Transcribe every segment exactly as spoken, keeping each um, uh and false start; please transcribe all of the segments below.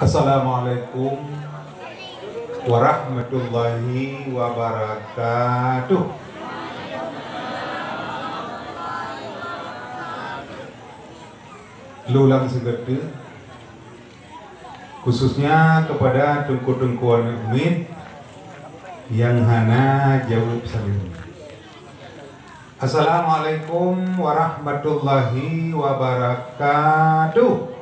Assalamualaikum warahmatullahi wabarakatuh. Lulang sigoe teuk, khususnya kepada teungku-teungku aneuk miet nyang hana jaweueb saleuem. Assalamualaikum warahmatullahi wabarakatuh.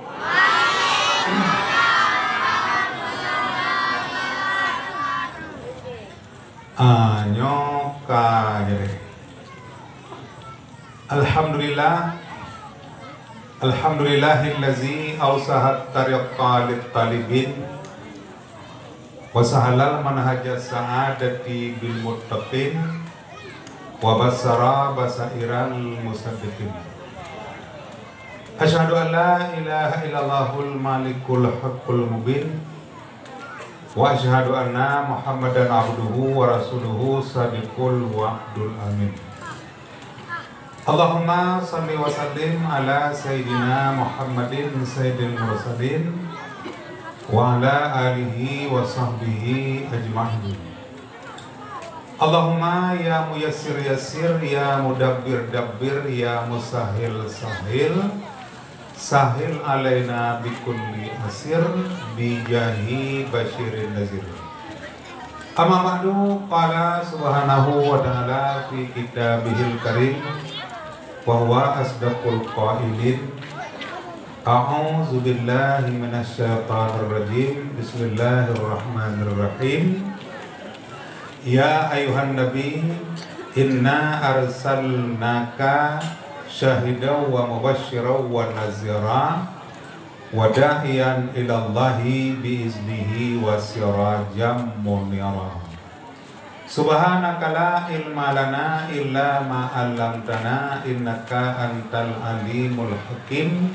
Ah, nyoe ka jadi. Alhamdulillah. Alhamdulillahillazi ausahat tariqa lit talibin. Wa sahalal manhaja sa'adati bil muttaqin, wa basara basairal musaddiqin. Asyhadu an la ilaha illallahul malikul haqqul mubin, wa asyhadu anna Muhammadan abduhu wa rasuluhu sadiqul wa'dul amin. Allahumma shalli wa sallim ala sayyidina Muhammadin sayyidil mursalin wa ala alihi wa sahbihi ajma'in. Allahumma ya muyassir yassir, ya mudabbir dabbir, ya musahhil sahhil, sahhil alaina bikulli asir, bijahi basyirin nazir. Amma ba'du, qala subhanahu wa ta'ala fi kitabihil karim, wa huwa asdaqul qailin. A'udzu billahi minasy syaithanir rajim. Bismillahirrahmanirrahim. Ya ayuhan nabi, inna arsalnaka syahidan wa mubasysyiran wa nazira, wa da'iyan ilallahi bi iznihi wa sirajan munira. Subhanaka la ilma lana illa ma 'allamtana, innaka antal alimul hakim.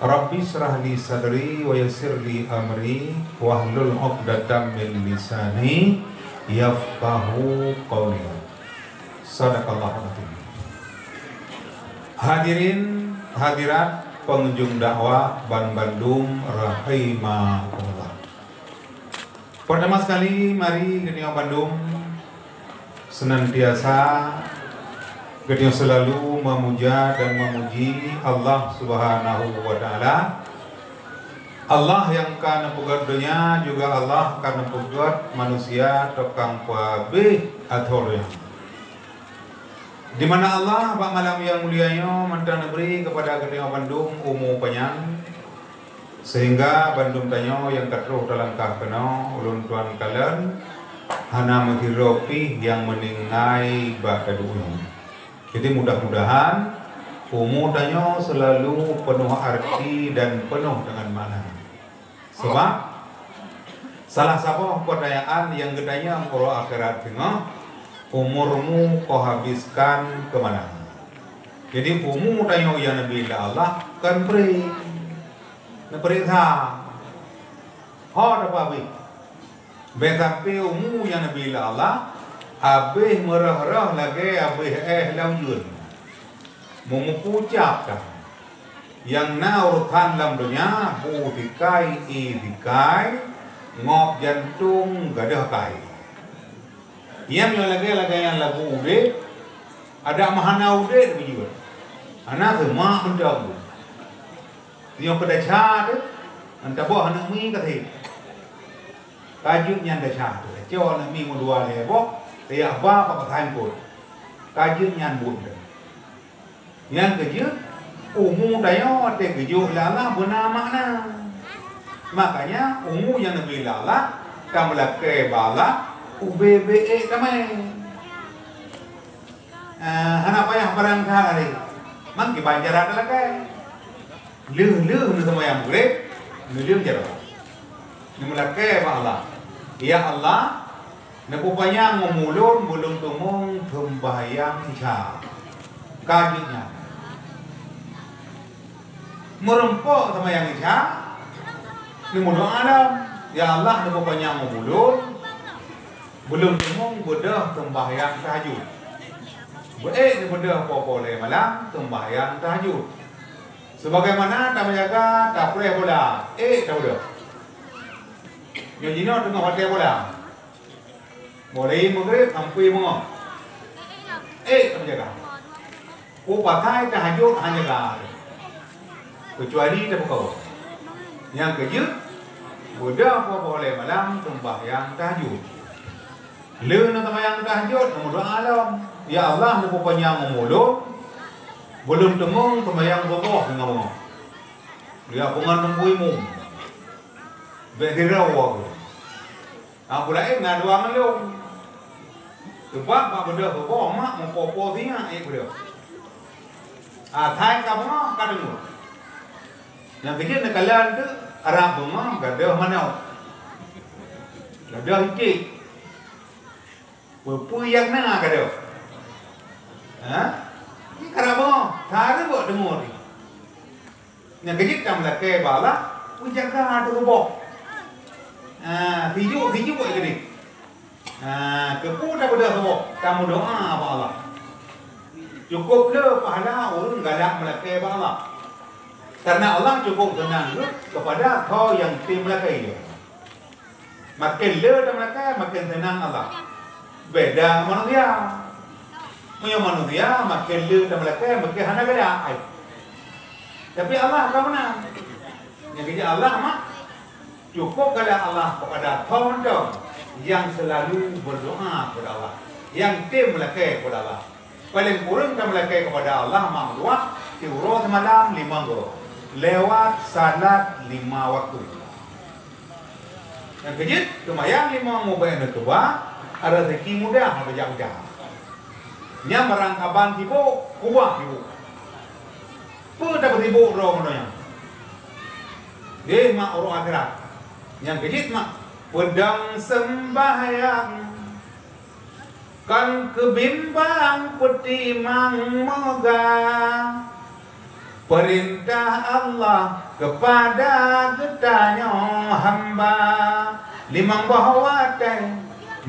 Rabbi shrah li sadri wa yassir li amri wahlul 'uqdatam min lisani yafqahu qauli. Sadaqallahul azim. Hadirin hadirat pengunjung dakwah banbandum rahimakumullah. Pertama sekali, mari geutanyoe bandum senantiasa geutanyoe selalu memuja dan memuji Allah Subhanahu wa Ta'ala. Allah nyang ka neupeugét donya, juga Allah ka neupeugét manusia, teuka peuabéh ateueh donya. Di mana Allah bak malam nyang mulia nyoe mantong neubri keupada geutanyoe bandum umu panyang, sehingga bandum tanyoe nyang ka troh talangkah keunoe, ulôn tuan kalon hana meusidroe pih nyang meuninggai bak taduek nyoe. Jadi, mudah-mudahan umu tanyoe selalu peunoh arti dan peunoh deungon makna. Sabab salah saboh peutanyaan nyang geutanyong uroe akhirat teungoh, "Umurmu kau habiskan ke mana?" Jadi, umu tanyoe nyang neubri lé Allah kon pré. Neupeuriksa. Ho tapeuabéh. Bèk sampoe umu nyang neubri lé Allah abéh meurôh-rôh lagèe abéh éh lam ujeuen. Meumeupucap that. Nyang na urosan lam donya, bu sikai, ié sikai, ngop jantông, gadôh akai. Nyan meunyoe lagèe-lagèe nyan lagu udép, adak meuhana udép beujeuet. Hana seumah mantong. Nyoe keu desya teuh, nyan taboh aneuk mi ka sép. Ka jeuet nyan desya teuh, tacok aneuk mi meudua lhèe boh, tajak ba bak peusan phôn. Ka jeuet nyan buet teuh. Nyan keuh jeuet, umu tanyoe watèe geujok lé Allah beuna makna. Makanya, umu nyang neubri lé Allah, tameulakèe bak Allah, ubé-bé ék tamè. Eh, hana payah barang that lé. Mang kiban cara talakèe. Lheueh-lheueh neuseumayang Maghrib, neulheueh jaroe. Neumeulakèe bak Allah, "Ya Allah, neupeupanyang umu lôn beu lôn teumong seumbahyang Isya." Ka jeuet nyan. Meurumpok seumayang Isya, neumeudoa lom, "Ya Allah, neupeupanyang umu lôn, beu lôn teumong beudôh seumbahyang tahajud." Beu ék neubeudôh poh-poh lhèe malam seumbahyang tahajud. Sebagaimana tameujaga tapreh bola, ék tabeudôh. Nyoe jinoe teungoh watèe bola. Mulai Maghrib sampai beungoh. Eh, tak jaga. Ku pakai tahajud hana jaga. Kecuali tapukawa. Nyang keujeuet, beudôh poh-poh lhèe malam seumbahyang tahajud. Lheueh na seumbahyang tahajud, meudoa lom, "Ya Allah, neupeupanyang umu lôn, beu lôn teumeung seumbahyang suboh teungoh beungoh." Ya, peungon teungku imum. Bèk sidroe aku. Nyang peulaén na dua ngon lôn. Teuma bak beudôh suboh mak meupo-po sinyak ék beudôh. Ah, thai ka beungoh ka deungoe. Nyang keujeuet neukalon teuk, rab beungoh gadôh manok. Gadôh iték. Peue-peue nyang na gadôh. Ha? Nyan ka rab beungoh, ka reubeuk deungoe. Nyang keujeuet tameulakèe bak Allah, peujaga ateueh suboh. Ha, sijuek-sijuek keudéh. Ha, keupeue tabeudôh suboh, tameudoa bak Allah. Cukôp le pahala ureueng galak meulakèe bak Allah. Kareuna Allah cukôp seunang geuh keupada tho nyang tem meulakèe. Maken le tameulakèe, maken seunang Allah. Beda ngon manusia. Meunyoe manusia, maken le tameulakèe, maken hana galak. Ai. Tapi Allah ka meunan. Nyang keujeuet Allah mah, cukôp galak Allah keupada tho mantong nyang seulalu beudoa keupada Allah, nyang tem meulakèe keupada Allah. Paleng kureueng tameulakèe keupada Allah mak dua, siuroe seumalam limong uroe, lewat salat lima waktu. Nyang keujeuet, seumayang limong uroe bèk neukeubah, rezeki mudah, hana tajak-jak. Nyan barang kaban sibok, kubah sibok. Peue tapeusibok droe ngon donya? Deh mak uroe akhirat. Nyang keujeuet mak, peudong seumbahyang. Kon keubimbang peutimang meuga peurintah Allah keupada geutanyoe hamba. Limong boh watèe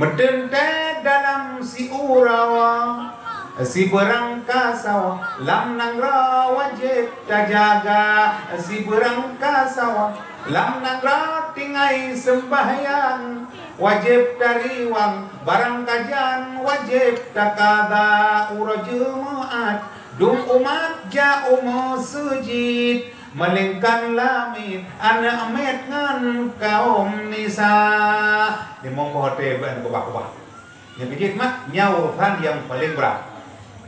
meuteuntèe dalam siuroe, sibeurang kasoe lam nanggroe wajéb tajaga, sibeurang kasoe lam nanggroe tinggai seumbahyang. Wajéb tariwang barang kajan, wajéb takada uroe Jeumeu'at, dum umat jak u meuseujid, meulengkan lamiet aneuk miet ngon kaum nisa. Limong boh watèe bèk neukeubah-keubah. Nyang keujeuet mak, nyan urosan nyang paleng brat.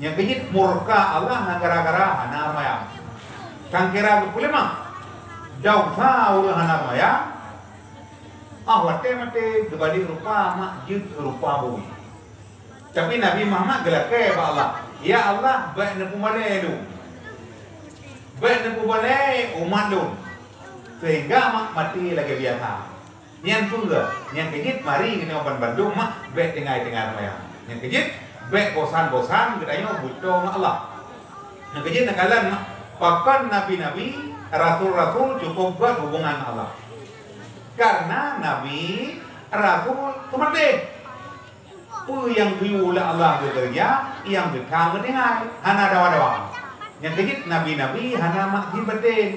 Nyang keujeuet murka Allah na gara-gara hana seumayang. Sangkira geupeuleumah. Desya ureueng hana seumayang, ah, watèe maté geubalek rupa mak jeuet keu rupa bui. Tapi Nabi Muhammad geulakèe bak Allah, "Ya Allah, bèk neupeumalèe lôn. Bèk neupeumalèe umat lôn, seuhingga mak maté lagèe biasa." Nyan peue? Nyang keujeuet mari keunoe ban bandum mak bèk tinggai-tinggai seumayang. Nyang keujeuet bèk bosan-bosan geutanyoe beutoe ngon Allah. Nyang keujeuet neukalon mak, pakon nabi-nabi, rasul-rasul cukôp gèt hubungan ngon Allah. Kareuna nabi, rasul teumaté. Peue nyang geuyue lé Allah geukeureuja, nyang geutanyoe geutinggai, hana dawa-dawa. Nyang keujeuet nabi-nabi hana maksiet batén.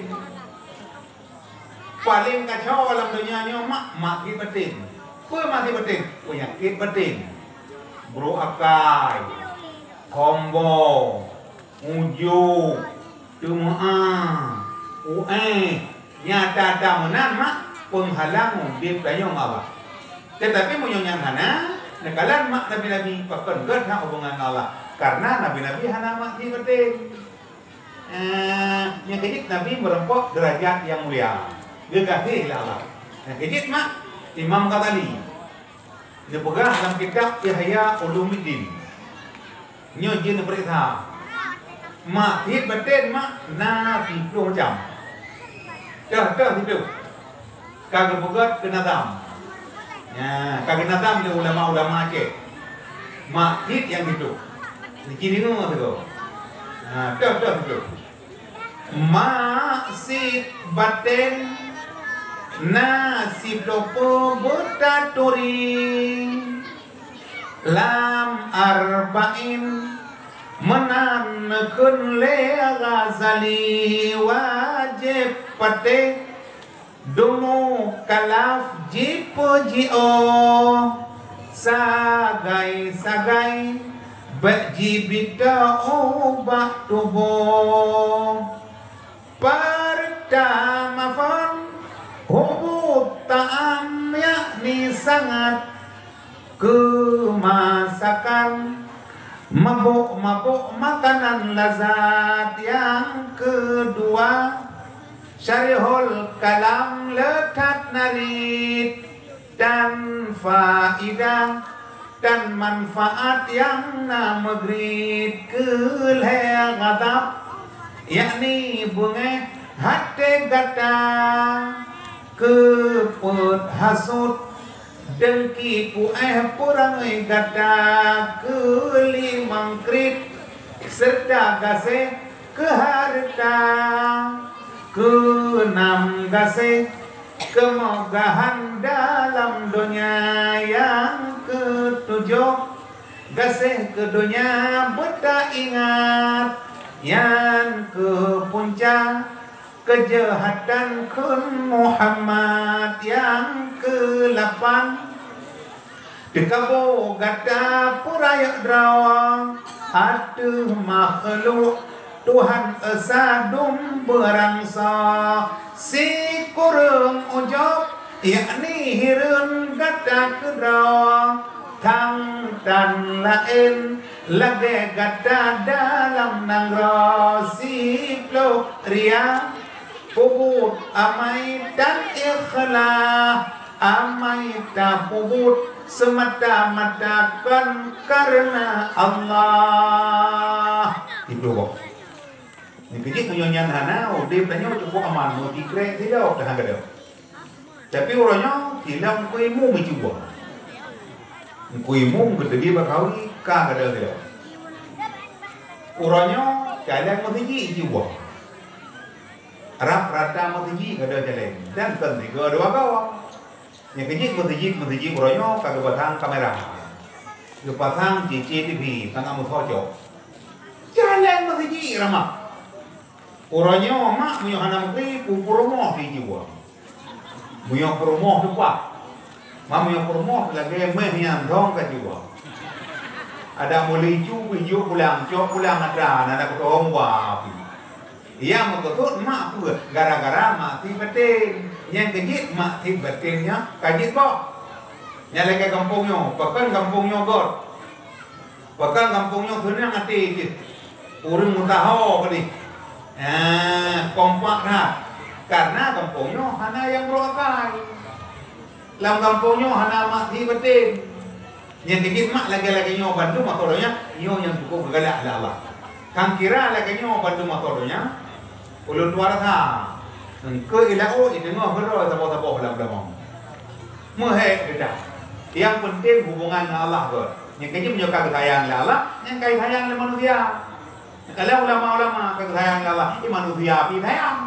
Paleng kacau lam donya nyoe mak, maksiet batén. Peue maksiet batén? Peunyakét batén. Brôk akai, sombong, ujub, teumeu'ah, uéh, nyata-nyata meunan mak peunghalang udép tanyoe ngon Allah. Teutapi meunyoe nyan hana, neukalon mak nabi-nabi, pakon gèt that hubungan ngon Allah, kareuna nabi-nabi hana maksiet batén. Eh, nyang keujeuet Nabi meurumpok deurajat nyang mulia, geugaséh lé Allah. Nyang keujeuet mak Imam Ghazali neupeugah lam kitab Ihya Ulumuddin. Nyoe jeuet neupareksa. Maksiet batén mak na siplôh macam. Teuh-teuh siplôh. Ka geupeugèt keu nazam. Nya, ka geunazam lé ulama-ulama Aceh. Maksiet nyang siplôh. Niki deungoe sigoe. Ha, teuh-teuh siplôh. Maksiet batén na siplôh peuet beutaturi. Lam Arba'in meunan neukheun lé Ghazali wajéb patéh. Dumoh kalaf jipeujiôh, sagai-sagai bék jibita ubak tuboh. Peurtama phon, hubut ta'am, yakni sangat keu masakan, mabök-mabök makanan lazat. Nyang keudua, syarihul kalam le that na riet dan faidah dan manfaat nyang na meugriet. Keu lhée ghadab, yakni beungéh até gata, keu peuet hasut, deungki, puéh peurangui gata. Keu limong kriet, seureuta gaséh keu hareuta. Keu nam gaséh keumeugahan dalam donya. Nyang keu tujoh, gaséh keu donya beutaingat. Nyang keu punca, keujahatan kheun Muhammad. Nyang keu lapan, teukaboh gata peurayeuk droe ateueh makhluk Tuhan Esa dum beurangsa. Sikureueng ujob, yakni hireuen gata keudroe, thang tan laén lagée gata dalam nanggroe. Siploh ria, peubuet amai dan ikhlas. Amai tapeubuet seumata-mata kon kareuna Allah. Itu boh. Nyan keuh jih meunyoe nyan hana, udeb tanyoe cukup aman, meusikrek sidroe teuhang gadôh. Tapi uroe nyoe silop Teungku Imum meucuba. Teungku Imum geuteubiet bak kawi ka gadôh silop. Uroe nyoe caleng meuseujid cuba. Rab rata meuseujid gadôh caleng, dan kon sigoe dua goe. Nyang keuh jih meuseujid-meuseujid uroe nyoe ka geupasang kamera. Geupasang C C T V, tangan meusoe cok. Caleng meuseujid ramah. Uroe nyoe mak meunyoe hana meukri, peurumoh di jiwa. Meunyoe peurumoh teupah. Mak meunyoe peurumoh lagée méh nyang dong ka jiwa. Ada meuli cu pih jok pulang, cok pulang atra, na ada keutong wa pih. Nyang meukeusut mak peue? Gara-gara mak tieb baten. Nyang keuh jih mak tieb baten nyan ka jeuet boh. Nyan lagée gampông nyoe, pakon gampông nyoe göt. Pakon gampông nyoe seunang até jih. Ureuëng meusaho keudeh. Ah, kompak that. Karena gampông nyoe hana nyang brok akai. Lam gampông nyoe hana mak tieb baten. Nyang keuh jih mak lagée-lagée nyoe bandum atau donya, nyoe nyang cukup geugalak lé Allah. Kang kira lagée nyoe bandum atau donya, ulôn tuan rasa, engkeu ilaôt ideungoe keudroe saboh-saboh lam gampông. Meuhek geudah. Yang penting hubungan ngon Allah göt. Nyang keuh jih meunyoe ka geusayang lé Allah, nyang ka geusayang lé manusia. Kalau ulama-ulama ka geusayang lé Allah, eh, manusia pih sayang.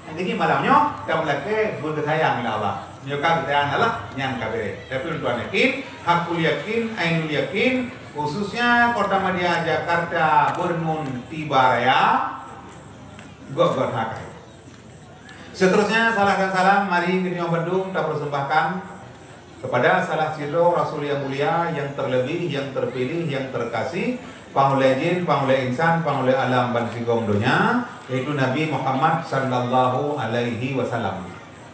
Nyang keuh jih malam nyoe, ka meulakée beugeusayang lé Allah. Nyoe ka geusayang lé Allah, nyan ka beureh. Tapi ulôn tuan yakin, hakul yakin, ainul yakin, khususnya Kota Madya Jakarta, Bernun Tiba Raya, göt-göt hakai. Seterusnya, salah dan salam mari geutanyoe bandum tapersembahkan kepada salah sidroe rasul yang mulia, yang terlebih, yang terpilih, yang terkasih, panghulée jin, panghulée insan, panghulée alam ban sigom donya, yaitu Nabi Muhammad sallallahu alaihi wasallam.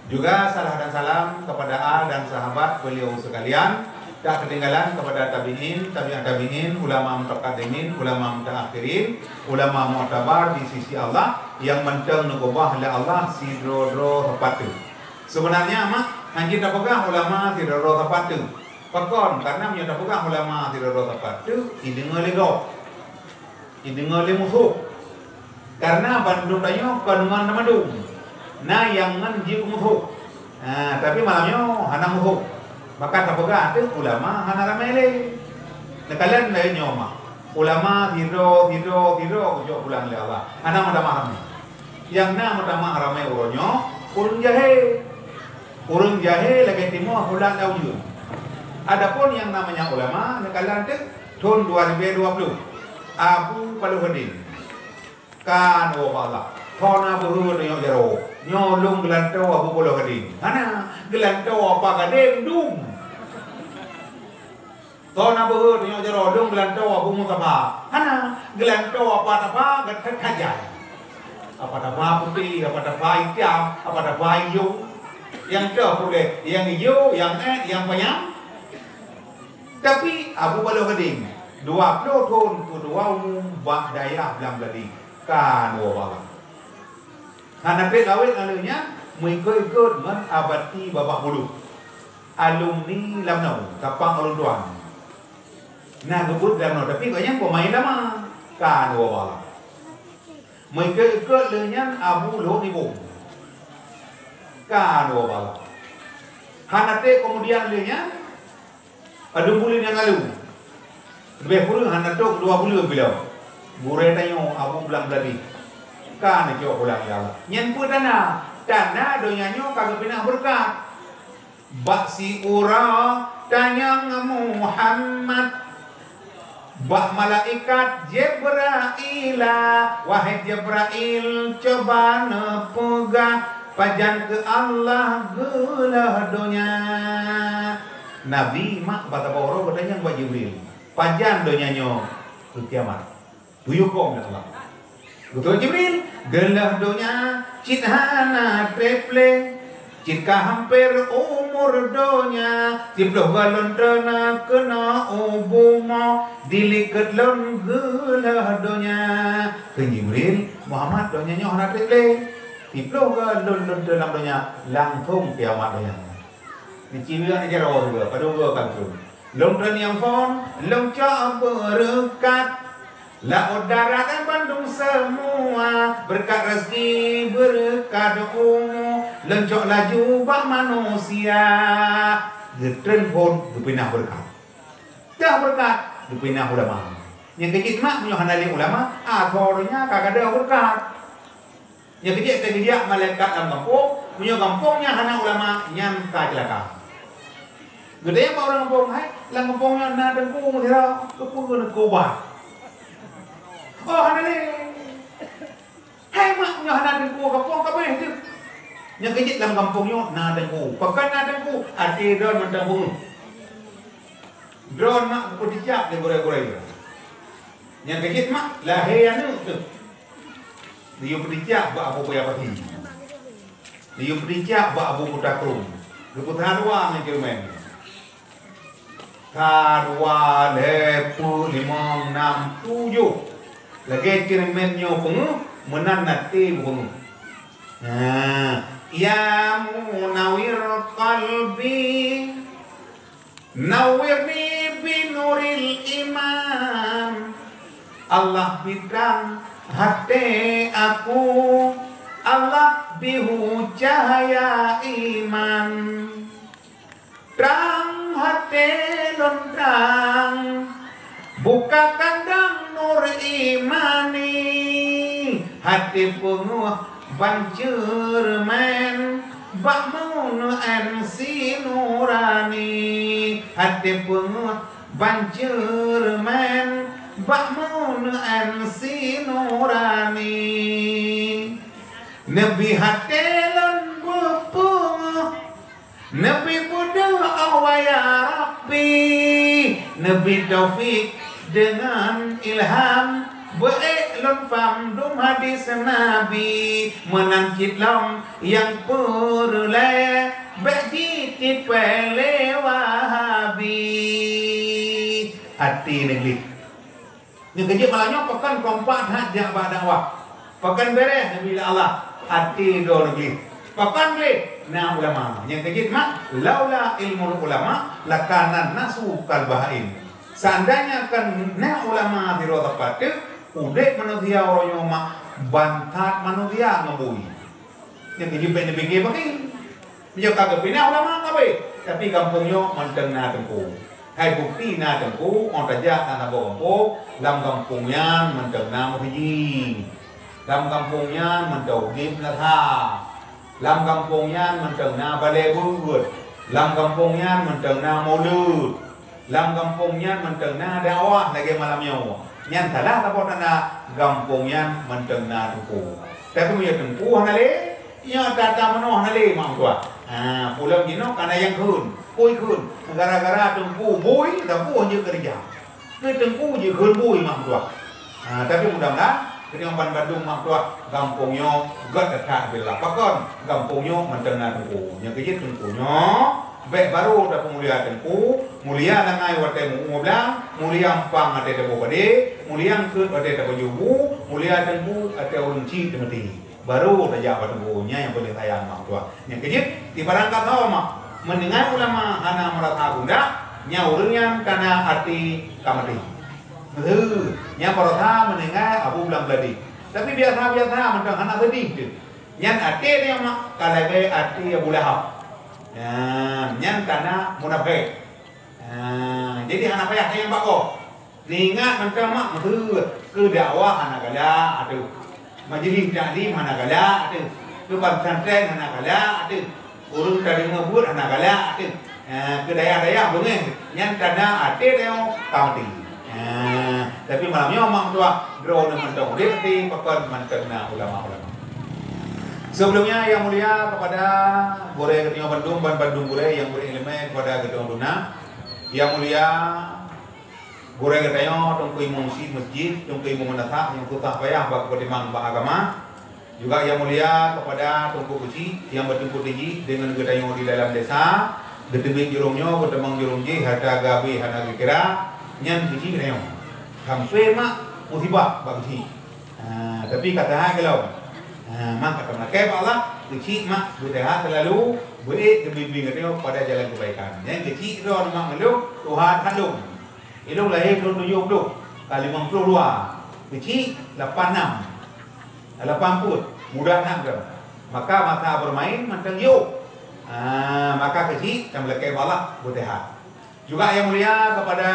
Juga salah dan salam kepada al dan sahabat beliau sekalian, tak ketinggalan kepada tabi'in, tabi'at tabi'in, ulama mutaqaddimin, ulama mutaakhirin, ulama mu'tabar di sisi Allah, nyang mantong neukeubah lé Allah sidroe-droe sapeue. Sebenarnya mak, hana jeuet tapeugah ulama sidroe-droe sapeue. Pakon? Karena meunyoe tapeugah ulama sidroe-droe sapeue, ideungoe lé gob. Ideungoe lé musoh. Karena bandum tanyoe kon ngon mandum. Na nyang ngon jih musoh. Ha, tapi malam nyoe hana musoh. Maka tapeugah ateueh ulama hana ramé lé. Neukalon lagée nyoe mak. Ulama sidroe, sidroe, sidroe geujok pulang lé Allah. Hana meutamah ramé. Nyang na meutamah ramé uroe nyoe, ureuëng jahé. Ureuëng jahé lagée timoh pulang lam ujeuen. Adapun yang namanya ulama, neukalon teuk thon dua ribu dua puluh. Abu Paloh Hadin. Kan, oh Allah. Thon na beuhe tanyoe jaroe. Nyoe lôn geulantoe Abu Baloh Gadeng. Hana, geulantoe Apa Gadeng dum. Toh na beuhe tanyoe jaroe lôn geulantoe Abu Mustafa. Hana, geulantoe Apa Tapa geutet hajai. Apa Tapa putéh, Apa Tapa itam, Apa Tapa ijo. Nyang toh puléh, nyang ijo, nyang ék, nyang panyang. Tapi Abu Baloh Gadeng, dua ploh thon keudua umu bak dayah Blang Bladi, ka dua baloh. Hana treb lawét ngon lheueh nyan, meuikot-ikot ngon Abati Babak Buluk. Alumni Lamno, kapang ulôn tuan. Na geubeuet Lamno, tapi gobnyan peumaén lama. Ka dua baloh. Meuikot-ikot lheueh nyan Abu Luhut Nibong. Ka dua baloh. Hana treb keumudian lheueh nyan, padum buleuen nyang lalu. Leubeh kureueng hana trok dua buleuen bilom. Gurée tanyoe Abu Blang Bladi. Ka neucok pulang, ya Allah. Nyan peue tanda? Tanda donya nyoe ka geupinah beureukat. Bak siuroe tanyong Muhammad, bak malaikat Jibraila, "Wahai Jibrail, cuba neupeugah, pajan keu Allah geuleuh donya?" Nabi mak bak saboh uroe geutanyong bak Jibril, "Pajan donya nyoe?" "Keu kiamat." Geuyue kong lé Allah. Geutanyong Jibril, "Geuleuh donya cit hana treb lé, cit ka hamper umur donya, siploh galon teuna keunoe u bumoe, dilikot lôn geuleuh donya." Kheun Jibril, "Muhammad, donya nyoe hana treb lé. Siploh galon lôn teuna lam donya, langsong kiamat donya." Neucibiak neujaroe juga, padum goe kantun. Lôn treun nyang phon, lôn cok beureukat. Laôt darat dan bandum seumua, beureukat rezeki, beureukat umu, lôn cok laju bak manusia. Geutreun phon, geupinah beureukat. Teuh beureukat, geupinah ulama. Nyang keu jeuet mak, meunyoe hana lé ulama, athoe donya ka gadôh beureukat. Nyang keu jeuet teugeujak malaikat lam gampông, meunyoe gampông nyan hana ulama, nyan ka ceulaka. Geutanyong bak ureueng gampông, "Hai, lam gampông nyoe na teungku sidroe, keupeue neukeubah?" "Oh, hana lé." "Hai mak, meunyoe hana teungku gampông ka abéh teuh." Nyang keu jeuet lam gampông nyoe na teungku. Pakon na teungku? Até droe mantong beungeuh. Droe mak geupeuticak lé gurée-gurée. Nyang keu jeuet mak, lahé aneuk teuh. Geuyue peuticak bak Abu Buya Pati. Geuyue peuticak bak Abu Kuta Krueng. Geupeusaha dua ngon ceureumen. Sa, dua, lhée, peuet, limong, nam, tujoh. Lagée ceureumen nyoe peungeuh, meunan até beungoh. Nah, ya munawwir qalbi, nawwirni binuril iman. Allah bri trang até aku, Allah bri hu cahya iman. Trang até lôn trang, buka kandang nur imani, até peungeuh ban ceureumen, bak meuneuen si nurani, até peungeuh ban ceureumen, bak meuneuen si nurani. Neubi até lôn beupeungeuh, neubi beudôh, oh ya Rabbi, neubi taufik deungon ilham, beuék lôn pham dum hadis Nabi, meunan cit lom nyang peureulée, bék jitipée lé Wahabi. Até neugleh. Nyang keu jeuet malam nyoe pakon kompak that jak bak dakwah. Pakon beres neubi lé Allah, até droe neugleh. Pakon gleh? Na ulama. Nyang keu jeuet mak, laula ilmul ulama lakana nasu kal bahaim. Seandainya kon na ulama sidroe sapat teuh, udeb manusia uroe nyoe mak ban that manusia ngon bui. Nyang keu jeuet bék neupike pakri. Meunyoe ka geupinah ulama ka abéh, tapi gampông nyoe mantong na teungku. Hai bukeuti na teungku, óh tajak na saboh gampông, lam gampông nyan mantong na meuseujid. Lam gampông nyan mantong udeb meunasah. Lam gampông nyan mantong na balée beuet. Lam gampông nyan mantong na mulod. Lam gampông nyan mantong na dakwah lagée malam nyoe. Nyan salah saboh tanda gampông nyan mantong na teungku. Tapi meunyoe teungku hana lé, Nyoe tata meunoh hana lé mak meutuah. Ha, pulang jinoe kana nyang kheun, pui kheun. Gara-gara teungku bui, sapeue jeuet keureuja. Keu teungku jikheun bui mak meutuah. Ha, tapi mudah-mudahan keunong ban bandum mak meutuah gampông nyoe gét that billah. Pakon gampông nyoe mantong na teungku. Nyang keujeuet teungku nyoe bèk barô tapeumulia teungku, mulia langai watèe meu-umu blang, mulia eumpang watèe taboh padé, mulia eungkôt watèe tapajoh bu, mulia teungku watèe ureueng chik teumaté. Barô tajak bak teungku, nyan nyang paleng sayang mak meutuah. Nyang keujeuet, di barang kata mak, meuninggai ulama hana meurasa gundah, nyan ureueng nyan tanda até ka maté. Meuheu, nyan barosa meuninggai Abu Blang Beuladi. Tapi biasa-biasa mantong hana seudeh teuh. Nyan até nyan mak ka lagèe até Abu Lahab. Nyan, nyan tanda munafék. Ha, jadi hana payah sayang bak gob. Neuingat mantong mak meuheu, keu dakwah hana galak ateueh. Majelis taklim hana galak ateueh. Keu pesantren hana galak ateueh. Ureueng tadeungoe buet hana galak ateueh. Ha, keu dayah-dayah beungéh, nyan tanda até tanyoe ka maté. Ha, tapi malam nyoe mak meutuah, droeneuh mantong udép até, pakon mantong na ulama-ulama. Sebelumnya yang mulia kepada gurèe geutanyoe bandum, ban bandum gurèe nyang bri ileumèe kepada geutanyoe duna. Yang mulia gurèe geutanyoe, Teungku Imum Meuseujid, Teungku Imum Meunasah nyang susah payah bak geupeutimbang bak agama. Juga yang mulia kepada Teungku Keuchik nyang beuteumpat jih deungon geutanyoe di dalam desa, geuteubiet jurông nyoe, geuteumang jurông jih, hareuta geuhabéh hana geukira, nyan keuchik geutanyoe. Sampai mak musibah bak keuchik. Ha, tapi ka seuhat gohlom. Ha, mak ka tameulakèe bak Allah, keuchik mak beuseuhat seulalu, beuék geubimbéng geutanyoe pada jalan keubaikan. Nyan keuchik droeneuh mak ngon lôn, tuha that lôn. Ilôn lahé thôn tujoh ploh, ka limong ploh dua. Keuchik lapan nam. Lapan peuet, muda that droe. Maka masa bermain mantong jiôh. Ha, maka keuchik tameulakèe bak Allah beuseuhat. Juga yang mulia kepada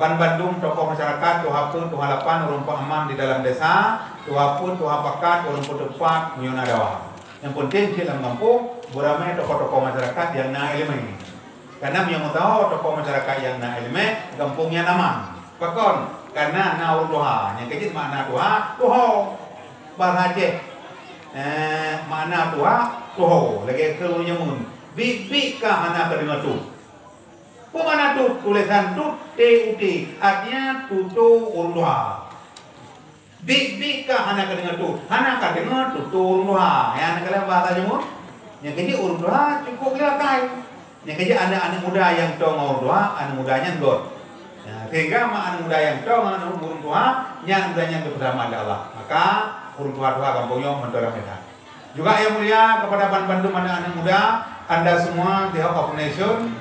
ban bandum tokoh masyarakat, tuha peuet, tuha lapan, ureueng peuaman di dalam desa, tuha peuet, tuha pakat, ureueng peuet teumpat, meunyoe na dawa. Nyang peunteng cit lam gampông, beuramé tokoh-tokoh masyarakat nyang na ileumèe. Kareuna meunyoe meutuho tokoh masyarakat nyang na ileumèe, gampông nyan aman. Pakon? Kareuna na ureueng tuha. Nyang keujeuet makna tuha, tuho. Bahasa Aceh, eh, makna tuha, tuho. Lagèe kheun ureueng jameun, biet-biet ka hana kadeungoe tut. Peue makna tut? Tulésan tut, T U T, artinya tutoe ureueng tuha. Biet-biet ka hana kadeungoe tut, hana kadeungoe tutoe ureueng tuha. Nyan keuh bahasa jameun. Nyang keujeuet ureueng tuha cukôp lé akai. Nyang keujeuet aneuk-aneuk muda nyang toe ngon ureueng tuha, aneuk muda nyan göt. Nah, sehingga mak aneuk muda nyang toe ngon aneuk ureueng tuha, nyan aneuk muda nyan geupeuseulamat lé Allah. Maka ureueng tuha-tuha gampông nyoe mantong ramé that. Juga yang mulia kepada ban bandum aneuk-aneuk muda, anda semua the hope of nation,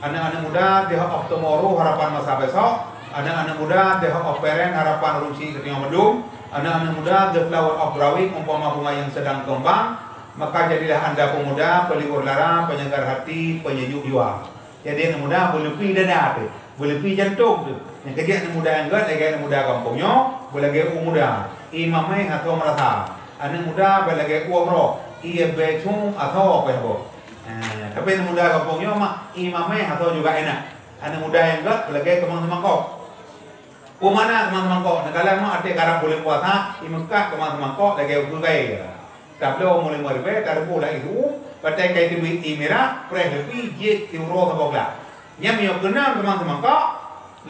aneuk-aneuk muda the hope of tomorrow, harapan masa besok, aneuk-aneuk muda the hope of parent, harapan ureueng chik geutanyoe bandum, aneuk-aneuk muda the flower of growing, umpama bunga yang sedang kembang, maka jadilah anda pemuda, pelibur lara, penyegar hati, penyejuk jiwa. Jadi aneuk muda beuleupie dada teuh, beuleupie jantông teuh. Nyang keujeuet aneuk muda nyang göt lagèe aneuk muda gampông nyoe, beulagèe u muda. Ié mamèh asoe meurasa. Aneuk muda beulagèe ueh meurok. Ié bèe cong asoe pèh boh. Eh, tapi aneuk muda gampông nyoe mak, ié mamèh asoe juga enak. Aneuk muda nyang göt beulagèe keumang seumangkok. Peue makna keumang seumangkok? Neukalon mak até karab buleuen puasa, imeukat keumang seumangkok lagèe ukeue kayèe. Tabloe meulima ribèe, taruboh lam ié su, watèe ka iteubiet ié mirah, preh leupie, jieb siuroe saboh glah. Nyan meunyoe keunong keumang seumangkok,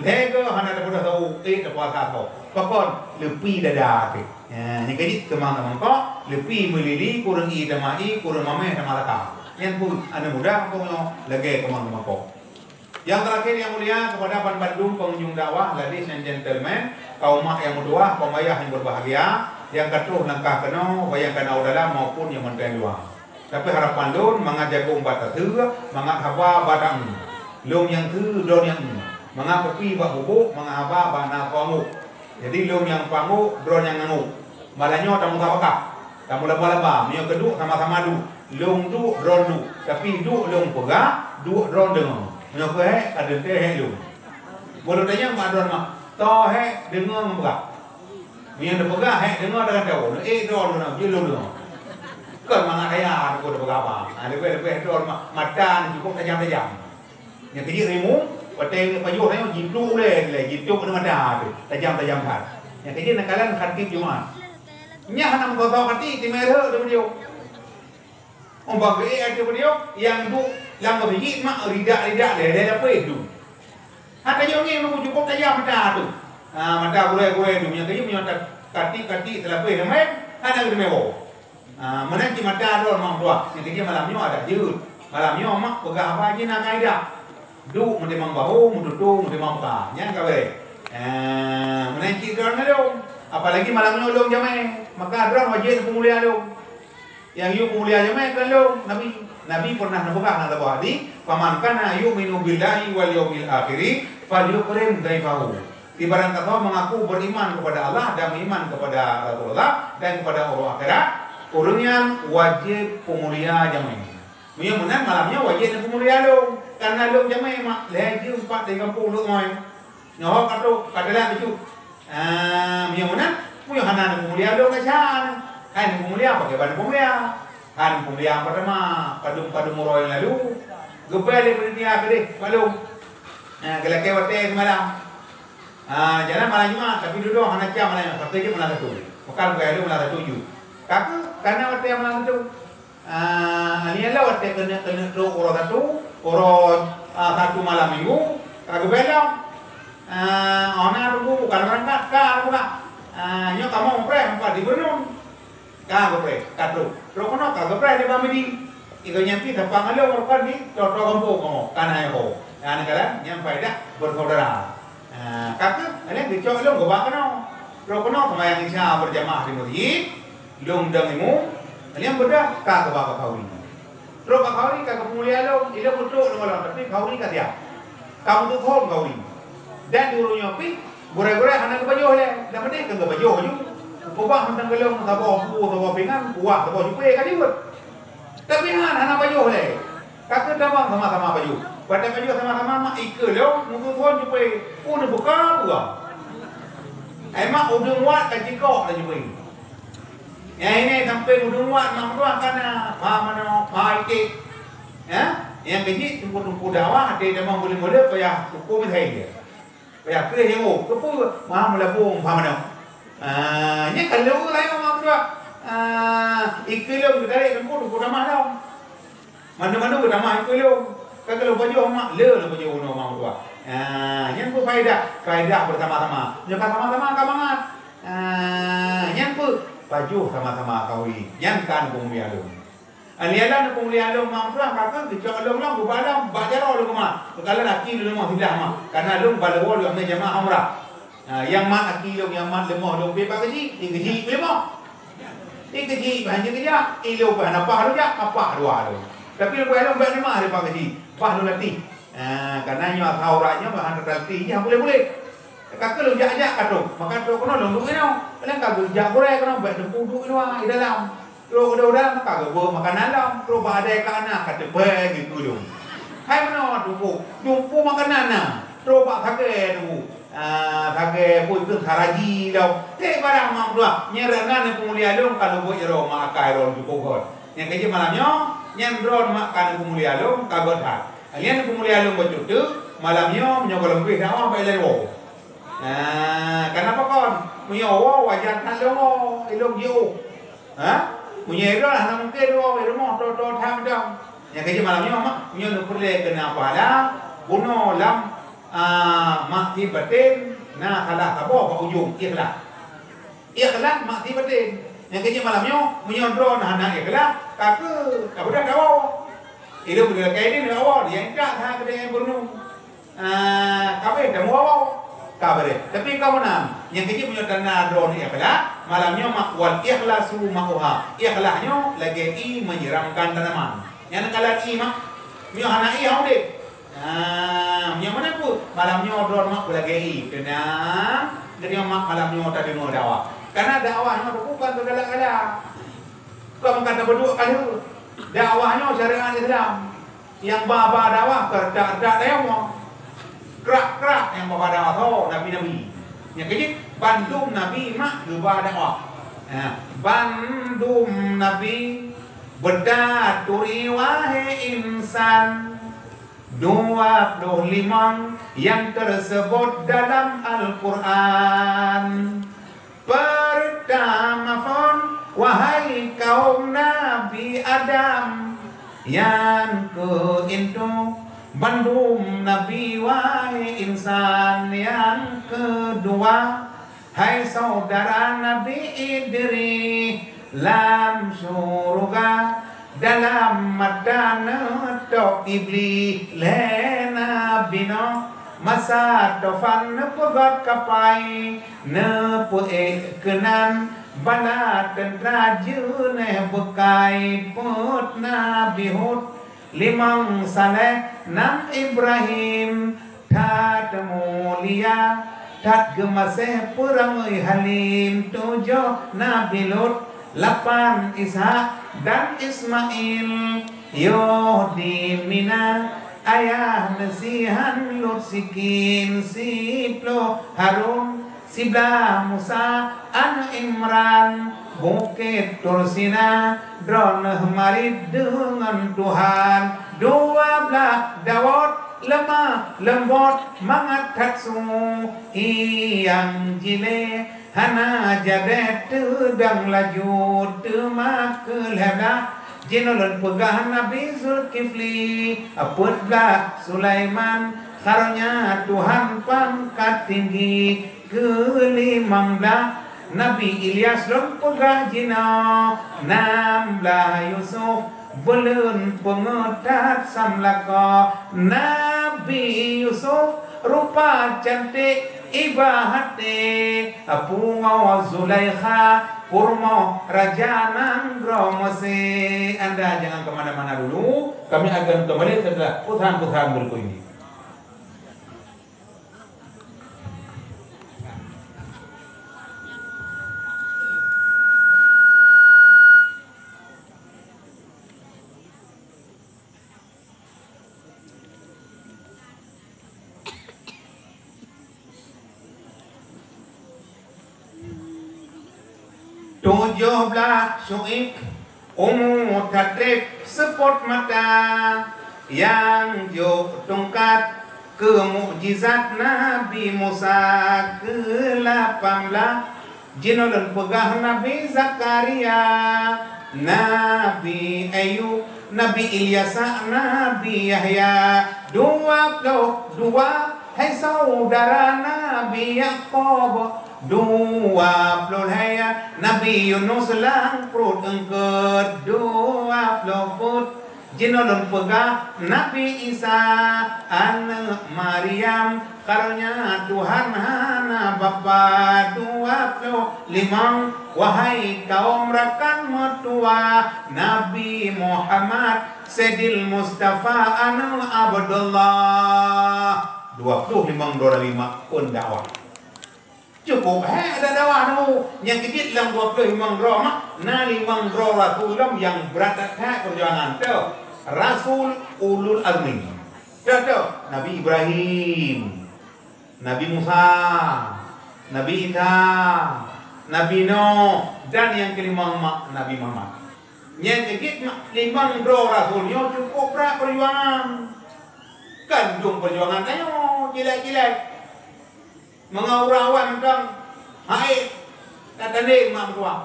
lhèe goe hana tapeugah saboh, ék tapuasa saboh. Pakon? Leupie dada teuh. Nyan, nyan ka jeuet keumang seumangkok, leupie meulili, kureueng ié tamah ié, kureueng mamèh tamah laka. Nyan peue? Aneuk muda gampông nyoe lagèe keumang seumangkok. Yang terakhir yang mulia kepada ban bandum pengunjung dakwah, ladies and gentlemen, kaum mak yang meutuwah, kaum ayah yang berbahagia, yang ka troh langkah keunoe, baik nyang ka na u dalam maupun nyang mantong luwa. Tapi harapan lôn, mangat jagong bak taseue, mangat haba bak taeu. Lôn nyang seue, droe nyang eu. Mangat kupi bak bubôk, mangat haba bak na soe anggôk. Jadi lôn nyang panggôk, droe nyang nganggôk. Malam nyoe tameusabakah, tameulaba-laba. Meunyoe keuduek sama-sama duek, lôn duek, droe duek. Tapi duek lôn peugah, duek droe deungoe. Meunyoe keuhèk, ka teuntèe hèk lôn. Bôh lôn tanyong bak droe mak, toh hèk deungoe ngon peugah? Meunyoe neupeugah hèk deungoe, teuka tawoe, neuék droe lôn, jeuet lôn deungoe. Kon mangat ayah teupeu teupeugah haba. Ha, leubeh-leubeh droe mak, mata neuh cukôp tajam-tajam. Nyang keujeuet rimueng, watèe pajoh tanyoe jipluek ulèe dilèe, jitôp di mata teuh, tajam-tajam that. Nyang keujeuet neukalon khatib Jumat. Nyan hana meusoe-soe khatib, teuma rhot di video. Umpama geuék ateueh peudiyong, nyang duek lam meuseujid mak ridak-ridak lé, lé lapéh tu. Hana tanyoe ngieng, cukôp tajam mata tu. Ha, mata gurée-gurée tu, nyang keuh meunyoe ta-, katik-katik teulapéh lam mé, hana geuteumé woe. Ha, meunan cit mata droe mak tuah, nyang keuh malam nyoe adak jeuet. Malam nyoe mak peugah haba jih na kaidah. Duek meutimang bahô, meututoe meutimang muka. Nyan ka beuréh. Ha, meunan cit droe ngon lôn. Apalagi malam nyoe lôn jamé, maka droe wajéb peumulia lôn. Nyang yue mulia jamé kan lôn, Nabi. Nabi pernah neupeugah lam saboh hadis, "Faman kana yu'minu billahi wal yaumil akhiri falyukrim dhaifahu." Sibarang gasoe mengaku beriman kepada Allah dan beriman kepada Rasulullah dan kepada uroe akhirat, ureuëng nyan wajéb peumulia jamé. Meunyoe meunan malam nyoe wajéb neupeumulia lôn, karena lôn jamé mak lhée jeuem pat dari gampông lôn ngon. Nyoe ka trok, ka teulat bacut. Ah, meunyoe meunan, meunyoe hana neupeumulia lôn ka sya, hai neupeumulia, pakriban neupeumulia. Hai neupeumulia peurtama, padum-padum uroe nyang lalu. Geubri lé panitia keudeh bak lôn. Ah, geulakée watée seumalam. Ah, jalan malam Jumat, tapi dudoe hana cam malam Jumat, tapi jeuet malam Sabtu. Maka geubri lôn malam Sabtu ju. Ka keuh, kana watée malam Sabtu. Ah, nyan lom watée keuneuk-keuneuk trok uroe Sabtu, uroe, ah, Sabtu malam Minggu, ka geubri lom. Ah, oh na tunggu, ka beurangkat, ka buka. Ah, nyoe kamoe preh, empat ribu nyoe. Ka geupréh, ka trok. Trok keunoe ka geupréh lé Bang Midi. Igoe nyan pih teupang lôn rukon di, trok-trok gampông kamoe, ka na nyoe ho. Nyan kalon, nyan faedah bersaudara. Ha, ka keuh, nyan geucok lôn geuba keunoe. Trok keunoe seumayang Isya berjamaah di meuseujid, lôn dong imum, nyan beudôh ka geuba bak khauri. Trok bak khauri ka geupeumulia lôn, ilôn meutrok lôn, tapi khauri ka siap. Ka meuteupon khauri. Dan di ureuëng nyoe pih, gurée-gurée hana geupajoh lé, dan meudeh ka geupajoh ju. Peubah mantong golom saboh bu, saboh pingan, kuah, saboh cupée ka jeuet. Tapi han hana pajoh lé. Ka keuh tamong sama-sama pajoh. Watée pajoh sama-sama mak ikeue lôn, meuteupon cupée, oh, neubuka buah. Ai mak udeueng wat ka jikok laju cupée. Nyang ini sampai udeueng wat mak meutuah kana, pha manok, pha iték. Ya, nyang keuh jih teungku-teungku dakwah, até tamong buleuen-buleuen payah ukoe meuhai dia. Payah kreh nyang oh, keupeue? Maha meulabong pha manok. Ah, nyan ka lheueh laén mak meutuah. Ah, ikeue lôn geutarek teungku, teungku tamah lom. Mandum-mandum geutamah ikeue lôn. Ka keuh lôn pajoh mak, le lôn pajoh unoe mak meutuah. Ah, nyan peufaedah, faedah bersama-sama. Nyoe ka sama-sama ka mangat. Ah, nyan peue? Pajoh sama-sama khauri. Nyan ka neupeumulia lôn. An lheueh neupeumulia lôn mak meutuah, ka keuh geucok lôn lom, geuba lom, bak jaroe lôn geumat. Geukalon aki lôn leumoh siblah mak. Kana lôn ba lôn woe lôn amai jamaah umrah. Ha, nyang mat aki lôn, nyang mat leumoh lôn pih bak keuchik, di keuchik pih leumoh. Di keuchik pih hana keujak, i lôn pih hana paih lôn jak, ka paih dua lôn. Tapi lôn pih lôn bèk nyoe mah di bak keuchik, paih lôn latih. Ha, kana nyoe asai urat nyoe hana teulatih, nyan bulet-bulet. Ka keuh lôn jak-jak ka trok, maka trok keunoe lôn duek inoe. Kadang ka geujak gurée keunoe, bèk teupeu duek inoe, i dalam. Trok u dalam ka geuboh makanan lom, trok bak adèe ka na ka teupèe geukeu lôn. Hai meunoe teupeu, teupeu makanan na, trok bak sagai teupeu. Ah, sagai peue keu saraji lom. Teuh barang mak meutuah, nyan rot na neupeumulia lôn ka lôn buet jaroe mak akai lôn teupeu göt. Nyang keuh jih malam nyoe, nyan droe mak ka neupeumulia lôn ka göt that. Nyan neupeumulia lôn bacut teuk, malam nyoe meunyoe gohlom pih dakwah bak ilée woe. Nah, kenapa kon? Meunyoe woe wajar that lôn woe, ilôn jiôh. Ha? Meunyoe droe hana mungken woe, i rumoh toe-toe that mantong. Nyang keuh jih malam nyoe mak, meunyoe neupeureulée keu na pahala, bunoe lam, ah, maksiet batén, na salah saboh bak ujong, ikhlas. Ikhlas maksiet batén. Nyang keuh jih malam nyoe, meunyoe droe hana ikhlas, ka keuh, ka beudôh tawoe. Ilôn beudôh lakée idin tawoe, nyang intat that keudéh bunoe. Ah, ka beuréh, tamu awai. Ka beuréh. Tapi ka meunan, nyang keuh jih meunyoe tanda droe ni ikhlas, malam nyoe mak wal ikhlasu ma'uha. Ikhlas nyoe lagée ie menyiramkan tanaman. Nyan kalon ie mak. Meunyoe hana ie hana udép. Ah, meunyoe meunan peue? Malam nyoe droe mak lagée ie. Teunang, geutanyoe mak malam nyoe tadeungoe dakwah. Karena dakwah nyoe bukan keu galak-galak. Kon ka tapeuduek ka lheueh. Dakwah nyoe syariat Islam. Nyang ba-ba dakwah keuredak-redak dayong nyoe. Krak-krak nyang ba-ba dakwah tho nabi-nabi. Nyang keuh jih bandum nabi mak geuba dakwah. Ha, bandum nabi beutaturi wahé insan. Dua ploh limong nyang teuseubot dalam Al-Qur'an. Peurtama phon, wahai kaum Nabi Adam, Nyan keuh intu bandum nabi, wahai insan. Nyang keudua, hai syedara Nabi Idris, lam syeuruga dalam mata neutôb Iblih. Lé Nabi Nuh masa tufan neupeugöt kapai, neupeuék keunan bala teuntra jeunèh beukai. Peuet Nabi Hud, limong Saleh, nam Ibrahim, that mulia, that geumaséh, peurangui halim. Tujoh Nabi Lut, lapan Ishak dan Ismail. Yoh di Mina, ayah neusihan Lut sikin, siploh Harun, siblaih Musa aneuëk Imran. Bukét Tursina droeneuh marit deungon Tuhan. Dua blaih Daud leumah leumbot mangat that su, i nyang jilée hana jadéh teudong laju. Teuma keu lhée blaih jinoe lôn peugah Nabi Zulkifli, peuet blaih Sulaiman, karonya Tuhan pangkat tinggi. Keu limong blaih Nabi Ilyas lôn peugah jinoe, nam blaih Yusuf buleuen peungeutat samlakoe. Nabi Yusuf rupa cantik iba até, pungoe Zulaikha peurumoh raja nanggroe Mesé. Anda jangan ke mana-mana dulu, kami akan kembali setelah pesan-pesan berikut ini. Tujoh blaih Syu'aib, umu tatreb seupôt mata, nyang jok tungkat keu mukjizat Nabi Musa. Keu lapan blaih jinoe lôn peugah Nabi Zakaria, Nabi Ayub, Nabi Ilyasa, Nabi Yahya. Dua ploh dua, hai syedara Nabi Yakub. Dua ploh lhée, Nabi Yunus lam pruet eungkôt. Dua ploh peuet, jinoe lôn peugah Nabi Isa, aneuëk Maryam, karonya Tuhan hana bapak. Dua ploh limong, wahai kaum rakan meutuwah, Nabi Muhammad, Saidil Mustafa, aneuëk Abdullah. Dua ploh limong droe Nabi mak phon dakwah. Cukup hé ada dakwah nyoe. Nyang keujeuet lam dua ploh limong droe mak, na limong droe rasul lom nyang brat that-that peujuangan teuh. Rasul ulul azmi. Teuh, teuh. Nabi Ibrahim, Nabi Musa, Nabi Isa, Nabi Nuh, dan nyang keulimong mak Nabi Muhammad. Nyang keujeuet mak limong droe rasul nyoe cukup brat peujuangan. Kan dum peujuangan tanyoe, jilai-jilai. Meungoe ureuëng awai mantong, hai, tatandé mak meutuwah.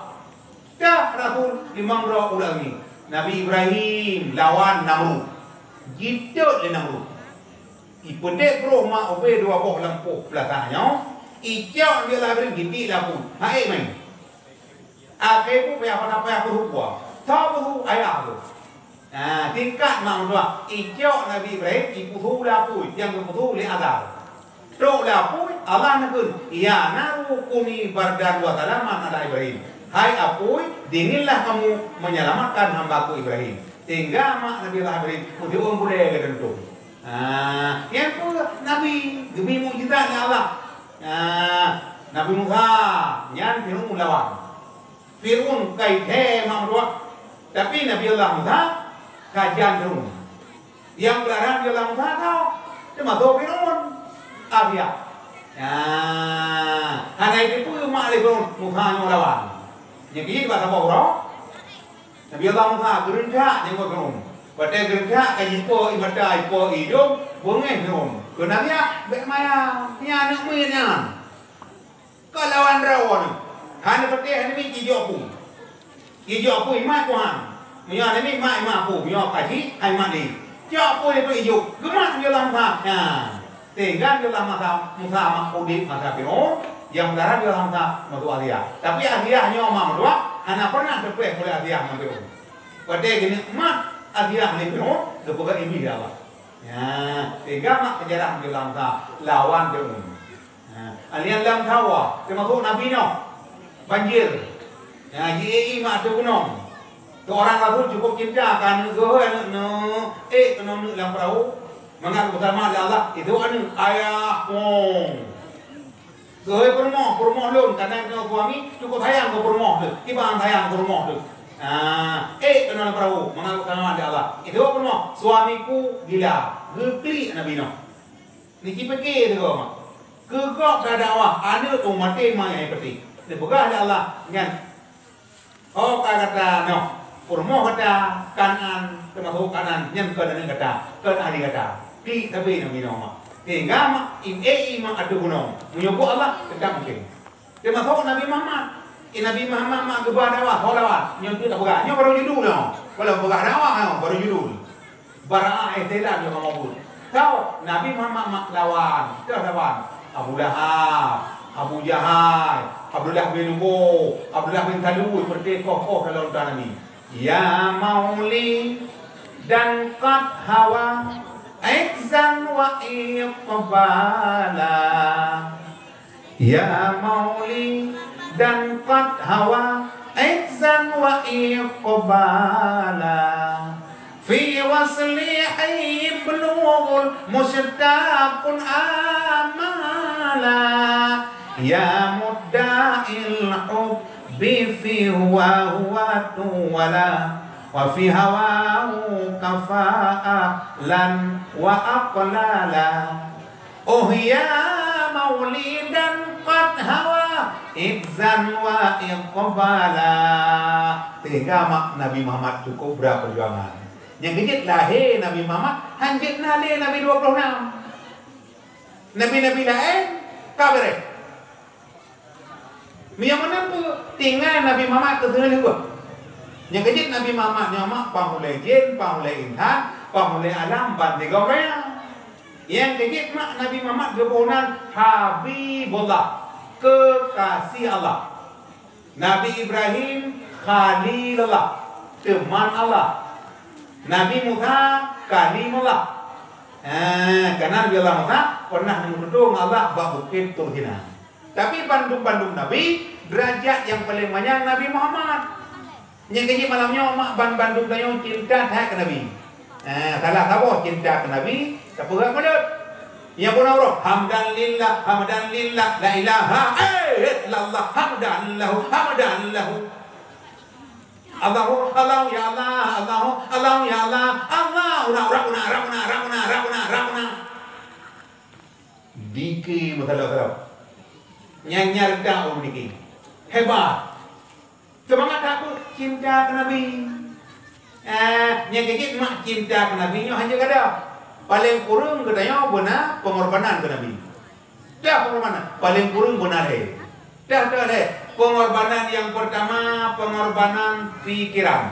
Dah rasul limong droe ureuëng nyoe. Nabi Ibrahim lawan Namrud. Jitôt lé Namrud. Ipeudeh broh mak ubé dua boh lampôh peulasah nyoe, icok Nabi Allah Ibrahim jitiek lapui. Hai main. Akhé payah, payah, payah peuhu kuah. Tho peuhu ayah tu. Ha, tingkat mak meutuwah. Icok Nabi Ibrahim ipeuhu lapui, nyang geupeuhu lé Azar. Trok lapui, Allah neukheun, "Ya naru kuni bardan wa salaman ala Ibrahim." Hai apui, dinginlah kamu menyelamatkan hamba-Ku Ibrahim. Sehingga mak Nabi Allah Ibrahim meusiuem bulée geuteuntu. Ha, nyang peue Nabi geubri mukjizat lé Allah. Ha, Nabi Musa nyan Firaun lawan. Firaun kai thée mak meutuwah. Tapi Nabi Allah Musa ka jan Firaun. Nyang beularang Nabi Allah Musa tho, teumasok Firaun. Abiya. Nah, hana jiteupeue mak lé Firaun Musa nyoe lawan. Nyang keuh bak saboh uroe, Nabi Allah Musa geureuntak nyoe Firaun. Watée geureuntak ka jipo ié mata, jipo ié idong, beungéh Firaun. Keu Nabi, bék maya, nyan aneuëk miet nyan. Ka lawan droe nyoe. Hana patéh, hana miet, ijok apui. Ijok apui mat Tuhan. Meunyoe Nabi mak, mak peue? Meunyoe kaji, hai mak di. Cok peue itu ijuk. Geumat Nabi Allah Musa. Nah, tinggai Nabi Allah Musa, Musa mak udeb masa Firaun, nyang meudara Nabi Allah Musa masuk Asia. Tapi Asia nyoe mak meutuah, hana pernah teupeh oleh Asia ngon Firaun. Watée geuneuk mat Asia lé Firaun, geupeugah Iblih lé Allah. Nah, tinggai mak seujarah Nabi Allah Musa lawan Firaun. Ha, alian lam hawa, teumasok Nabi Nuh. Banjir. Ha, ji-ék mak ateueh gunong. Seurang rasul cukup cinta keu aneuk geuh, aneuk neuh, ék keunoe neuk lam peurahô. Mangat geuseulamat lé Allah, itu aneuk, ayah, wong. Geuh peurumoh, peurumoh lôn, kadang keu suami cukup sayang keu peurumoh teuh, kiban sayang keu peurumoh teuh. Ha, ék keunoe lam peurahô, mangat geuseulamat lé Allah. Itu peurumoh, suamiku gila, geuklik Nabi Nuh. Neuci pike sigoe mak. Keu gob ka dakwah, aneuk tueng maté ma nyang peutéh. Neupeugah lé Allah nyan, "Oh ka gata nyoe, peurumoh gata Kanaan, teumasok Kanaan, nyan kon aneuk gata, kon ahli gata." Klik sabe nyang minoe mak. Sehingga mak, im-, ék ié mak ateueh gunong. Meunyoe buet Allah, teutab mungken. Teumasok Nabi Muhammad. Eh, Nabi Muhammad mak geuba dakwah, soe lawan? Nyoe tu tapeugah. Nyoe baru judul nyoe. Kalau peugah dakwah nyoe, baru judul. Bara'ah, eh, Thailand nyoe kamoe buet. Tau, Nabi Muhammad mak lawan. Teu lawan. Abu Lahab, Abu Jahal, Abdullah bin Ubo, Abdullah bin Salul, seperti koh-koh dalam Nabi. Ya mauli dan qad hawa, izan wa iqbala. Ya mauli dan qad hawa, izan wa iqbala. Fi waslihi bulughul mushtaqun amala. Ya mudda'il hubbi fi huwa huwa tuwala. Wa fi hawahu kafa'alan wa aqlala. Oh ya maulidan qad hawa, izzan wa iqbala. Sehingga mak Nabi Muhammad cukup berat perjuangan. Nyang keujeuet lahé Nabi Muhammad, hanjeuet na lé Nabi dua puluh enam. Nabi-nabi laén ka beureh. Meunyoe meunan peue, tinggai Nabi Muhammad keu sireuleueh. Nyang keujeuet Nabi Muhammad nyoe mak pang ulée jén, pang ulée insan, pang ulée alam ban tigong raya. Nyang keujeuet mak Nabi Muhammad geupeunan Habibullah, keukasih Allah. Nabi Ibrahim Khalilullah, teuman Allah. Nabi Musa Kalimullah. Eh, karena Nabi Allah Musa pernah meututoe ngon Allah bak bukét Tur Sina. Tapi bandum-bandum nabi, derajat nyang paleng manyang Nabi Muhammad. Nyang keujeuet malam nyoe mak ban bandum tanyoe cinta that keu Nabi. Eh, salah saboh cinta keu Nabi, tapeugah mulod. Nyang puna uroe, hamdan lillah, hamdan lillah, la ilaha illallah, hamdan lahu, hamdan lahu. Allahu, Allahu ya Allah, Allahu, Allahu ya Allah, Allah, ura, ura, una, ura, una, ura, una, ura, una, ura, una. Dike meusalah-salah. Nyan nyang reudah ureueng dike. Hebat. Seumangat that peue? Cinta keu Nabi. Eh, nyang keujeuet mak cinta keu Nabi nyoe hana gada. Paleng kureueng geutanyoe beuna peungorbanan keu Nabi. Dah peungorbanan, paleng kureueng beuna lhèe. Dah, dah lhèe. Peungorbanan nyang peurtama, peungorbanan pikeran.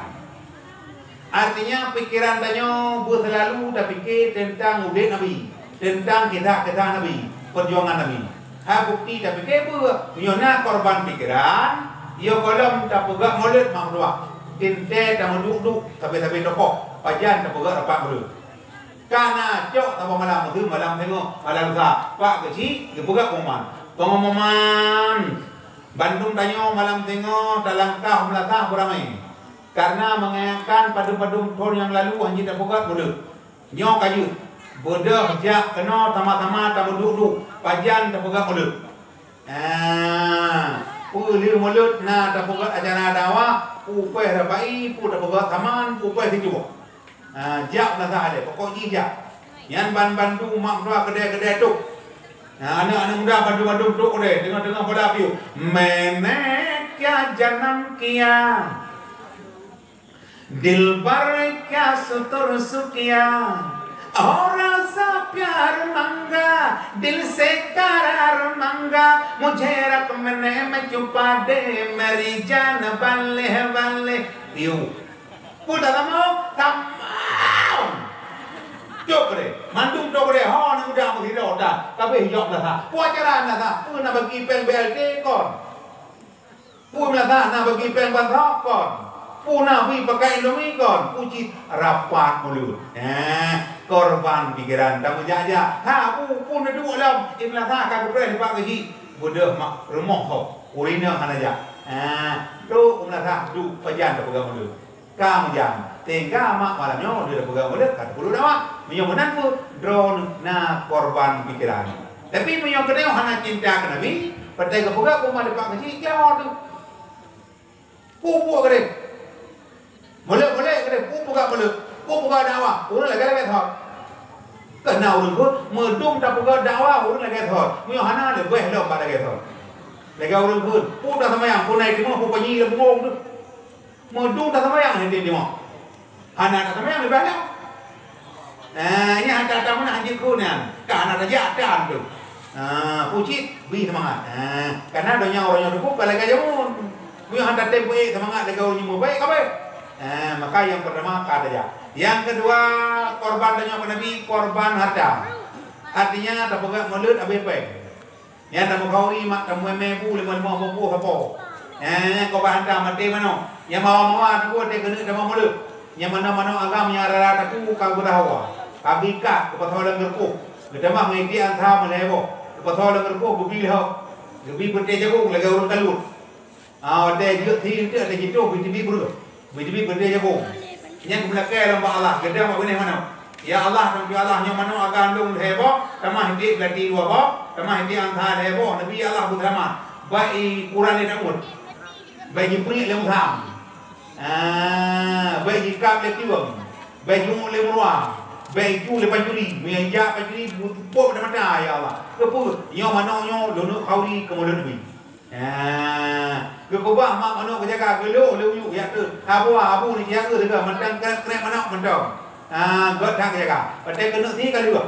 Artinya, pikeran tanyoe beuseulalu tapike teuntang udép Nabi, teuntang kisah-kisah Nabi, peujuangan Nabi. Hai bukti tapike peue? Meunyoe na korban pikeran, yo gohlom tapeugah mulod mak meutuah. Teuntèe tameuduek-duek sabe-sabe tokoh, pajan tapeugah rapat mulod. Ka na cok saboh malam, meuteumé malam singoh, malam lusa. Pak Geuchik geupeugah pengumuman. Pengumuman, bandum tanyoe malam singoh talangkah meulasah beuramé. Karena meungingatkan padum-padum thon nyang lalu hana jeuet tapeugah mulod. Nyoe ka jeuet. Beudôh jak keunoe sama-sama tameuduek-duek, pajan tapeugah mulod. Ah, peue lheueh mulod na tapeugah acara dakwah, peue upéh rabai, peue tapeugah saman, peue upéh sijuek. Ah, jak meulasah lé, pokok jih jak. Nyan ban bandum mak meutuah keudè-keudè trok. Nah, aneuk-aneuk muda bandum-bandum trok keudè, teungoh-teungoh pola piôh. Maine kya janam kya, dilbar kya sutur sukya, ho raza pyar mangga, dil se karar mangga, mujhe rakh maine mein chupa de, meri jaan balle balle. Piôh. Peue tatamong? Tamong! Cok keudeh. Mandum cok keudeh. Ho, aneuk muda meusidroe that. Ka abéh jok meulasa. Peue acara meulasa? Peue na bagi péng B L T kon? Peue meulasa na bagi péng bansos kon? Peue na bri pakai Indomie kon? Peue cit rapat mulod. Eh, korban pikeran tameujak-jak. Ha, peue, peue neuduek lom? Eh, meulasa ka geupreh dipat keuchik. Beudôh mak rumoh ho. Ureueng inong hana jak. Eh, trok meulasa duek pajan tapeugah mulod. Ka meujan, sehingga mak malam nyoe lheueh tapeugah mulod ka teupeuduek dakwah. Meunyoe meunan peue, droeneuh na korban pikeran. Tapi meunyoe geutanyoe hana cinta keu Nabi, watèe geupeugah peue mak dipat keuchik, jauh teuh. Peue-peue keudeh. Mulod-mulod keudeh, peue peugah mulod, peue peugah dakwah, ureueng lagèe-lagèe thon. Keu na ureueng kheun, meudum tapeugah dakwah ureueng lagèe thon. Meunyoe hana, leubeh lom bak lagèe thon. Lagèe ureueng kheun, peue taseumbahyang, peue na ié timoh, peue panyang lam bungong teuh. Meudum taseumbahyang hana ié timoh. Hana taseumbahyang leubeh lom. Ah, nyan ata-ata meunan jikheun nyan. Ka hana tajak tan tu. Ah, peue cit, bri seumangat. Ah, karena donya uroe nyoe teupeu ka lagèe jameun. Meunyoe hana tatem peuék seumangat lagèe ureueng nyang mubaik, ka abéh. Ah, maka nyang peurtama ka tajak. Nyang keudua, korban tanyoe keu Nabi, korban harta. Artinya, tapeugah mulod abéh péng. Nyan tameukauri mak, tameuémé bu limong-limong bungkôh sapo. Nyan, nyan keu bak hantam até manok. Nyang mawa-mawa teungku até keuneuk tamong mulod. Nyang manok-manok agam nyang rara taku ka beurhawa. Ka geuikat, geupasoe lam geurukoh. Geutamah ngon iték ansa meulhèe boh. Geupasoe lam geurukoh, geubi lhok. Geubi peuté jagong lagèe ureueng kalon. Ah, watèe jeuet thi eunteuk, watèe jitôh, beujibi breueh. Beujibi beude jagong. Nyan geumeulakèe lom bak Allah, geudong bak binéh manok. Ya Allah, Tuhan Allah, nyoe manok agam lôn lhèe boh, tamah iték beulati dua boh, tamah iték ansa lhèe boh, Nabi Allah beuseulamat. Bèk ikuran lé Daud. Bèk jipriek lé Musam. Ah, bèk jikab lé kleueng. Bèk jiuet lé meuruwa. Bèk jicu lé pancuri. Meunyo jak pancuri, beutumpok mata-mata, ya Allah. Keupeue? Nyoe manok nyoe lôn khauri keu mulod Nabi. Ha, geukeubah mak manok geujaga, geulok lé uyu jak keu. Abu, abu ni jak keu teuga, mantong krek-krek manok mantong. Ha, göt that geujaga. Watèe keuneuk thi ka lheueh.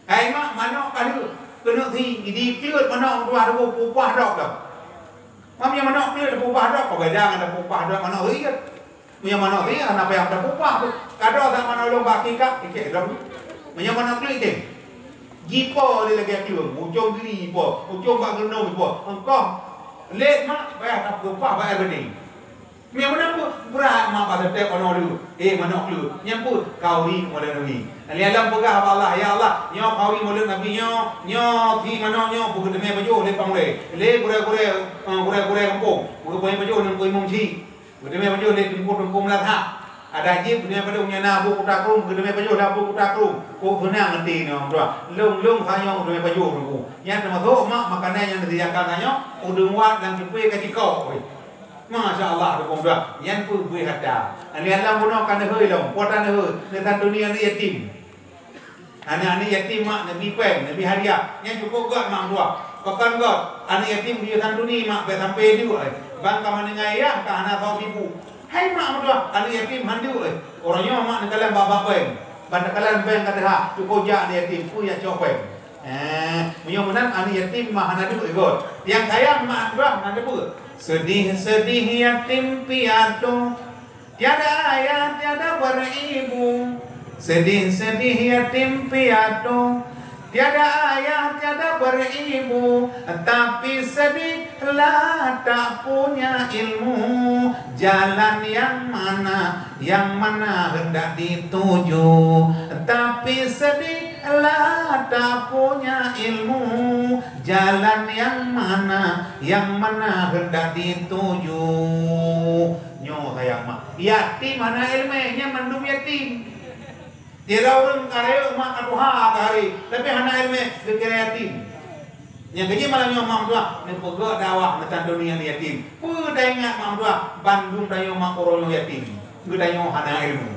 Hai mak, manok ka lheueh. Keuneuk thi, idi kleuet manok tuha tuboh pupah dok dah. Mam nyang manok kleuet pupah dok, ka beda ngon pupah dok manok riet. Meunyoe manok riet hana payah tapupah pih. Ka droe that manok lôn bak akikah, ikek lom. Meunyoe manok kleuet tem. Jipo lé lagèe kleueng, ucong giri jipo, ucong bak geureunom jipo. Engkoh lét mak payah tapupah bak air beudé. Meunyoe meunan peue, brat mak bak teutek manok lé. Eh, manok kleuet. Nyan peue? Khauri keu mulod Nabi. Lé lom peugah bak Allah, "Ya Allah, nyoe khauri mulod Nabi nyoe, nyoe thi manok nyoe beugeuteumé pajoh lé panggurèe, lé gurèe-gurèe, eh, gurèe-gurèe gampông, beugeuteumé pajoh ngon imum chik." Geuteumé pajoh lé teungku-teungku meulathak. Adak jih geuteumé pajoh nyan na Abu Kuta Krueng, geuteumé pajoh lé Abu Kuta Krueng. Kok seunang até nyoe, tuan. Lôn-lôn tanyoe geuteumé pajoh teungku. Nyan teumasok mak makanan nyang disediakan tanyoe, udeueng wat dan cupe ka cikok. Masya Allah, dukung tuan. Nyan peue bri harta. Aneuk alam bunoe ka neuhôi lom, kuat neuhôi, neusantuni aneuk yatim. Aneuk-aneuk yatim mak neubi péng, neubi hadiah. Nyan cukôp göt mak meutuah. Pakon göt, aneuk yatim geuyue santuni mak bèk sampoe duek, eh. Ban ka meuninggai yah ka hana soe sibu. Hai mak meutuah, aneuk yatim han duek, eh. Uroe nyoe mak neukalon bak-bak péng. Ban teukalon péng ka teuhah, cukôp jak aneuk yatim, peue jak cok péng. Eh, meunyoe meunan aneuk yatim mak hana duek, eh, göt. Nyang sayang mak meutuah, na teupeue. Sedih-sedih yatim piatu. Tiada ayah, tiada beribu, sedih-sedih yatim piatu. Tiada ayah, tiada beribu, tapi sedihlah tak punya ilmu. Jalan yang mana, yang mana hendak dituju, tapi sedihlah tak punya ilmu. Jalan yang mana, yang mana hendak dituju. Nyoe sayang mak. Yatim hana iéleumé, nyan mandum yatim. Di ureueng ka rayeuk mak ka tuha ka hari, tapi hana iéleumé, geukira yatim. Nyang keujeuet malam nyoe mak meutuah, neupeugah dakwah meutan dunia yatim. Peue taingat mak meutuah, bandum tanyoe mak uroe nyoe yatim. Geutanyoe hana iéleumé.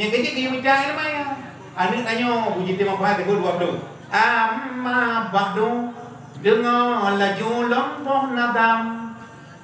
Nyang keujeuet geuyue mita iéleumé nyan. Aneuk tanyoe beujitem apa teupeu dua ploh. Amma ba'du, deungoe laju lom boh nadam.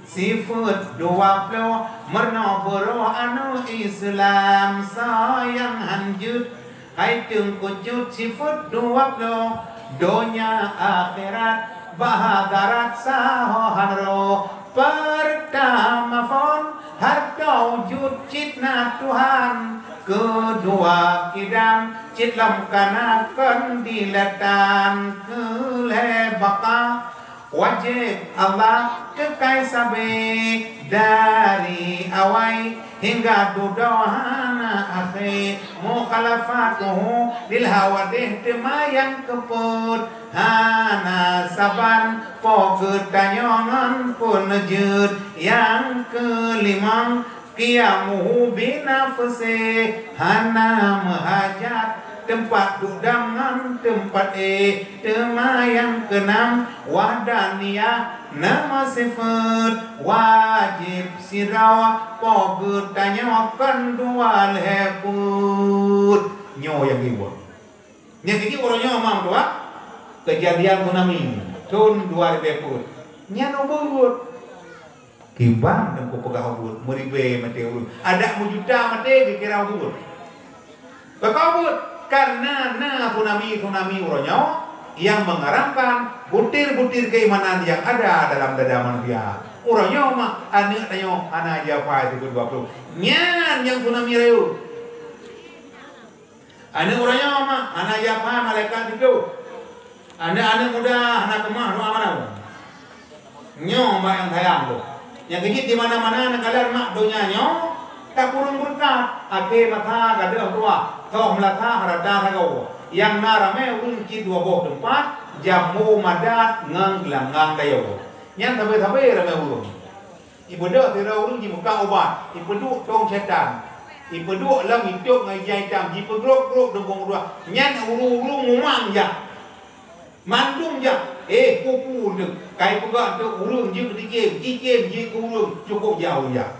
Sifeuet dua ploh meurunoe beurôh aneuk Islam, soe nyang han jeuet hai teungku jeuet. Sifeuet dua ploh donya akhirat, bak hadarat sahoe han roh. Peurtama phon, Hareuta wujud cit na Tuhan, keudua kidam cit lom ka na kon dilatan, keu lhée baka wajéb Allah keukai sabe, dari awai hingga dudoe hana akhé. Mukhalafatuhu lil hawadith teuma nyang keupeuet, hana saban po geutanyoe ngon peuneujeuet. Nyang keulimong, qiyamuhu binafsih, hana meuhajat teumpat duek dam ngon teumpat éh. Teuma nyang keunam, wahdaniyah, na meusifeuet, wajéb sidroe po geutanyoe kon dua lhée peuet. Nyoe nyang keudua. Nyang keujeuet uroe nyoe, Mak Meutuah, keujadian tsunami thon dua ribée peuet. Nyan ubeuet. Kiban teungku peugah ubeuet, meuribée maté ureuëng. Adak meujuta maté geukira ubeuet. Pakon ubeuet? Karena na tsunami-tsunami uroe nyoe nyang mengaramkan butir-butir keimanan nyang ada dalam dada manusia. Uroe nyoe mah aneuëk tanyoe hana jiapai sibuet dua ploh. Nyan nyang tsunami rayeuk. Aneuëk uroe nyoe mah hana jiapai malaikat siplôh. Aneuëk-aneuëk muda hana keumah doa malam. Nyoe mak nyang sayang tu. Nyang keujeuet di mana-mana neukalon mak donya nyoe takureueng beureukat. Akhé masa gadôh tuha, soh meulasa harata sagoe. Nyang na ramé ureuëng cit dua boh teumpat, jambu, madat ngon geulanggang dayô. Nyan sabe-sabe ramé ureuëng. Ibeudôh sidroe ureuëng jimeukat ubat, ipeuduek tông syaitan, ipeuduek lam itôb ngon ija itam, jipeugrôp-grôp deungon ureuëng. Nyan ureuëng-ureuëng mumang jak. Mandum jak, eh, peue-peue deuh. Kai peugah teuh ureuëng jeuet keu cicém, cicém jeuet keu ureuëng, cukôp jak ureuëng jak.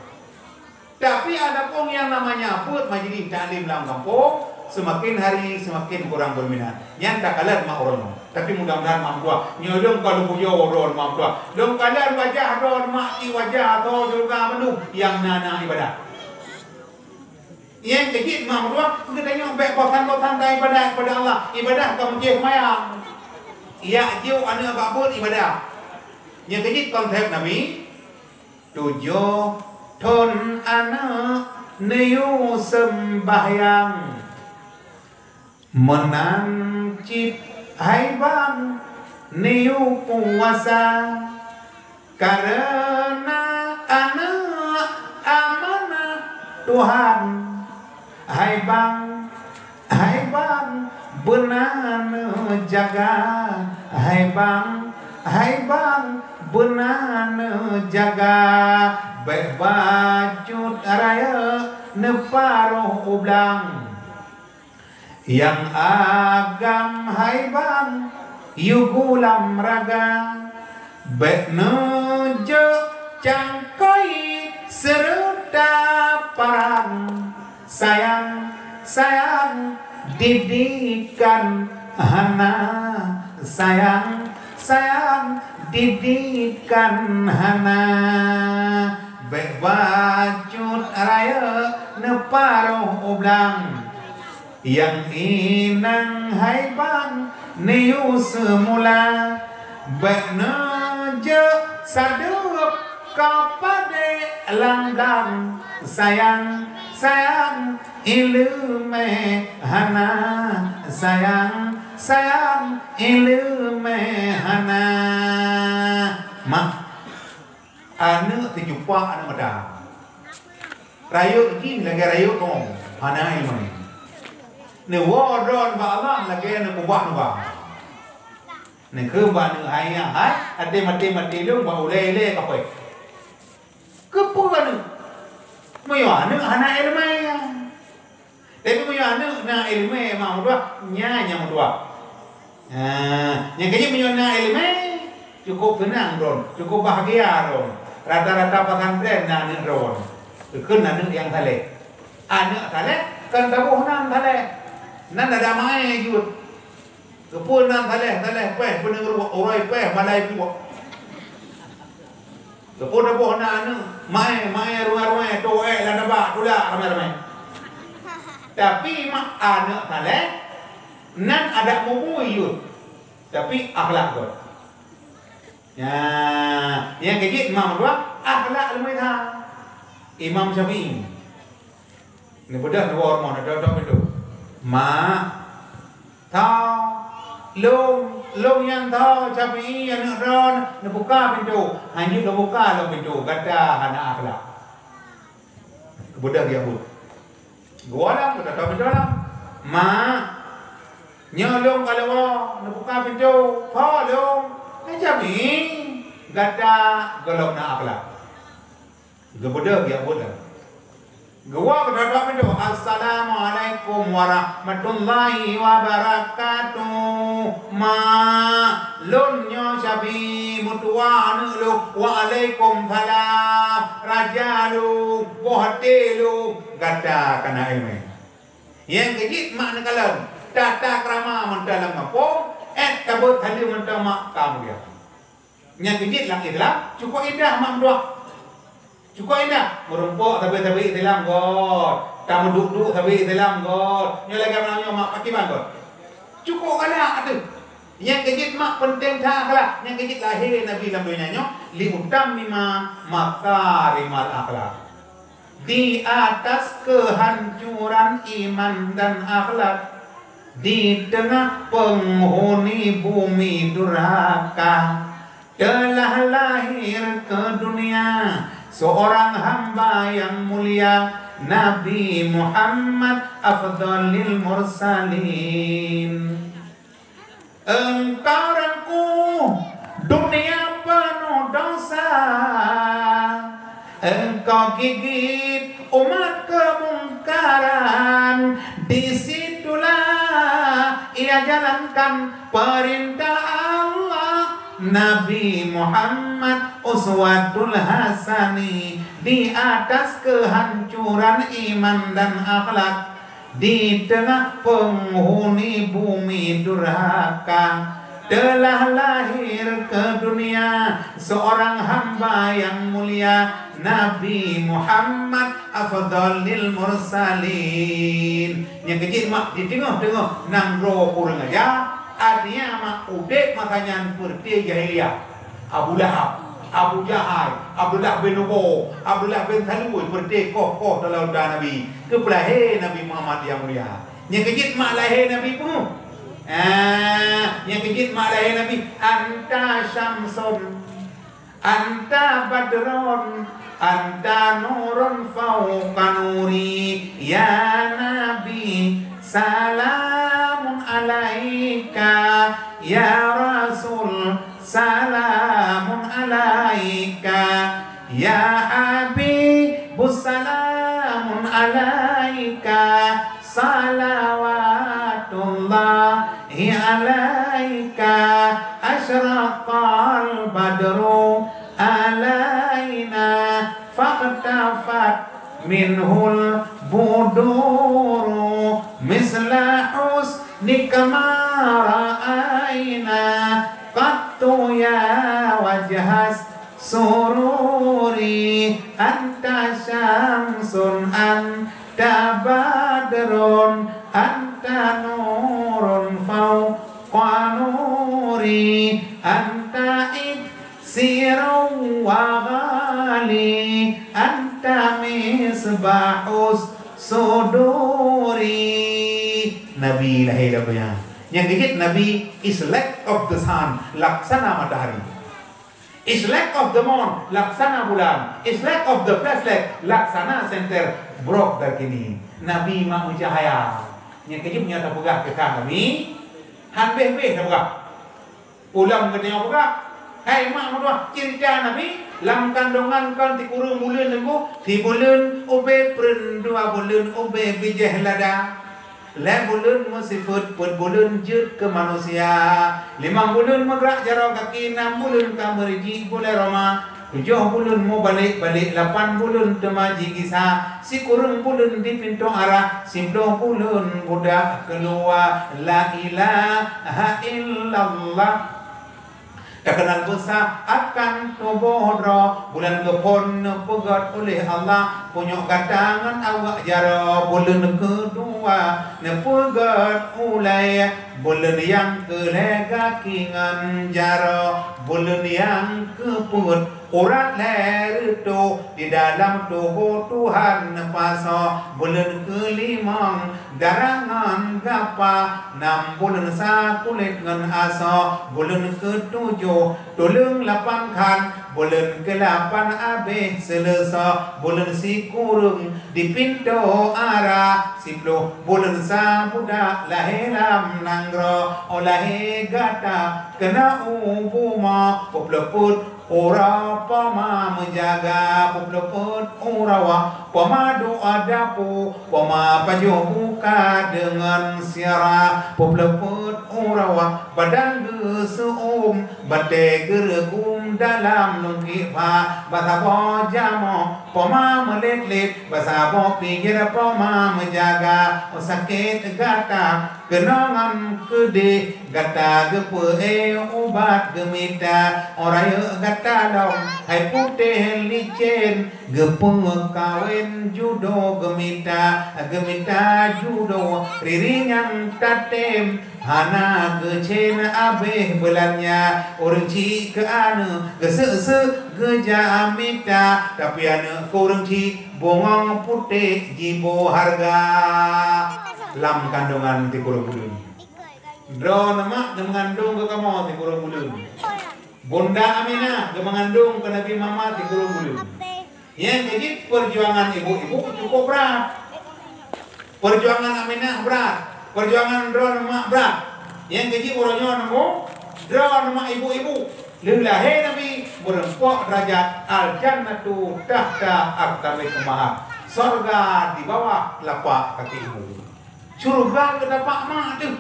Tapi adapun yang namanya buet majlis taklim lam gampông, seumaken hari seumaken kurang beuminat. Nyan takalon mak uroe nyoe. Tapi mudah-mudahan mak meutuah, nyoe lôn ka lôn pujoe droe mak meutuah. Lôn kalon wajah droe mak, i wajah atau syeuruga mandum nyang na-na ibadat. Nyang keujeuet mak meutuah, geutanyoe bék bosan-bosan ta ibadat kepada Allah. Ibadat kon meucéh seumayang. Jak jok aneuëk bak buet ibadat. Nyang keujeuet konsep Nabi, tujoh thon aneuëk neuyue seumbahyang. Meunan cit hai bang neuyue puasa, kareuna aneuëk amanah Tuhan. Hai bang, hai bang, beuna neujaga. Hai bang, hai bang, beuna neujaga. Bék bacut rayeuk neuparoh u blang. Nyang agam hai bang, yue gulam raga, bék neujok cangkôi seureuta parang. Sayang, sayang, didikan hana. Sayang, sayang, didikan hana. Bék bacut rayeuk neuparoh u blang. Nyang inong hai bang neuyue seumula, bék neujok sadeueb ka padé lam blang. Sayang, sayang, iéleumé hana. Sayang, sayang, iéleumé hana. Mak, aneuëk teucupak aneuëk mata. Rayeuk jih lagée rayeuk kong, hana iéleumé. Neuwoe droe bak Allah lagée neukubah nibak. Neukheun bak aneuëk hai nyan, hai, até maté-maté lôn bak ulée ilée kapée. Keupeue aneuëk? Meunyoe aneuëk hana iéleumé. Tapi meunyoe aneuëk na iéleumé mak meutuah, nyan nyang meutuah. Ha, nyang keujeuet meunyoe na iéleumé, cukup seunang droe, cukup bahagia droe. Rata-rata pesantren na aneuëk droe. Keu aneuëk nyang saleh. Aneuëk saleh kan taboh nan saleh. Nan ada mai jeuet. Keupeue nan saleh, saleh péh peuneurok, uroe péh malai puek. Keupeue taboh nan aneuëk, mai, mai ruwai-ruwai, toh ék lam tabak, tulak ramai-ramai. Tapi mak aneuëk saleh, nan adak mubui yue, tapi akhlak gét. Nyan, nyang keujeuet mak meutuah, akhlak leumeh that. Imam Syafi'i. Neubeudôh dua rumoh, na dua pintoe. Mak, tho, lôn, lôn nyang tho Syafi'i aneuk droe, neubuka pintoe. Hanjeuet neubuka lôn pintoe, gata hana akhlak. Geubeudôh geujak buet. Geuwoe lam, geutatô pintoe lam. Mak, nyoe lôn ka lôn neubuka pintoe, tho lôn, Syafi'i, gata gohlom na akhlak. Geubeudôh geujak buet lam. Geuwoe geutatô pintoe, "Assalamualaikum warahmatullahi wabarakatuh. Mak, lôn nyoe Syafi'i, meutuwa aneuk lôn." "Waalaikumsalam, raja lôn, boh até lôn." Gata kana iéleumé. Nyang keujeuet mak neukalon, tata krama mantong lam gampông, ék tabeuet haleue mantong mak ka mulia. Nyang keujeuet lam Islam, cukôp indah mak meutuwah. Cukôp indah, meurumpok sabe-sabe Islam göt, tameuduek-duek sabe Islam göt. Nyoe lagèe malam nyoe mak pakriban göt. Cukôp galak ateueh. Nyang keujeuet mak peunteng that akhlak, nyang keujeuet lahé Nabi lam donya nyoe, "Liutammima makarimal akhlak." Di atas kehancuran iman dan akhlak, di tengah penghuni bumi durhaka, telah lahir ke dunia seorang hamba yang mulia, Nabi Muhammad afdhalil mursalin. Engkau rengkuh dunia penuh dosa, engkau gigit umat kemungkaran. Di situlah ia jalankan perintah Allah. Nabi Muhammad uswatul hasani, di atas kehancuran iman dan akhlak. Di tengah penghuni bumi durhaka, telah lahir ke dunia seorang hamba yang mulia, Nabi Muhammad afdhalil mursalin. Nyang keujeuet mak, di teungoh-teungoh nanggroe ureueng aja, artinya mak udeb masa nyan peureuté jahiliyah. Abu Lahab, Abu Jahal, Abdullah bin Ubay, Abdullah bin Salul, peureuté koh-koh teuh lam uta Nabi, keu peulahé Nabi Muhammad nyang mulia. Nyang keujeuet mak lahé Nabi peue? Ah, nyang keujeuet mak lahé Nabi, "Anta syamsun, anta badrun, anta nurun fauqa nuri." Ya Nabi, salamun alaika. Ya Rasul, salamun alaika. Ya Habibu, salamun alaika. Salawatullahi alaika. Asyraqal badru alaina, fakhtafat minhul buduru, misla husnika ma ra'aina qattu ya wajhas sururi. Anta syamsun, anta badrun, anta nurun fauqa nuri, anta iksirun wa ghali, anta misbahus suduri. Nabi lahé lam donya. Nyang keujeuet Nabi is like of the sun, laksana matahari. Is like of the moon, laksana bulan. Is like of the flashlight, laksana senter brok darkini. Nabi mak meucahaya. Nyang keujeuet nyoe tapeugah keu kah Nabi, han béh-béh tapeugah. Ulôn geutanyoe peugah, hai mak meutuwah, ceurita Nabi, lam kandongan kon sikureueng buleuen teungku, sibuleuen ubé preun, dua buleuen ubé bijéh lada, lhèe buleuen meusifeuet, peuet buleuen jeuet keu manusia, limong buleuen meugrak jaroe gaki, nam buleuen ka meurijik gulèe roma, tujoh buleuen mubalek-balek, lapan buleuen teuma jigisa, sikureueng buleuen di pintoe arah, siploh buleuen budak keuluwa. La ilaha illallah. Takeunal beusa akan tuboh droe, buleuen geuphon neupeugét uléh Allah, punyok gata ngon awak jaroe, buleuen keudua neupeugét ulèe, buleuen nyang keulhèe gaki ngon jaroe, buleuen nyang keupeuet Urat lhèe reutôh di dalam tuboh Tuhan neupasoe, buleuen keulimong darah ngon gapa, nam buleuen sa kulét ngon asoe, buleuen keutujôh tuleueng lapan khan, buleuen keulapan abéh seuleusoe, buleuen sikureueng di pintoe ara, siploh buleuen sa budak lahé lam nanggroe. Óh lahé gata keunoe u bumoe, peuet ploh peuet uroe poma meujaga, peuet ploh peuet uroe poma duek dapu, poma pajoh buka deungon syedara, peuet ploh peuet uroe badan geuseu'uem, batèe geureugum dalam lungkiek pha, bak saboh jamoe poma meulét-lét, bak saboh pijéh poma meujaga. Óh sakét gata keunoe ngon keudéh, gata geupeuék ubat geumita, óh rayeuk gata lom hai putéh licén, geupeukawen judo geumita, geumita judo riri nyang tatém, hana geucén abéh beulannya. Ureueng chik keu aneuk geuseuk-seuk geujak mita, tapi aneuk keu ureueng chik bungong putéh jiboh hareuga. Lam kandongan sikureueng buleuen. Droeneuh mak geumeungandong keu kamoe sikureueng buleuen. Bunda Aminah geumeungandong keu Nabi Muhammad sikureueng buleuen. Nyang keu jih peujuangan ibu-ibu cukup brat. Peujuangan Aminah brat, peujuangan droeneuh mak brat. Nyang keu jih uroe nyoe neumu droeneuh mak ibu-ibu. Lheueh lahé Nabi, meureumpok deurajat al-jannatu tahta aqdamil ummahat. Sorga di bawah telapak kaki ibu. Syeuruga keu tapak mak teuh.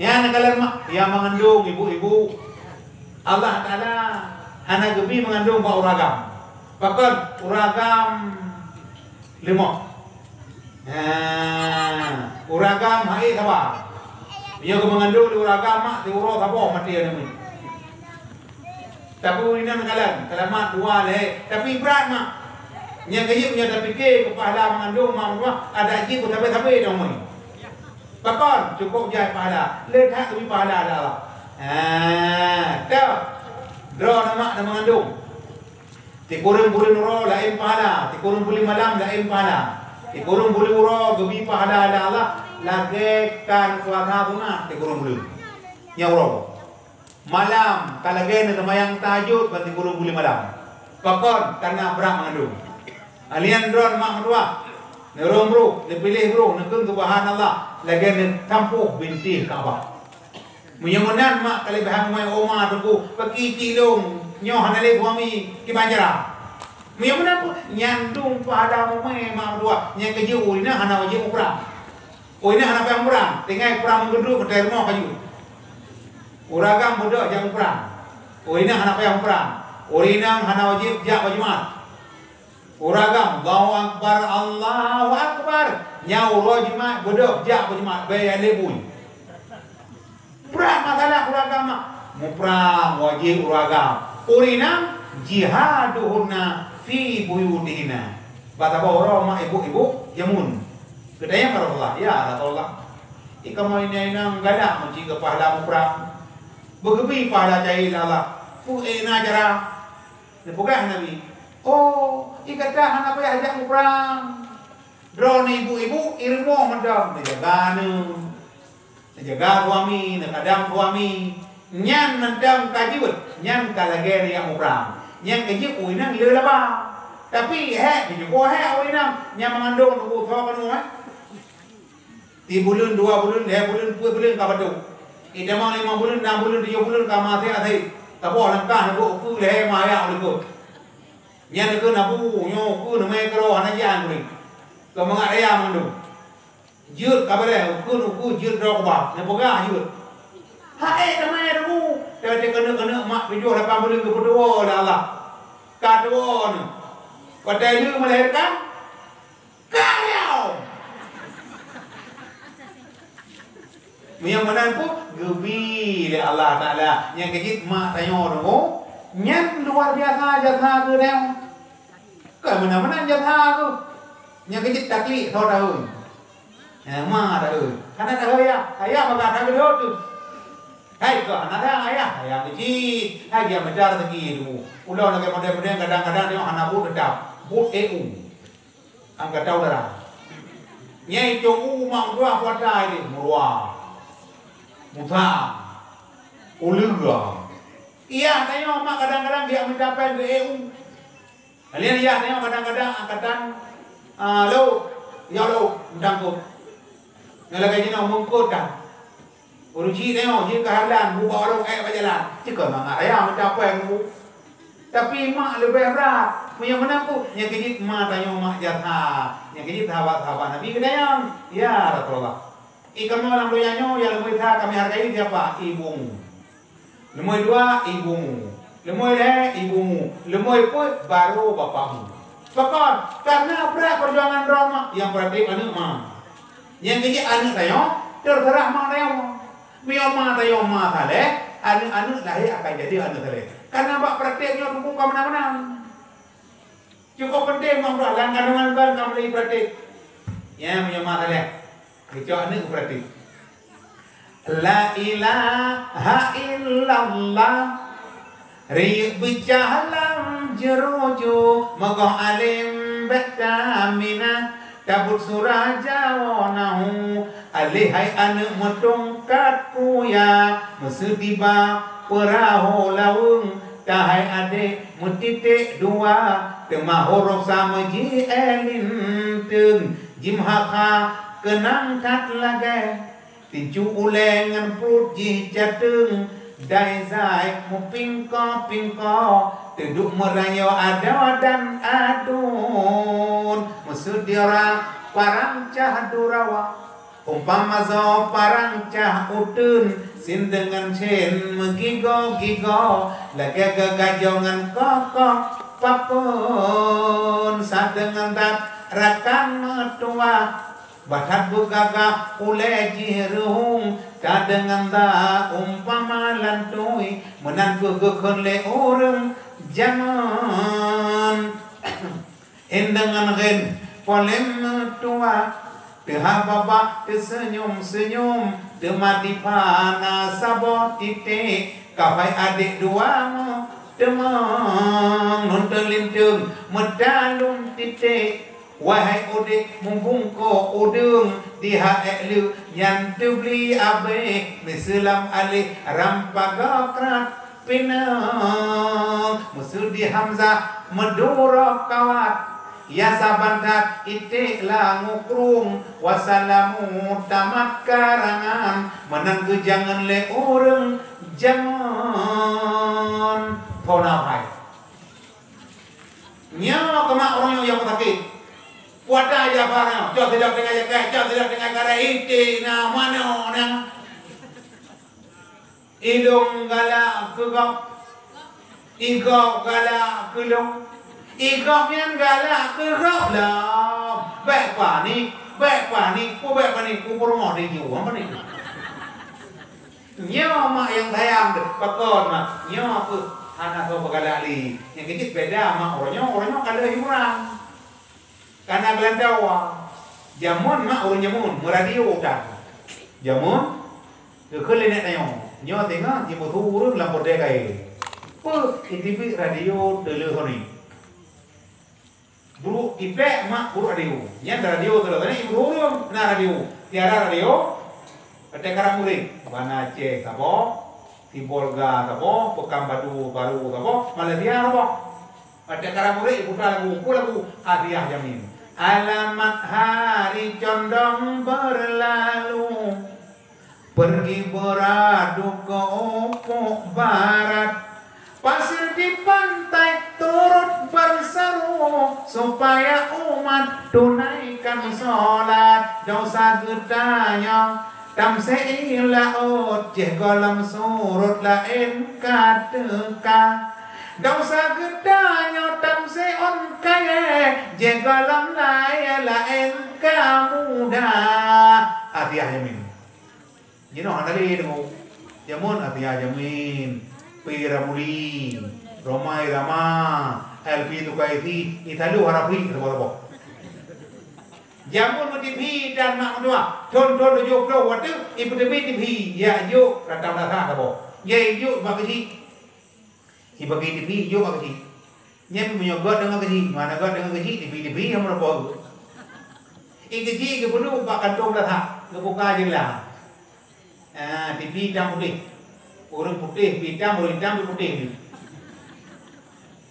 Nyan kalon mak, nyang meungandong ibu-ibu. Allah Taala hana geubi meungandong bak ureueng agam. Pakon? Ureueng agam leumoh. Nah, ureueng agam hai saba. Meunyoe geumeungandong lé ureueng agam mak, siuroe saboh maté aneuk miet. Tapi ureueng inong kalon, seulamat dua lhèe, tapi brat mak. Nyang keu jih meunyoe tapike keu pahala meungandong mak meutuah, adak jih beusabé-sabé dong meunan. Pakon? Cukup jai pahala. Lé that geubri pahala lé Allah. Ha, teuh. Droeneuh mak dan meungandong. Sikureueng buleuen uroe laén pahala, sikureueng buleuen malam laén pahala. Sikureueng buleuen uroe geubri pahala lé Allah lagèe kan puasa sunat sikureueng buleuen. Nyan uroe. Malam ka lagèe neuseumayang tahajud ban sikureueng buleuen malam. Pakon? Kareuna brat meungandong. Alèh nyan droeneuh mak meutuah, neurhom brôh, neupiléh brôh, neukheun subhanallah lagèe neutampoh bintéh Ka'bah. Meunyoe meunan mak, ka leubeh han meu'en oma teungku, peuki cit lôn, nyoe hana lé suami, kiban cara. Meunyoe meunan pun, nyan dum pahala mumè mak meutuah, nyang keu jih ureueng inong hana wajéb muprang. Ureueng inong hana payah muprang, tinggai prang meugeudruk meutai rumoh ka jeuet. Ureueng agam beudôh jak muprang. Ureueng inong hana payah muprang. Ureueng inong hana wajéb jak bak Jumat. Ureueng agam, Allahu Akbar, Allahu Akbar. Nyan uroe Jumat beudôh jak bak Jumat, bèk lé bui. Brat masalah ureueng agam mak. Muprang wajéb ureueng agam. Ureueng inong jihaduhunna fi buyutihinna. Bak saboh uroe mak ibu-ibu jameun. Geutanyong bak Rasulullah, "Ya Rasulullah, i kamoe inong-inong galak meuci keu pahala muprang. Beugeubri pahala cahé lé Allah. Peue na cara?" Neupeugah Nabi, "Oh, i gata hana payah jak muprang. Droeneuh ibu-ibu i rumoh mantong neujaga aneuk." Neujaga suami, neukadang suami. Nyan mantong ka jeuet, nyan ka lagèe neujak muprang. Nyan keu jeuet ureueng inong le laba. Tapi hék, meunyoe hék ureueng inong, nyan meungandong teungku soe keunoe, eh? Sibuleuen, dua buleuen, lhèe buleuen, peuet buleuen ka padub. Itamong limong buleuen, nam buleuen, tujoh buleuen ka maté asai. Saboh langkah neubôk ukeue lhèe ma yak likot. Nyan neukheun abu, nyoe ukeue neumè keudroe hana jian ureueng. Keu mangat raya mandum. Jeuet ka beureh, ukeue-ukeue jeuet droe keubah, neupeugah jeuet. Hai, damai ruku, watèe keuneuk-keuneuk mak tujoh lapan buleuen geupeutuwoe lé Allah. Ka tuwoe nyoe. Watèe lheueh melahirkan, ka lheueh. Meunyoe meunan pun geubi lé Allah Taala nyang keu jeuet mak tanyoe nyoe, nyan luar biasa jasa geuh nyoe. Kon meunan-meunan jasa geuh. Nyang keu jeuet taklik soe tahun. Eh, ma tahun. Hana tahun ya. Ayah maka ka geudhôt tu. Hai keuh hana dang ayah, ayah keucit. Hai dia meujar rezeki tu. Ulôn lagèe model-model kadang-kadang tengok hana buet teutap. Buet E U. Angkatan udara. Nyai cong u mak meuruah kuasa ini. Meuruah. Musang. Uleue. Iya, tanyoe mak kadang-kadang dia meucapai ke E U. Kalian ya, tengok kadang-kadang angkatan, ah, lauk, ya lauk, meucangkok. Nyang lagèe jinoe meungkot dah. Ureueng chik tengok, jih keuhadlan, bubak warong ék bak jalan. Cit kon mangat raya meucapai ngon bu. Tapi mak leubeh brat. Meunyoe meunan ku, nyang keujeuet ma tanyoe mak jahat. Nyang keujeuet sahabat-sahabat Nabi geutanyong, "Ya Rasulullah, i kamoe lam donya nyoe nyang leubeh that kami hargai siapa?" Ibumu. Leumoi dua, ibumu. Leumoi lhèe, ibumu. Leumoi peuet, baru bapakmu. Pakon? Karena brat peujuangan droe mak nyang peuratéb aneuk ma. Nyang keujeuet aneuk tanyoe, teuseurah mak tanyoe. Meunyoe mak tanyoe mak saleh, aneuk-aneuk lahé akan jadi aneuk saleh. Karena bak peuratéb nyoe teungku ka meunan-meunan. Cukup penting mak meuruah lam kandungan kon ka meulai peuratéb. Nyan meunyoe mak saleh. Geucok aneuk peuratéb. La ilaha illallah. Riyeuk beucah lam jeuruju, meugoh além bèk taminah, tabeuet surah jawoe nahu, alèh hai aneuk meutungkat kuya, meuseudiba peurahô laweueng, tahai adék meutiték dua, teuma hurôf sa meuji é linteung, jim ha-ha keunang that lagèe. Tincu ulèe ngon pruet jih cateueng, dai zai meupingko-pingko, teuduek meurayeue adoe dan aduen. Meuseudira parang cah durawa, umpama zoe parang cah uteuen, sin deungon sén meugigoe-gigoe, lagèe geugajoe ngon kokoh papeuen, sa deungon that rakan meutuwah. Bah that beugagah ulèe jih reuhông, ka deungon that umpama lantui, meunan kheueh geukheun lé ureueng jameun. Én deungon ghen polém meutuwah, teuhah babah teuseunyum-seunyum, teuma dipat na saboh titék, kafai adék dua meuteumong, nun teulinteung meutalun titék. Wahai udép mubungkôh udeueng, di ha ék leuek nyan teubli abéh, miseue lam aléh ram paga krat pineung. Meuseue di hamzah meuduro kawat, ya saban that iték la ngukrueng, wasalamu tamat karangan, meunan geujangon lé ureueng jameun. Phon apai. Nyoe keumak ureueng nyang sakét. Kuasa Jafar nyoe, cok sidroe tinggai jakée, cok sidroe tinggai kareh, iték na manoe na. Ilông galak keu gob, i gob galak keu lông, i gob nyan galak keu gob lom. Bèk panik, bèk panik, peue bèk panik, peue peurumoh di juang panik. Nyoe mak nyang sayang deuh, pakon mak? Nyoe kheueh hana soe peugalak lé. Nyang keu jeuet beda mak uroe nyoe, uroe nyoe ka lheueh hiburan. Ka na geulantoe. Jameun mak ureueng jameun, meuradio tan. Jameun, geukheun lé nèk tanyoe. Nyoe singoh jimeusu ureueng lam peureudèe kayèe. Peue, i teubiet radio teuleuh honi. Brôk ipèk mak brôk radio. Nyan radio teuh, tadi ibu ureueng na radio. Tiara radio, watèe karab murit. Banda Aceh saboh, Sibolga saboh, Pekanbaru Baru saboh, Malaysia saboh. Watèe karab murit iputa lagu, peue lagu? Asiah Jamin. Alamat hari condong berlalu. Pergi beradu ke ufuk barat, pasir di pantai turut berseru, supaya umat tunaikan sholat. Dosa geutanyoe tamsé i laôt, jéh gohlom surut laén ka teuka. Dosa geutanyoe tamsé ôn kayèe, jéh gohlom layèe laén ka muda. Asiah Jamin. Jinoe hana lé deungoe. Jameun Asia Jamin, P Ramli, Rhoma Irama, Elvi Sukaisi, Italo Harafi, saboh-saboh. Jameun meuteuphi tan mak meutuah, thon-thon tujoh ploh watèe ipeuteubi teuphi, ya jok rata meulasa saboh. Ya jok bak keuchik. Ibagi teuphi jok bak keuchik. Nyan meunyoe göt deungon keuchik, mana göt deungon keuchik, teuphi-teuphi nyang meureumpok. I keuchik geupeuduek bak kantong meulasa, geubuka jeulah. Ah, teuphi itam putéh. Ureueng putéh pih itam, ureueng itam pih putéh pih.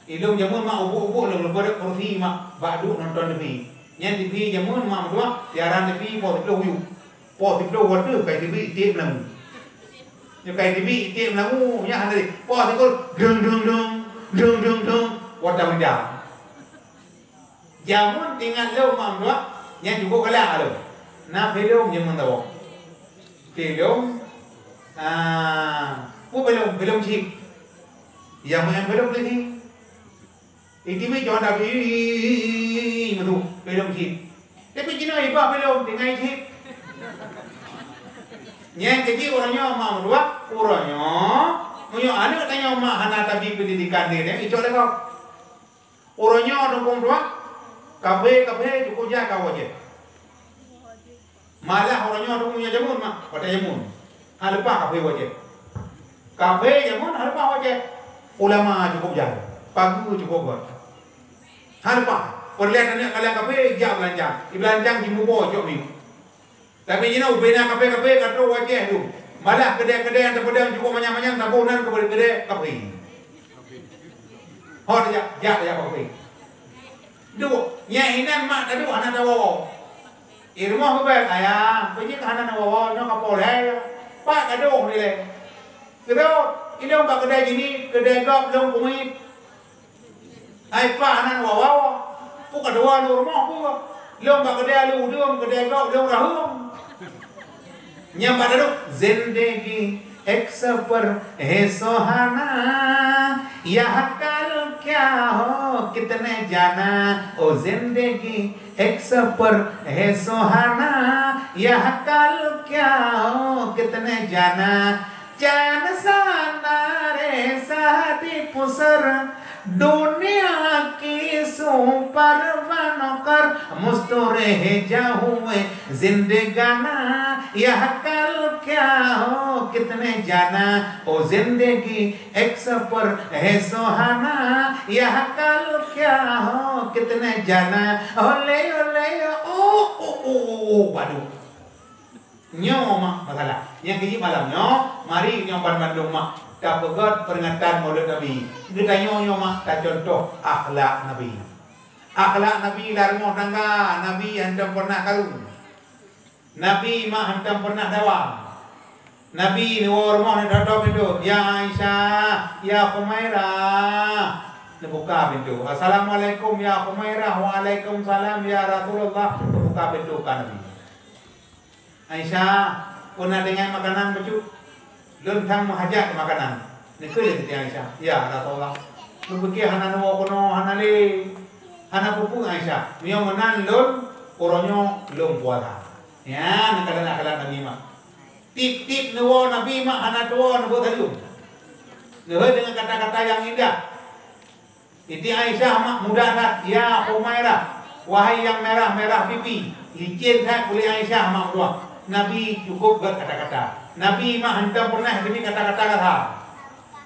Ilôn jameun mak ubôk-ubôk lôn leubeh kursi mak bak duek nonton teuphi. Nyan teuphi jameun mak meutuah siaran teuphi poh siplôh uyu. Poh siplôh watèe kai teuphi itiek meulangu. Nyoe kai teuphi itiek meulangu nyan hana lé. Poh siplôh deng deng deng, deng deng deng. Watèe meuda. Jameun teuingat lôn mak meutuah, nyan cukôp galak lôn. Na filem jameun saboh. Filem, ah, peue filem? Filem chip. Nyang meu'en filem polisi. Di T V cuma tapi meusu, filem chip. Tapi cina iba filem dengan chip. Nyan keuji uroe nyoe mak meutuah, uroe nyoe, meunyoe aneuk tanyoe mak hana tabi pendidikan dia, icok lé gob. Uroe nyoe teungku meutuah, kaphé-kaphé cukôp jai ka wajéb. Malah uroe nyoe teungku nyoe jameun mak, watèe jameun. Hana leupah kaphé wajéb. Kaphé jameun hana leupah wajéb. Ulama cukôp jai, pageue cukôp göt. Hana leupah. Peureulèe aneuk kalon kaphé jak beulanjang. Di beulanjang jimuboh cok miyueb. Tapi jinoe ubena kaphé-kaphé ka trok wajéb tu. Malah keudè-keudè nyang teupeudong cukôp manyang-manyang saboh nan keudè kaphé. Ho tajak, jak tajak bak kaphé. Duek, nyan inan mak taduek hana tawoe-woe. I rumoh geubel, "Ayah, peue jih hana neuwoe-woe, nyoe ka poh lhèe." Pat gadôh dilèe. Keudroe, ilôn bak keudè jih ni, keudè gob lôn keumiet. Ai pat hana neuwoe-woe. Peue ka dua lôn rumoh peue? Lôn bak keudè lôn udeueng, keudè gob lôn raheueng. Nyang bak dalam, "Zindagi ek safar hai suhana, yah kal kya ho kitne jana, o zindagi ek safar hai suhana, yah kal kya ho kitne jana." Chand sa tare sahadi pusar, duniya ki suh par bano kar, mustureh ja hue zindagana, yah kal kya ho kitne jana, o zindagi ek safar hai suhana, yah kal kya ho kitne jana, ole ole o o o o badu. Nyoe mak masalah. Nyang keuji malam nyoe, mari nyoe banmandum mak tapeugöt peuringatan Maulud Nabi. Geutanyoe nyoe mak tacontoh akhlak Nabi. Akhlak Nabi lam rumoh tangga, Nabi hantom pernah karu. Nabi mak hantom pernah dawa. Nabi neuwoe rumoh neutop-top pintoe, "Ya Aisyah, ya Khumairah." Neubuka pintoe. "Assalamualaikum ya Khumairah." "Waalaikumsalam ya Rasulullah." Neubuka pintoe ka Nabi. "Aisyah, peue na tinggai makanan bacut? Lôn thang meuhajat keu makanan." Neukheun lé Siti Aisyah, "Ya Rasulullah, lôn pike hana neuwoe keunoe, hana lé. Hana peue-peue Aisyah, meunyoe meunan lôn uroe nyoe lôn puasa." Nyan keuadaan akhlak Nabi mak. Tiep-tiep neuwoe Nabi mak hana tuwoe neubeuet saleuem. Neuheuet deungon kata-kata nyang indah. Siti Aisyah mak muda that, "Ya Humairah, wahai nyang merah-merah pipi." Licén that kulét Aisyah mak meutuah. Nabi cukôp gét kata-kata. Nabi mak hantom pernah geubri kata-kata kasa.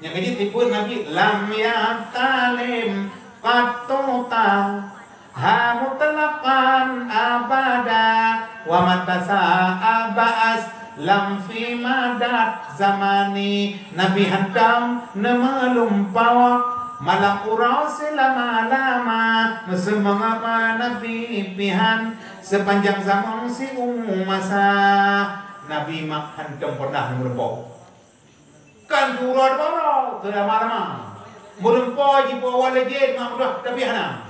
Nyang keujeuet tipeue Nabi, "Lam yahtalim qattu taha mutlaqan abada, wa mata sa'a ba'as lam fi madat zamani." Nabi hantom neumeulumpau malam uroe seulama-lama, meuseumangat Nabi pihan seupanjang zaman siumu masa. Nabi mak hantom pernah neumeulumpau. Kan surot baro, teuh lama-lama. Meulumpau jipoh awai lé jén mak meutuah, tapi hana.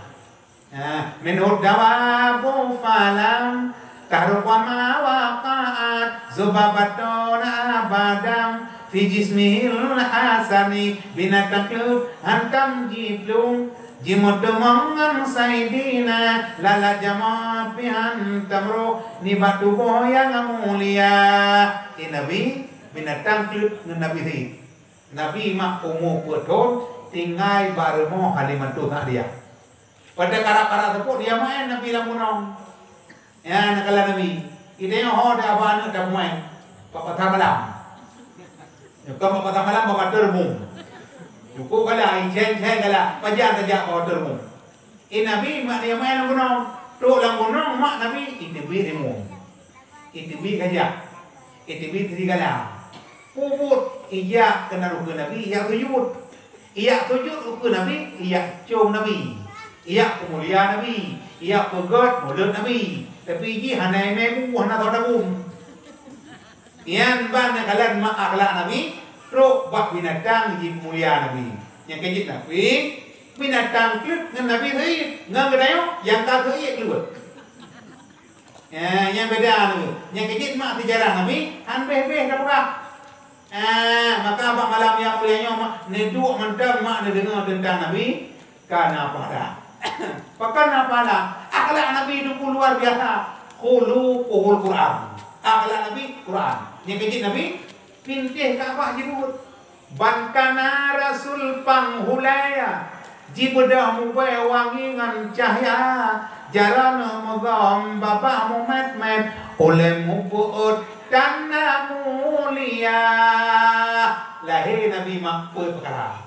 Nah, minhud dawabu falam tahruq wa ma waqa'at zubabatun abadan fi jismihil hasani, binatang kleuet hantom jiplueng, jimeuteumong ngon Saidina, lalat jamoe pih hantom roh nibak tuboh nyang mulia. Di Nabi, binatang kleuet ngon Nabi sit. Nabi mak umu peuet thon tinggai bak rumoh Halimatus Sa'diyah. Watèe karab-karab seupôt dia maén Nabi lam gunong. Ya, na kala Nabi. Kita nyoe ho dah abah aneuk dah pemain. Bak pasar malam. Nyoe kan bak pasar malam, bak pasar umum. Cukup galak, icen-cen galak. Pajan tajak bak pasar umum. Eh, Nabi mak dia main lam gunong. Trok lam gunong, mak Nabi, iteubiet rimong. Iteubiet gajah. Iteubiet serigala. Peubuet ijak keunan ukeue Nabi, ijak sujud. Ijak sujud ukeue Nabi, ijak com Nabi. Ijak peumulia Nabi. Ijak peugét mulod Nabi. Tapi jih hana imé bu, hana soe tabung. Nyan ban nyang kalon mak akhlak Nabi, trok bak binatang jipeumulia Nabi. Nyang keu jeuet Nabi, binatang kleuet ngon Nabi seuiet, ngon geutanyoe nyang ka seuiet kleuet. Eh, nyang beda nyoe. Nyang keu jeuet mak seujarah Nabi, han beh-beh tapeugah. Eh, maka bak malam nyang mulia nyoe mak, neuduek mantong mak neudeungoe teuntang Nabi, ka na pahala. Pakon na pahala? Akhlak Nabi teungku luar biasa. Khuluquhul Quran. Akhlak Nabi, Quran. Nyang keu jeuet Nabi, pinteh Ka'bah jibuet. Ban kana Rasul panghulée, jibeudôh mubée wangi ngon cahya, jaroe mugom babah mumet-met, ulée mubeuôt tanda mulia. Lahé Nabi mak peuet peukara.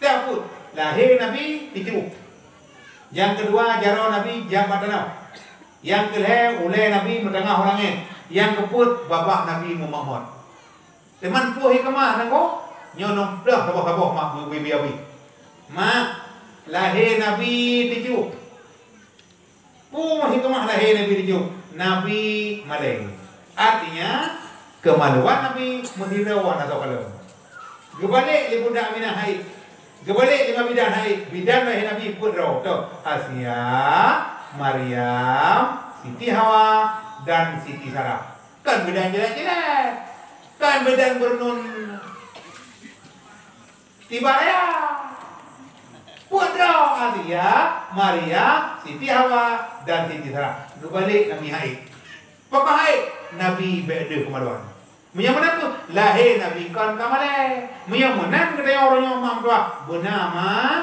Teupeue, lahé Nabi teucrok. Nyang keudua, jaroe Nabi jak bak tanoh. Nyang keulhée, ulée Nabi meuteungoh u langét. Nyang keupeuet, babah Nabi mumot-mot. Teuma peue hikmah nangko? Nyoe lôn peugah saboh-saboh mak beu-, beu-, beu-, beu-. Mak, lahé Nabi teucrok. Peue hikmah lahé Nabi teucrok? Nabi malée. Artinya, keumaluan Nabi meusidroe hana soe kalon. Geubalek lé Bunda Aminah hait. Geubalek lé ma bidan hait. Bidan lahé Nabi peuet droe. Toh, Asia, Maryam, Siti Hawa, dan Siti Sarah. Kan bidan jelek-jelek. Kan bidan berenun Tiba raya. Peuet droe Asia, Maria, Siti Hawa, dan Siti Sarah. Geubalek Nabi hait. Pakon hait? Nabi bék deuh keumaluan. Meunyoe meunan peue? Lahé Nabi kon ka malée. Meunyoe meunan geutanyoe uroe nyoe mak meutuah, beuna ma-,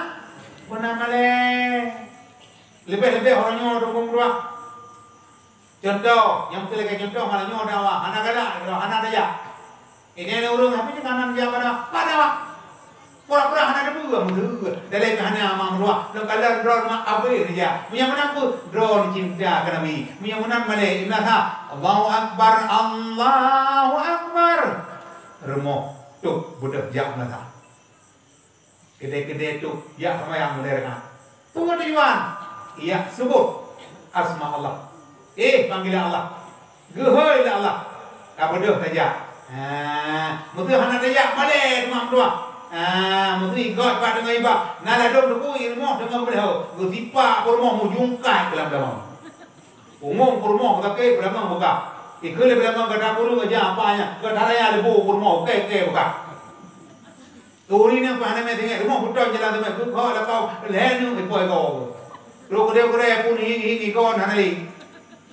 beuna malée. Leubeh-leubeh uroe nyoe dukong meutuah. Contoh, nyang beutôi lagèe contoh, malam nyoe dakwah, hana galak, hana tajak. Ini ada ureueng, "Apa je kanan dia pada, pada, Pak?" Pura-pura hana debu, meuteue. Dalam hana mak meuruah, lom kala droe mak abéh saja. Meunyoe meunan peue, droe cinta keu Nabi. Meunyoe meunan malée, ieu na ha. Allahu Akbar, Allahu Akbar. Rumoh, tuk, beudôh jak meunan ha. Keudè-keudè tu, jak seumayang mulai rakaat. Peue tujuan? Jak seubut asma Allah. Eh, panggilan Allah. Geuhôi lé Allah. Ka beudôh tajak. Ha, meuseu hana tajak, malée teuma meutuah. Ha, meuseu igot pat deungon iba. Na ladôm teupui rumoh deungon beuleuho. Geusipak peurumoh meujungkai keu lam damong. Umong peurumoh sakét, peurumoh buka. Ikeu lé peurumoh gata puru ngeujak apa nyan. Gata raya leubô peurumoh, oke, oke, buka. Turi nyan pah hana mé tinggai rumoh butong jalan teumé, beuko lapau, lhèe nyoe ipoi ko. Lôn keudè-keudè pun hieng-hieng ikon hana lé.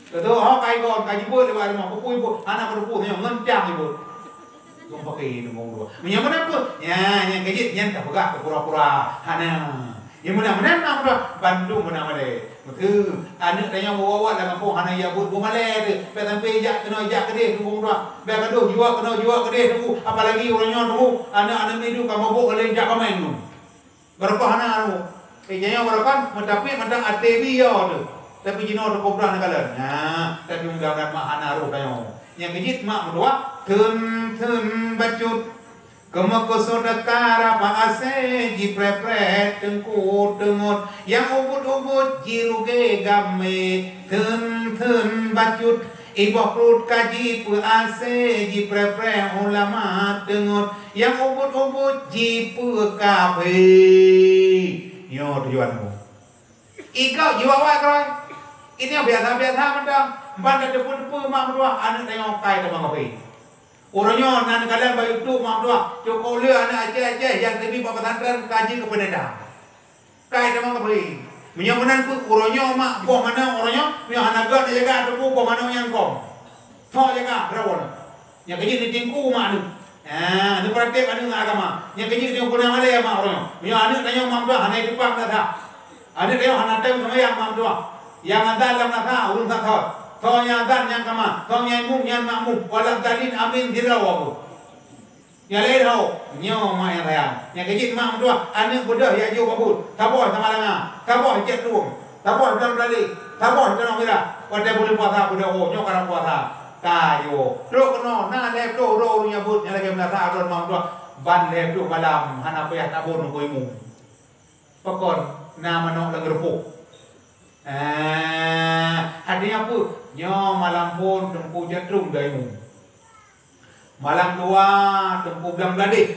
Keu ho kai kon, ka jibeuet lé bak rumoh, pupui pun hana peurupoh nyoe, ngon cang jibeuet. Gong pakai nunggu dua. Meunyoe meunan peue? Nya, nyang keujeuet nyan ka peugah keu pura-pura. Hana. Nyang meunan-meunan na meunan bandum meunan malèe. Beutôi, aneuk tanyoe beuwawat lam gampông hana jak buet beumalèe teuh. Bèk sampai jak keunoe jak keudeh tunggu meutuah. Bèk gadoh juak keunoe juak keudeh tunggu. Apalagi uroe nyoe tunggu, aneuk-aneuk midu ka mabök lé jak kamen tunggu. Barokah hana tunggu. Eh, janyoe barokah, meutapiet mantong até biyeu teuh. Tapi jinoe teupeubeulah neukalon. Nah, tapi mudah-mudahan mak hana roh tanyoe. Nyang keujeuet mak meutuah, theun-theun bacut. Keumeukeusut teuka raba asèe jipreh-preh teungku teungeut, nyang ubit-ubit jirugé gamé theun-theun bacut. Iboh pruet ka jipeu asèe jipreh-preh ulama teungeut, nyang ubit-ubit jipeu kafé. Nyoe tujuan ulôn. Ikau jiwak-wak keurôi. Ini biasa-biasa mantong. Ban teupeue-teupeu mak meutuah aneuk tanyoe kai teuma kafé. Uroe nyoe na neukalon bak YouTube mak meutuah, cukôp lé aneuk Aceh-Aceh nyang teubiet bak pesantren ka jeuet keu peundeta. Kai tamong kafé. Meunyoe meunan peue uroe nyoe mak boh manok uroe nyoe, meunyoe hana göt neujaga teungku boh manok nyan kong. Sok jaga droe. Nyang keujeuet neutingku mak nyoe. Ha, neupraktek aneuk ngon agama. Nyang keujeuet nyoe peuna malèe mak uroe nyoe. Meunyoe aneuk tanyoe mak meutuah hana jiteupeue meunasah. Aneuk tanyoe hana tem seumayang mak meutuah. Nyang azan lam meunasah ulôn that-that. Soe nyang azan nyan kama, soe nyang imum nyan makmum. Wala dhalin, amin sidroe. Nyang laén ho, nyoe mak nyang sayang. Nyang keu jih mak meutuah, aneuk beudôh jak jok bak buet. Saboh sama langa, saboh cit rueng, saboh dalam blaleh, saboh dalam mirah. Watèe buleuen puasa beudôh, oh, nyoe karab puasa. Ka jok. Trok keunoe, na lhèe ploh droe ureueng nyang beuet, nyang lagèe meunasah droe mak meutuah. Ban lhèe ploh malam, hana payah tabôn keu imum. Pakon na manok lam geureupoh. Ah, artinya peue? Nyoe malam phôn Teungku Jatrong dang imum. Malam dua Teungku Blang Bladeh.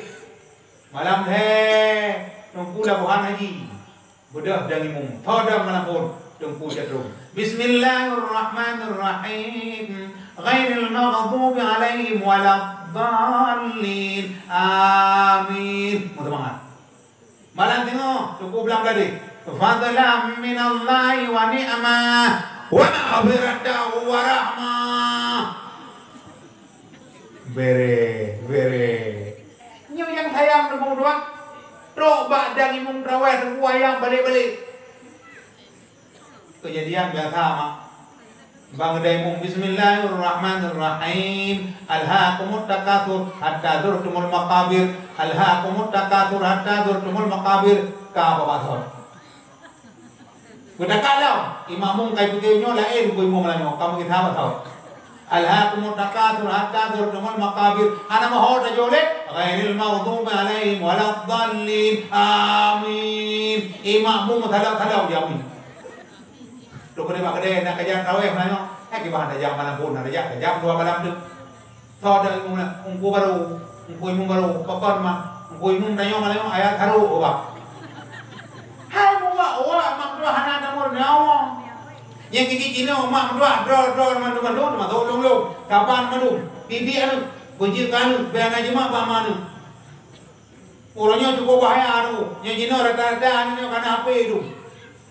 Malam lhèe Teungku Labuhan Haji. Beudôh dang imum. Tho dang malam phôn Teungku Jatrong. Bismillahirrahmanirrahim. Ghairil maghdubi alaihim waladdallin. Amin. Meuseumangat. Malam singoh, Teungku Blang Bladeh. Fadlan minallahi wa ni'mah, wa maghfiratan wa rahmah. Bere, bere. Nyoe nyang sayang Teungku dua. Trok bak dang imum traweh Teungku ayam balek-balek. Keujadian biasa, mak. Bang dai mum, "Bismillahirrahmanirrahim. Alhaakumut takatsur hatta zurtumul maqabir. Alhaakumut takatsur hatta zurtumul maqabir." Ka babah thon. Beudaka lom, imam mum kai pike nyoe laén keu imum meulayeue, ka meukitab thon. "Alhaakumut takatsur hatta zurtumul maqabir." Hana meuho tajak lé, "Ghairil maghdubi alaihim waladdallin." Amin. Imam mum meusalak-salak, ya amin. Trok keudeh bak keudeh, nak kajak traweh meunan nyoe. Eh, kiban tajak malam phôn, nak tajak, tajak dua malam tu. Tho dak ilmu na, ungku baru, ungku imum baru, pakon mak, ungku imum tanyoe malam nyoe ayat haru, oh, bah. Hai, muwak, wak, mak dua hana tamur nyawa. Nyang kiji cina, mak dua, dro, dro, mandum, mandum, termasuk ulung-ulung. Kaban mandum, didik aneuk, beujeuet keu aneuk, beu hana jimak bak ma aneuk. Uroe nyoe cukup bahaya tu. Nyoe jinoe rata-rata aneuk nyoe kana H P tu.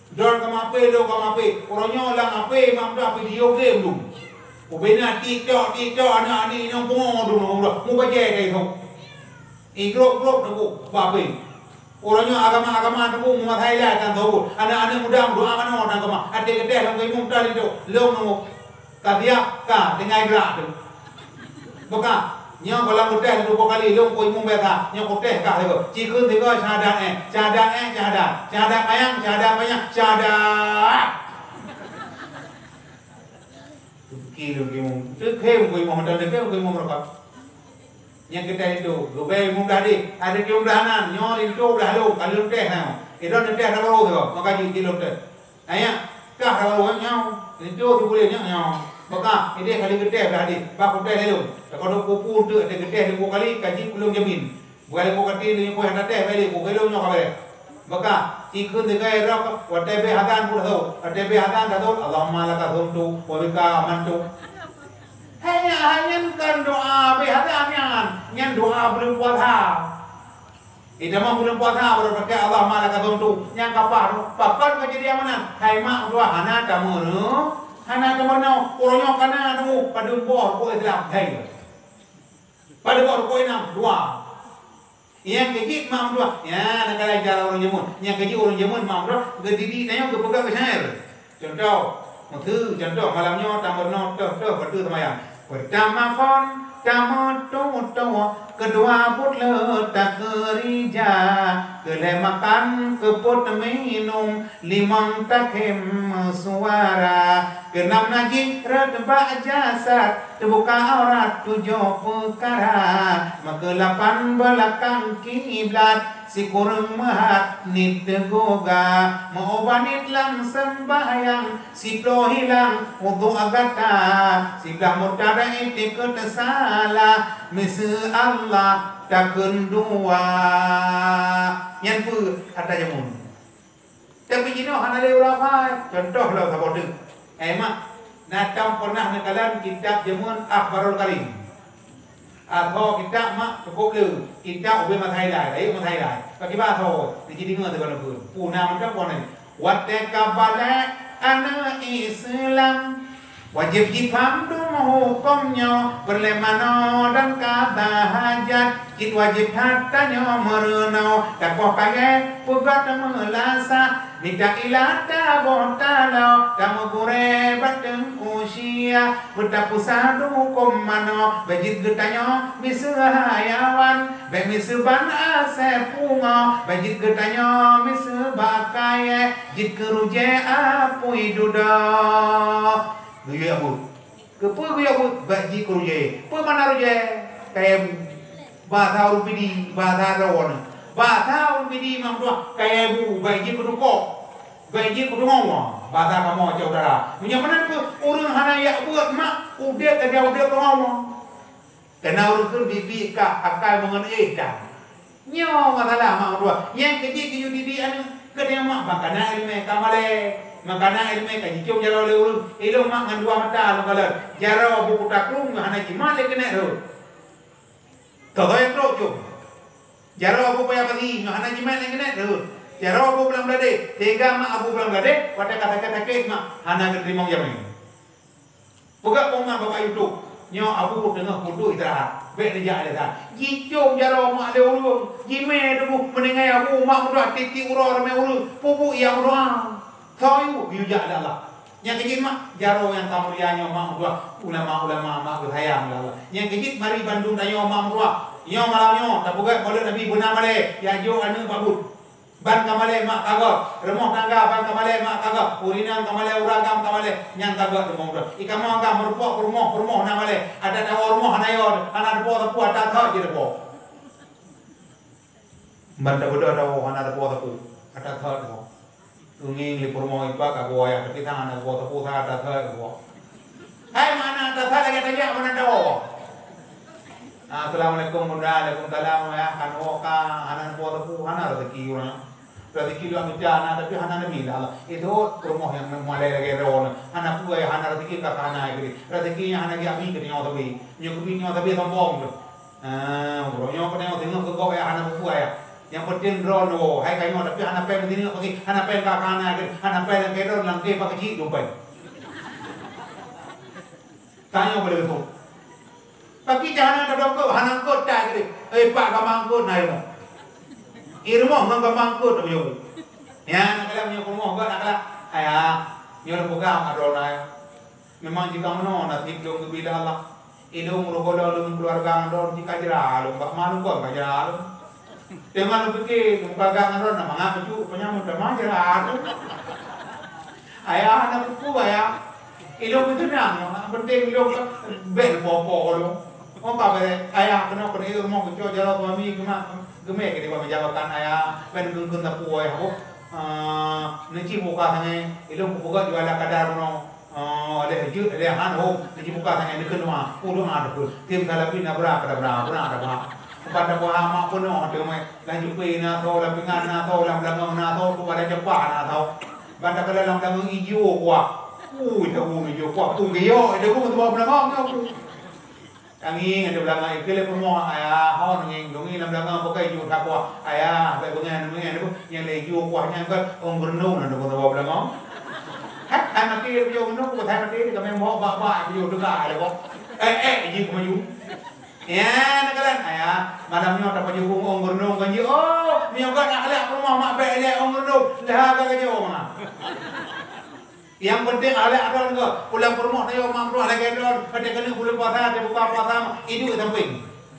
Droen ka ma H P, droen ka ma H P. Uroe nyoe lam H P, mak muda video game tu. Ubena TikTok, TikTok, aneuk-aneuk inong pungo tu, mak muda. Mubajèe kai tu. Igrop-grop tu, bak H P. Uroe nyoe agama-agama tu, meumasalah tan tu. Aneuk-aneuk muda, doa manoe tan kama. Até geuteh lam keuimong tan tu. Lom tu. Ka siap, ka, tinggai gerak tu. Beuka, nyoe goh lom kutéh dua ploh kali, lôn keu imum biasa, nyoe kutéh kah sigoe. Cikheun sigoe syahadat, eh, syahadat, eh, syahadat. Syahadat panyang, syahadat panyang, syahadat. Teuki lôn keu imum, teuki lôn keu imum, dan teuki lôn keu imum rapat. Nyang keutéh itu, geubèe imum dah deh, ada keu imum dah nan, nyoe linto dah lôn, ka lôn téh nyoe. Idon téh dah baru sigoe, maka jih lôn téh. Ayah, kah rawa nyoe, linto sibuleuen nyoe, nyoe. Beuka, ideh kali geuteh blah deh, bak kutéh lé lôn. Takot pupu teuk teugeuteh limong kali, ka jih ulôn jamin. Bukan limong kali, limong puluh hana teh, balik, bukan lôn nyoe ka bèrèh. Beuka, cikheun tinggai rok, watèe bèe azan pun tasot. Watèe bèe azan tasot, "Allahumma laka sumtu, wa bika amantu." Hai nyan, hai nyan kan doa bèe azan nyan. Nyan doa buleuen puasa. Itamong buleuen puasa baru pakai Allahumma laka sumtu. Nyang kapah tu, pakon kejadian meunan? Hai mak dua hana tameurunoe, hana tameurunoe. Uroe nyoe kana tunggu padum boh rukuk Islam. Hai. Padum boh rukuk Islam? Dua. Nyang keujih mak dua. Ya, nak kala cara ureueng jameun. Nyang keujih ureueng jameun mak dua, geudidik tanyoe geupeugah keu syair. Cuntoh, meuteue cuntoh malam nyoe tameurunoe toh-toh bak teue seumayang. Peurtama phon tameututoe, keudua buet le takeurija, keulhèe makan keupot minum, limong takhém meusuara, keunam najih rhot bak jasad, teubuka aurat tujoh peukara, meukeulapan beulakang kiblat, sikureueng meuhat niet teugoga, meuubat niet lam seumbahyang, siploh hilang udhu gata, siblah murtad itikeuet salah, miseue Allah takheun dua. Nyan peue ata jameun. Tapi jinoe hana lé ulama, contoh lom saboh teuk. Eh, mak, na tom pernah neukalon kitab jameun Akhbarul Karim. Atau kitab mak cukup le, kitab ubé masa ilai, rayeuk masa ilai. Bagi bahasa, dijideungoe teuka neupeu. Puna macam pun ni. Watèe ka balek aneuk Islam, Wajéb jipaham dum hukôm nyoe, peureulée manoe dan kata hajat. Cit wajéb that tanyoe meureunoe, takoh kayée peugét meulasa. Mita ilah taboh taloe, tameugurée bak teungku syia. Peutapeusa dum hukôm manoe, bék jeuet geutanyoe miseue hayawan. Bék miseue ban asée pungoe, bék jeuet geutanyoe miseue bak kayée. Jeuet keu rujée apui dudoe. Geuyue buet. Keupeue geuyue buet? Bék jeuet keu rujée. Peue makna rujée? Kayée bu. Basa ureuëng Pidie, basa droeneuh. Basa ureuëng Pidie mak meutuah, kayée bu, bék jeuet keu dukok. Bék jeuet keu teungoh. Basa kamoe cok dara. Meunyoe meunan peue, ureuëng hana jak beuet mak, udeb lagée udeb teungoh. Keunan ureuëng kheun biet-biet ka akai meungon éh tan. Nyoe masalah mak meutuah. Nyang keu jih geuyue didik aneuëk, keu tanyoe mak, makanan iéleumé ka malée. Makanan iéleumé ka jicôm jaroe lé ureuëng. Ilôn mak ngon dua mata lôn kalon. Jaroe bu Kuta Krueng nyoe hana jimat lé keuneuk rhot. Toh-toh nyang trok com. Jaroe bu Paya Pasi nyoe hana jimat lé keuneuk rhot. Jaroe bu Blang Bladeh, teuga mak abu Blang Bladeh, watée ka sakét-sakét mak hana geuteurimong jamé. Peugah keu mak bapak YouTube, nyoe abu teungoh peuduek istirahat, bék neujak lé that. Jicôm jaroe mak lé ureuëng, jimé tuboh meuninggai abu mak meudoá tieb-tieb uroe ramé ureuëng, peubuet nyang meudoá. Soe yue geuyue jak lé Allah. Nyang keu jih mak, jaroe nyang ka mulia nyoe mak meudoá, ulama-ulama mak geusayang lé Allah. Nyang keu jih mari bandum tanyoe mak meudoá. Nyoe malam nyoe tapeugét Maulid Nabi beuna malée, jak jok aneuëk bak buet. Ban ka malée mak ka göt, rumoh tangga ban ka malée mak ka göt, ureuëng inong ka malée, ureuëng agam ka malée, nyang ka göt rumoh ureuëng. Ikamoe ka meurumpok peurumoh, peurumoh na malée, ata tawoe rumoh hana yo, hana teupo sapeue ata thot jiteupo. Ban tabeudôh tawoe hana teupo sapeue, ata thot teupo. Tungieng lé peurumoh ipak ka geuwoe, tapi sang hana teupo sapeue, sang ata thot teupo. Hai, mana ata thot lagée tajak mana tawoe. Assalamualaikum bunda, waalaikumsalam ya, kan woe ka hana teupo sapeue, hana rezeki ureuëng. Rezeki luwah meucah na, tapi hana neubi lé Allah. Itu rumoh nyang malée lagée droeneuh. Hana peue, hana rezeki ka hana geude. Rezeki nyang hana geubri keu nyoe sabe. Nyoe geubri nyoe sabe sombong tu. Ah, uroe nyoe keu nyoe singoh keu gob ya hana peue ya. Nyang penting droeneuh, hai ka nyoe tapi hana péng singoh pagi, hana péng ka hana geude. Hana péng lagée droeneuh, lagée pakcik dumpéng. Tanyoe boleh beutôi. Tapi cahana tabloe keuh, hana eungkôt that keudeh. Eh, pak, ka mangkôt na ilmu. Ilmu ngon ka mangkôt tabloe. Ya, nak kalam nyoe perumoh gak nak kalam. Ayah, nyoe lôn peugah mak droeneuh. Memang jika meunoe nasib lôn geubri lé Allah. Ilôn meureugoe lôn keuluwarga ngon droeneuh jika jra lôn bak ma lôn kon ka jra lôn. Teuma lôn pike, lôn peugah ngon droeneuh, mangat bacut, panyang meutamah jeurat. Ayah hana peue-peue, ayah. Ilôn meuteunang, nyang penting ilôn ka bèk neupo-po lôn. Oh, ka bèk, ayah keunoe keuneuk rumoh geucok jaroe suami geumat, geumè keu dipat meujaroe kan ayah, bèk neukheun-kheun sapeue ayah boh. Ah, neuci buka sangai, ilôn kupeugah jualan kadar bunoe. Oh, lheuh jeuet, lheuh han hom, lheuh jibuka tangai neukheun doa. Oh, doa teupeue. Tim salapin abra kadabra, abra kadabra. Ban taboh mak peunoh teumé. Lam jupé na tho, lam pingan na tho, lam beulangong na tho, tu pada ceupah na tho. Ban takalon lam beulangong ijo kuah. Ui, tabu ijo kuah. Pun geyok, itu pun ketua beulangong nyoe. Tangieng ada beulangong, ikeu lé peurumoh, ayah, hon ngieng, dongeng lam beulangong, pakai ijo kuah. Ayah, bèk beungèh, beungèh, nyang lé ijo kuah nyan kan, ôn geureunong na deungon saboh beulangong. Hai, hai maté, beuyoh geureunong, hai maté, ka meumbok bak-bak, beuyoh teuga lé boh. Eh, eh, jih keumaju. Ya, na kalon, ayah, malam nyoe tapajoh ôn geureunong kan jih. Oh, meunyoe ka na kalak peurumoh mak bèk lé ôn geureunong, lheuh ka geujoe ma. Nyang penting alek droe nyoe, pulang peurumoh tayue mak droe lagèe droe, ka teukeunong buleuen puasa, teubuka puasa, iduek sampéng.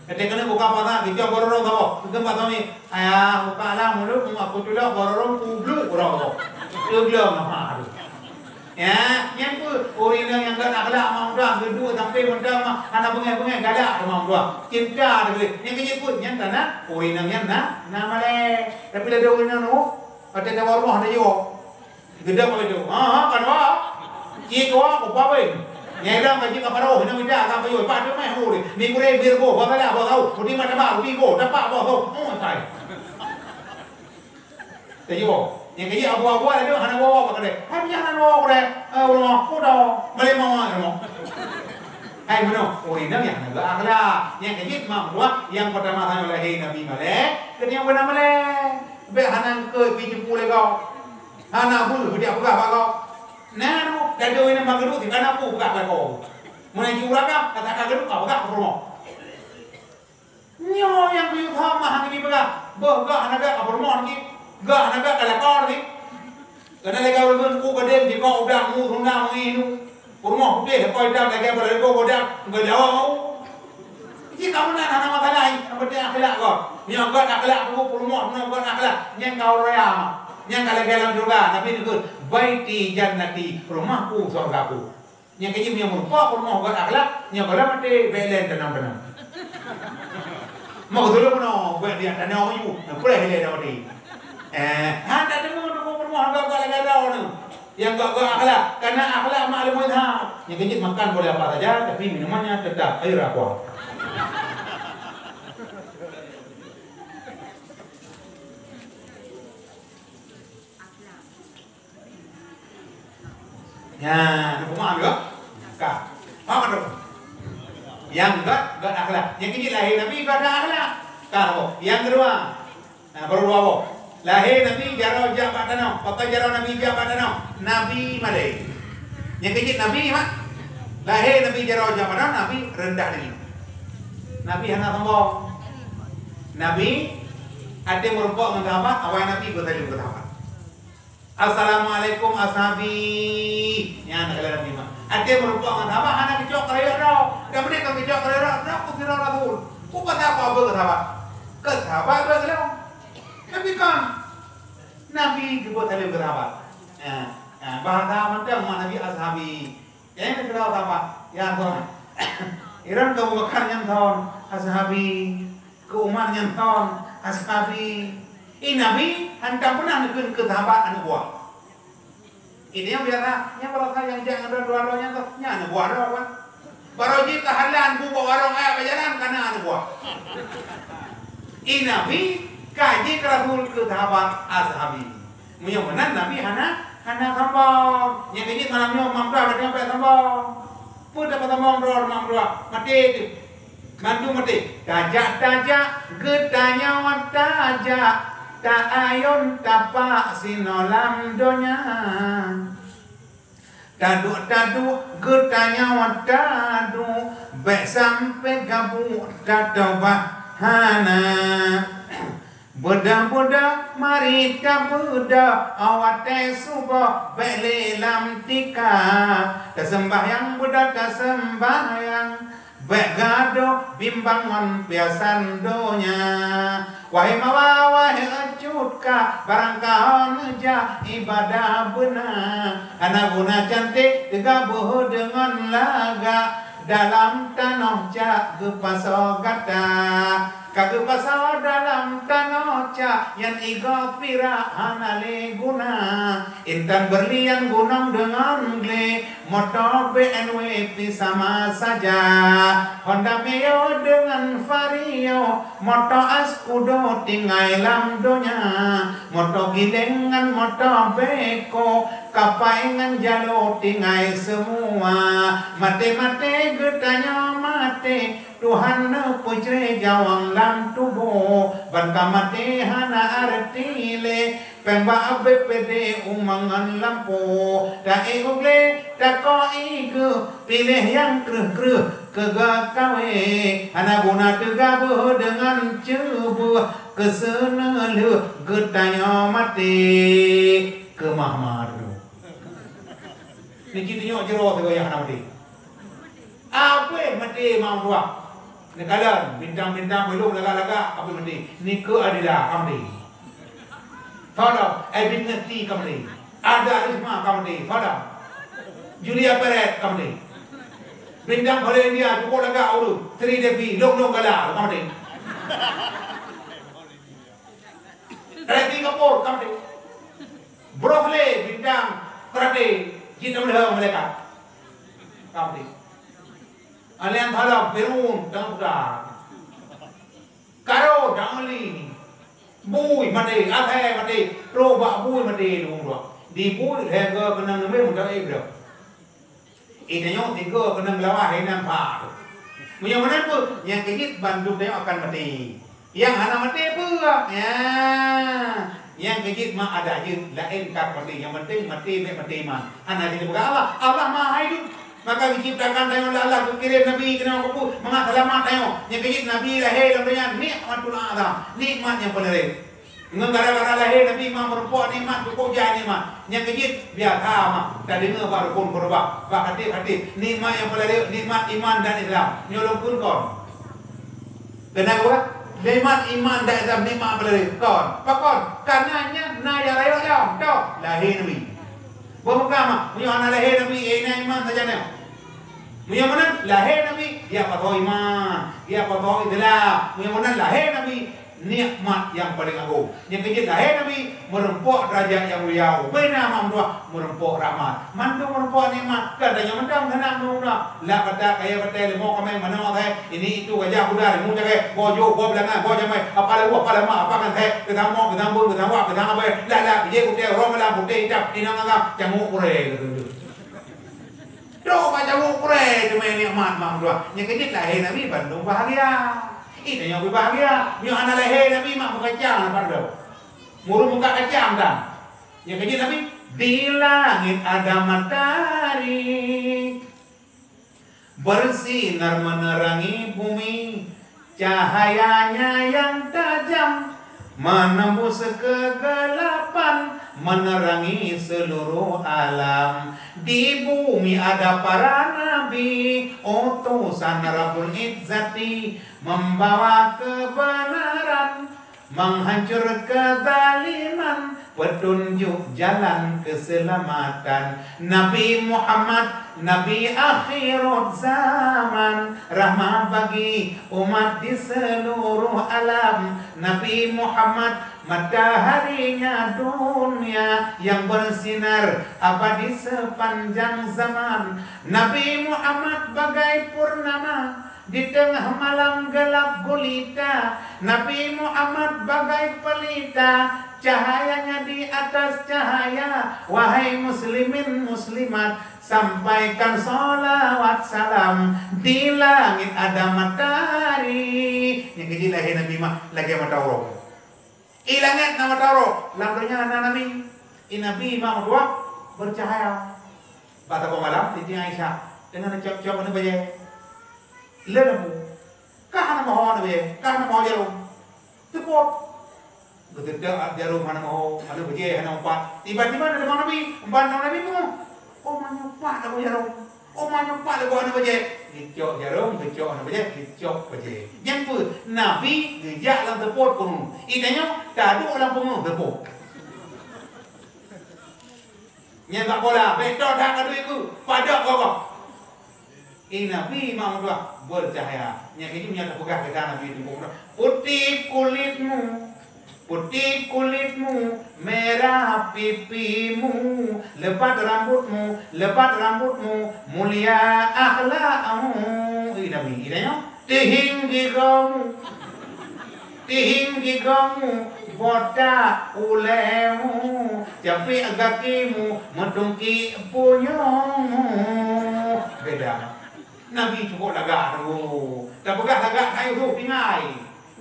Ka teukeunong buka puasa, geucok bororong saboh, geukheun bak suami, "Ayah, buka lah mulut, aku culok bororong, kubluk droe saboh." Teugleng, ha, aduh. Ya, nyan peue, ureueng inong nyang galak-galak mak droe, geuduek sampéng mantong, hana beungèh-beungèh, galak mak droe. Cinta teuh, nyan keuh jeuet peue, nyan tanda, ureueng inong nyan na, na malèe. Tapi lagèe ureueng inong nyoe, ka teuka rumoh tayue. Geudong laju. Ha, ha, kan wa. Cit wa, ku pabeng. Nyai dong ka jih ka paroh, hina mita ka payoh. Pat tu meh hu. Minggu re bir bo, ba kala bo tau. Putih mata ba, putih bo, dapat bo tau. Oh, tai. Tayue. Nyang keu jih abu-abu ada hana wo ba kade. Hai, hana wo kade. Eh, ulo, ku do. Balik mau, mau. Hai, meunoe. Oh, inong nyang hana geuakhlak. Nyang keu jih mak dua, nyang pertama tanya lahé Nabi malèe, keu nyang beuna malèe. Bèk hana eungkôt pih jeupu lé gob. Hana beuh, beudiak peugah bak gob. Na ruh, Tadong inan bak geuduek, tinggai na peue peugah lakoe. Meunan jiurang ka, ka that ka geuduek, ka peugah keu peurumoh. Nyoe nyang geuyue sama hana jipeugah, boh gak hana gak ka peurumoh niki, gak hana gak ka lakoe niki. Keunan lagèe ureueng ku gadeng jikok udang mu runda meungilu. Peurumoh putéh lakoe itam lagèe beureugo godang geudawa mau. Jih ka meunan hana masalah, nyang penting akhlak gob. Meunyoe göt akhlak, peurumoh meunyoe göt akhlak, nyan ka ureueng raya. Nyan ka lagèe lam syeuruga, Nabi neukheun, "Baiti jannati, rumohku syeurugaku." Nyang keujih meunyoe meurumpok peurumoh göt akhlak, nyoe gohlom maté bèk lé tanoh-tanoh. Meukeusuluh meunoe, bèk diat tanoh yu, na preh lé dah maté. Eh, han tateumé peurumoh göt-göt lagèe droeneuh. Nyang göt-göt akhlak, karena akhlak maklum that. Nyang keujih makan boleh apa saja, tapi minumannya tetap air aqua. Nyan, peumaaf juga. Ka. Paham tak? Nyang göt, göt akhlak. Nyang keujih lahé Nabi göt akhlak. Ka, boh. Nyang keudua. Nah, baru dua boh. Lahé Nabi jaroe jak bak tanoh. Pakon jaroe Nabi jak bak tanoh? Nabi malèe. Nyang keujih Nabi, mak. Lahé Nabi jaroe jak bak tanoh, Nabi rendah diri. Nabi hana sombong. Nabi até meurumpok ngon sahabat, awai Nabi geusaleuem keu sahabat. "Assalamualaikum ashabi." Nyan keuh lagèe nyan. Até meurumpok ngon sahabat hana geucok keurayeuk droe. Dan meunyoe ka geucok keurayeuk droe, droe keu sidroe rasul. Peue pasai keu abeuet keu sahabat? Keu sahabat abeuet keu lôn. Tapi kan Nabi geubeuet saleuem keu sahabat. Ya, ya, bahasa mantong mak Nabi ashabi. Nyang keudua sahabat, ya, thon. Iran keu Abu Bakar nyan thon, ashabi. Keu Umar nyan thon, ashabi. I Nabi hantom peunah neukheun keu sahabat aneuk buah. Ini nyang biasa, nyang baroesa nyang jak ngon droe dua droe nyan thon, nyan aneuk buah droe kan. Barô jih keuhalan bu bak warong ayat bak jalan, kana aneuk buah. I Nabi ka jikheun rasul keu sahabat ashabi. Meunyoe meunan Nabi hana, hana sombong. Nyang keujih malam nyoe mam droe, lagèe nyoe bèk sombong. Peue tapeusombong droe mam droe? Maté teuh. Mandum maté. Tajak-tajak geutanyoe tajak, ta ayôn tapak sinoe lam donya. Taduek-taduek geutanyoe taduek, bèk sampoe gabuk tatobat hana. Beudôh-beudôh mari tabeudôh, watèe suboh bèk lé lam tika. Taseumbahyang beudôh taseumbahyang, bèk gadôh bimbang ngon piasan donya. Wahé mawa, wahé cut ka, barang ka ho neujak ibadah beuna. Hana guna canték teugaboh deungon lagak, dalam tanoh cak geupasoe gata. Ka geupasoe dalam tanoh cak, nyan igoe pirak hana lé guna. Intan beurlian gunong deungon glé, moto B M W pih sama saja. Honda Mio deungon Vario, moto Scudo tinggai lam donya. Moto giléng ngon moto beko, kapai ngon jalo tinggai seumua. Maté-maté geutanyoe maté, Tuhan neupeucré jawang lam tuboh, ban ka maté hana arti lé, péng bak B P D uma ngon lampôh. Ta-ék u glé, takoe ié geuh, piléh nyang kreueh-kreueh keu geukawé. Hana guna teugaboh deungon ceubeueh, keuseuneu lheueh geutanyoe maté keu mahmah. Niki tunyok jaroe sigoe nyang hana maté. Abéh maté mam tuah. Neukalon, bintang-bintang beulom lagak-lagak, abéh maté. Nike Adila ka maté. Fadam, eh, Bintang Lesti ka maté. Ada Risma ka maté. Fadam. Julia Perez ka maté. Bintang Korea India cukup lagak ureueng. Sri Devi, lom-lom gala, ka maté. Ranbir Kapoor, ka maté. Bruce Lee, bintang karate, jeuet tameulheueng malaikat. Ka maté. Alain Thalam, Firaun, dan Musa. Karun, dan Ali. Bui, maté. Akhé, maté. Trok bak bui, maté. Di bui, lhèe go keunong neubeuet, meudawa ié. Geutanyoe sigoe keunong lawan hinan pha. Meunyoe meunan peue, nyang keujeuet bandum tanyoe akan maté. Nyang hana maté peue? Ya. Nyang keu jeuet mak adak jeuet, laén ka maté. Nyang penting maté bèk maté iman. Hana jeuet peugah Allah. Allah Maha Hidup. Maka geuciptakan tanyoe lé Allah, geukirém Nabi keunoe keu peue? Mangat seulamat tanyoe. Nyang keu jeuet Nabi lahé lam donya nikmatul azam, nikmat nyang paleng rayeuk. Ngon gara-gara lahé Nabi mak meurumpok nikmat, cukup jai nikmat. Nyang keu jeuet biasa mak tadeungoe bak rukun khutbah, bak khatib-khatib, nikmat nyang paleng rayeuk nikmat iman dan Islam. Nyoe lôn kheun kon. Keunan geupeugah, nikmat iman dan Islam, nikmat paleng rayeuk. Kon. Pakon? Karena nyan na nyang rayeuk lom, toh, lahé Nabi. Beuh buka mak, meunyoe hana lahé Nabi, eh, na iman sajan nyoe. Meunyoe meunan, lahé Nabi, geujak pasoe iman, geujak pasoe Islam. Meunyoe meunan, lahé Nabi, nikmat nyang paleng agong. Nyang keu jeuet lahé Nabi, meurumpok deurajat nyang mulia, bubena mak meutuah meurumpok rahmat. Mandum meurumpok nikmat, kan tanyoe mantong hana meunurah. Lak batat, kayèe batèe, leumo kaméng, manok asèe, ini itu, gajah, kuda, rimueng cakèe, boh jôk, boh beulangan, boh jamèe, apa lawa, apa lamak, apa ngon sèe, geusamok, geusambot, geusawak, geusangabèe, lak-lak, bijèh kutéh, uroe malam, putéh itam, inong agam, cangok kurèe, geuteuntèe. Trok bak cangok kurèe teumè nikmat mak meutuah. Nyang keu jeuet lahé Nabi bandum bahagia. Ih, tanyoe pih bahagia. Meunyoe hana lahé Nabi mak meukacang na padub. Murun muka kacang tan. Nyang keu jeuet Nabi, di langit ada matahari bersinar menerangi bumi. Cahayanya yang tajam menembus kegelapan, menerangi seluruh alam. Di bumi ada para nabi, utusan Rabbul Izzati, membawa kebenaran, menghancur kezaliman, petunjuk jalan keselamatan. Nabi Muhammad, Nabi akhirut zaman, rahmat bagi umat di seluruh alam. Nabi Muhammad, mataharinya dunia yang bersinar abadi sepanjang zaman. Nabi Muhammad bagai purnama di tengah malam gelap gulita. Nabi Muhammad bagai pelita, cahayanya di atas cahaya. Wahai muslimin muslimat, sampaikan salawat salam. Di langit ada matahari. Nyang keu jeuet lahé Nabi mak lagèe mata uroe. I langèt na mata uroe, lam donya na Nabi. I Nabi mak meutuah bercahaya. Bak saboh malam, Siti Aisyah deungon neucok-cok aneuk bajèe. Lé lampu. Ka hana meuho aneuk bajèe, ka hana meuho jarôm. Teupot. Geuteuteuak jarôm hana meuho, aneuk bajèe hana meupat. Tiba-tiba na teuma Nabi, ban teuma Nabi peungeuh. Oh, meunyoe pat lampu jarôm. Oh, meunyoe pat lampu aneuk bajèe. Geucok jarôm, geucok aneuk bajèe, geucok bajèe. Nyan peue? Nabi geujak lam teupot peungeuh. I tanyoe taduek lam peungeuh teupot. Nyan bak bola, bèk tôh that ka duek keu, padok gogoh. Eh, Nabi mak meutuah bercahaya. Nyang keu jeuet nyan tapeugah keu Nabi teungku meutuah, putih kulitmu, putih kulitmu, merah pipimu, lebat rambutmu, lebat rambutmu, mulia akhlakmu. Eh, Nabi, i tanyoe, tihing gigomu. Tihing gigomu, botak ulèmu, capek gakimu, meutungki punyuengmu. Beda. Nabi cukup lagak tu. Tapeugah lagak hai tu pingai.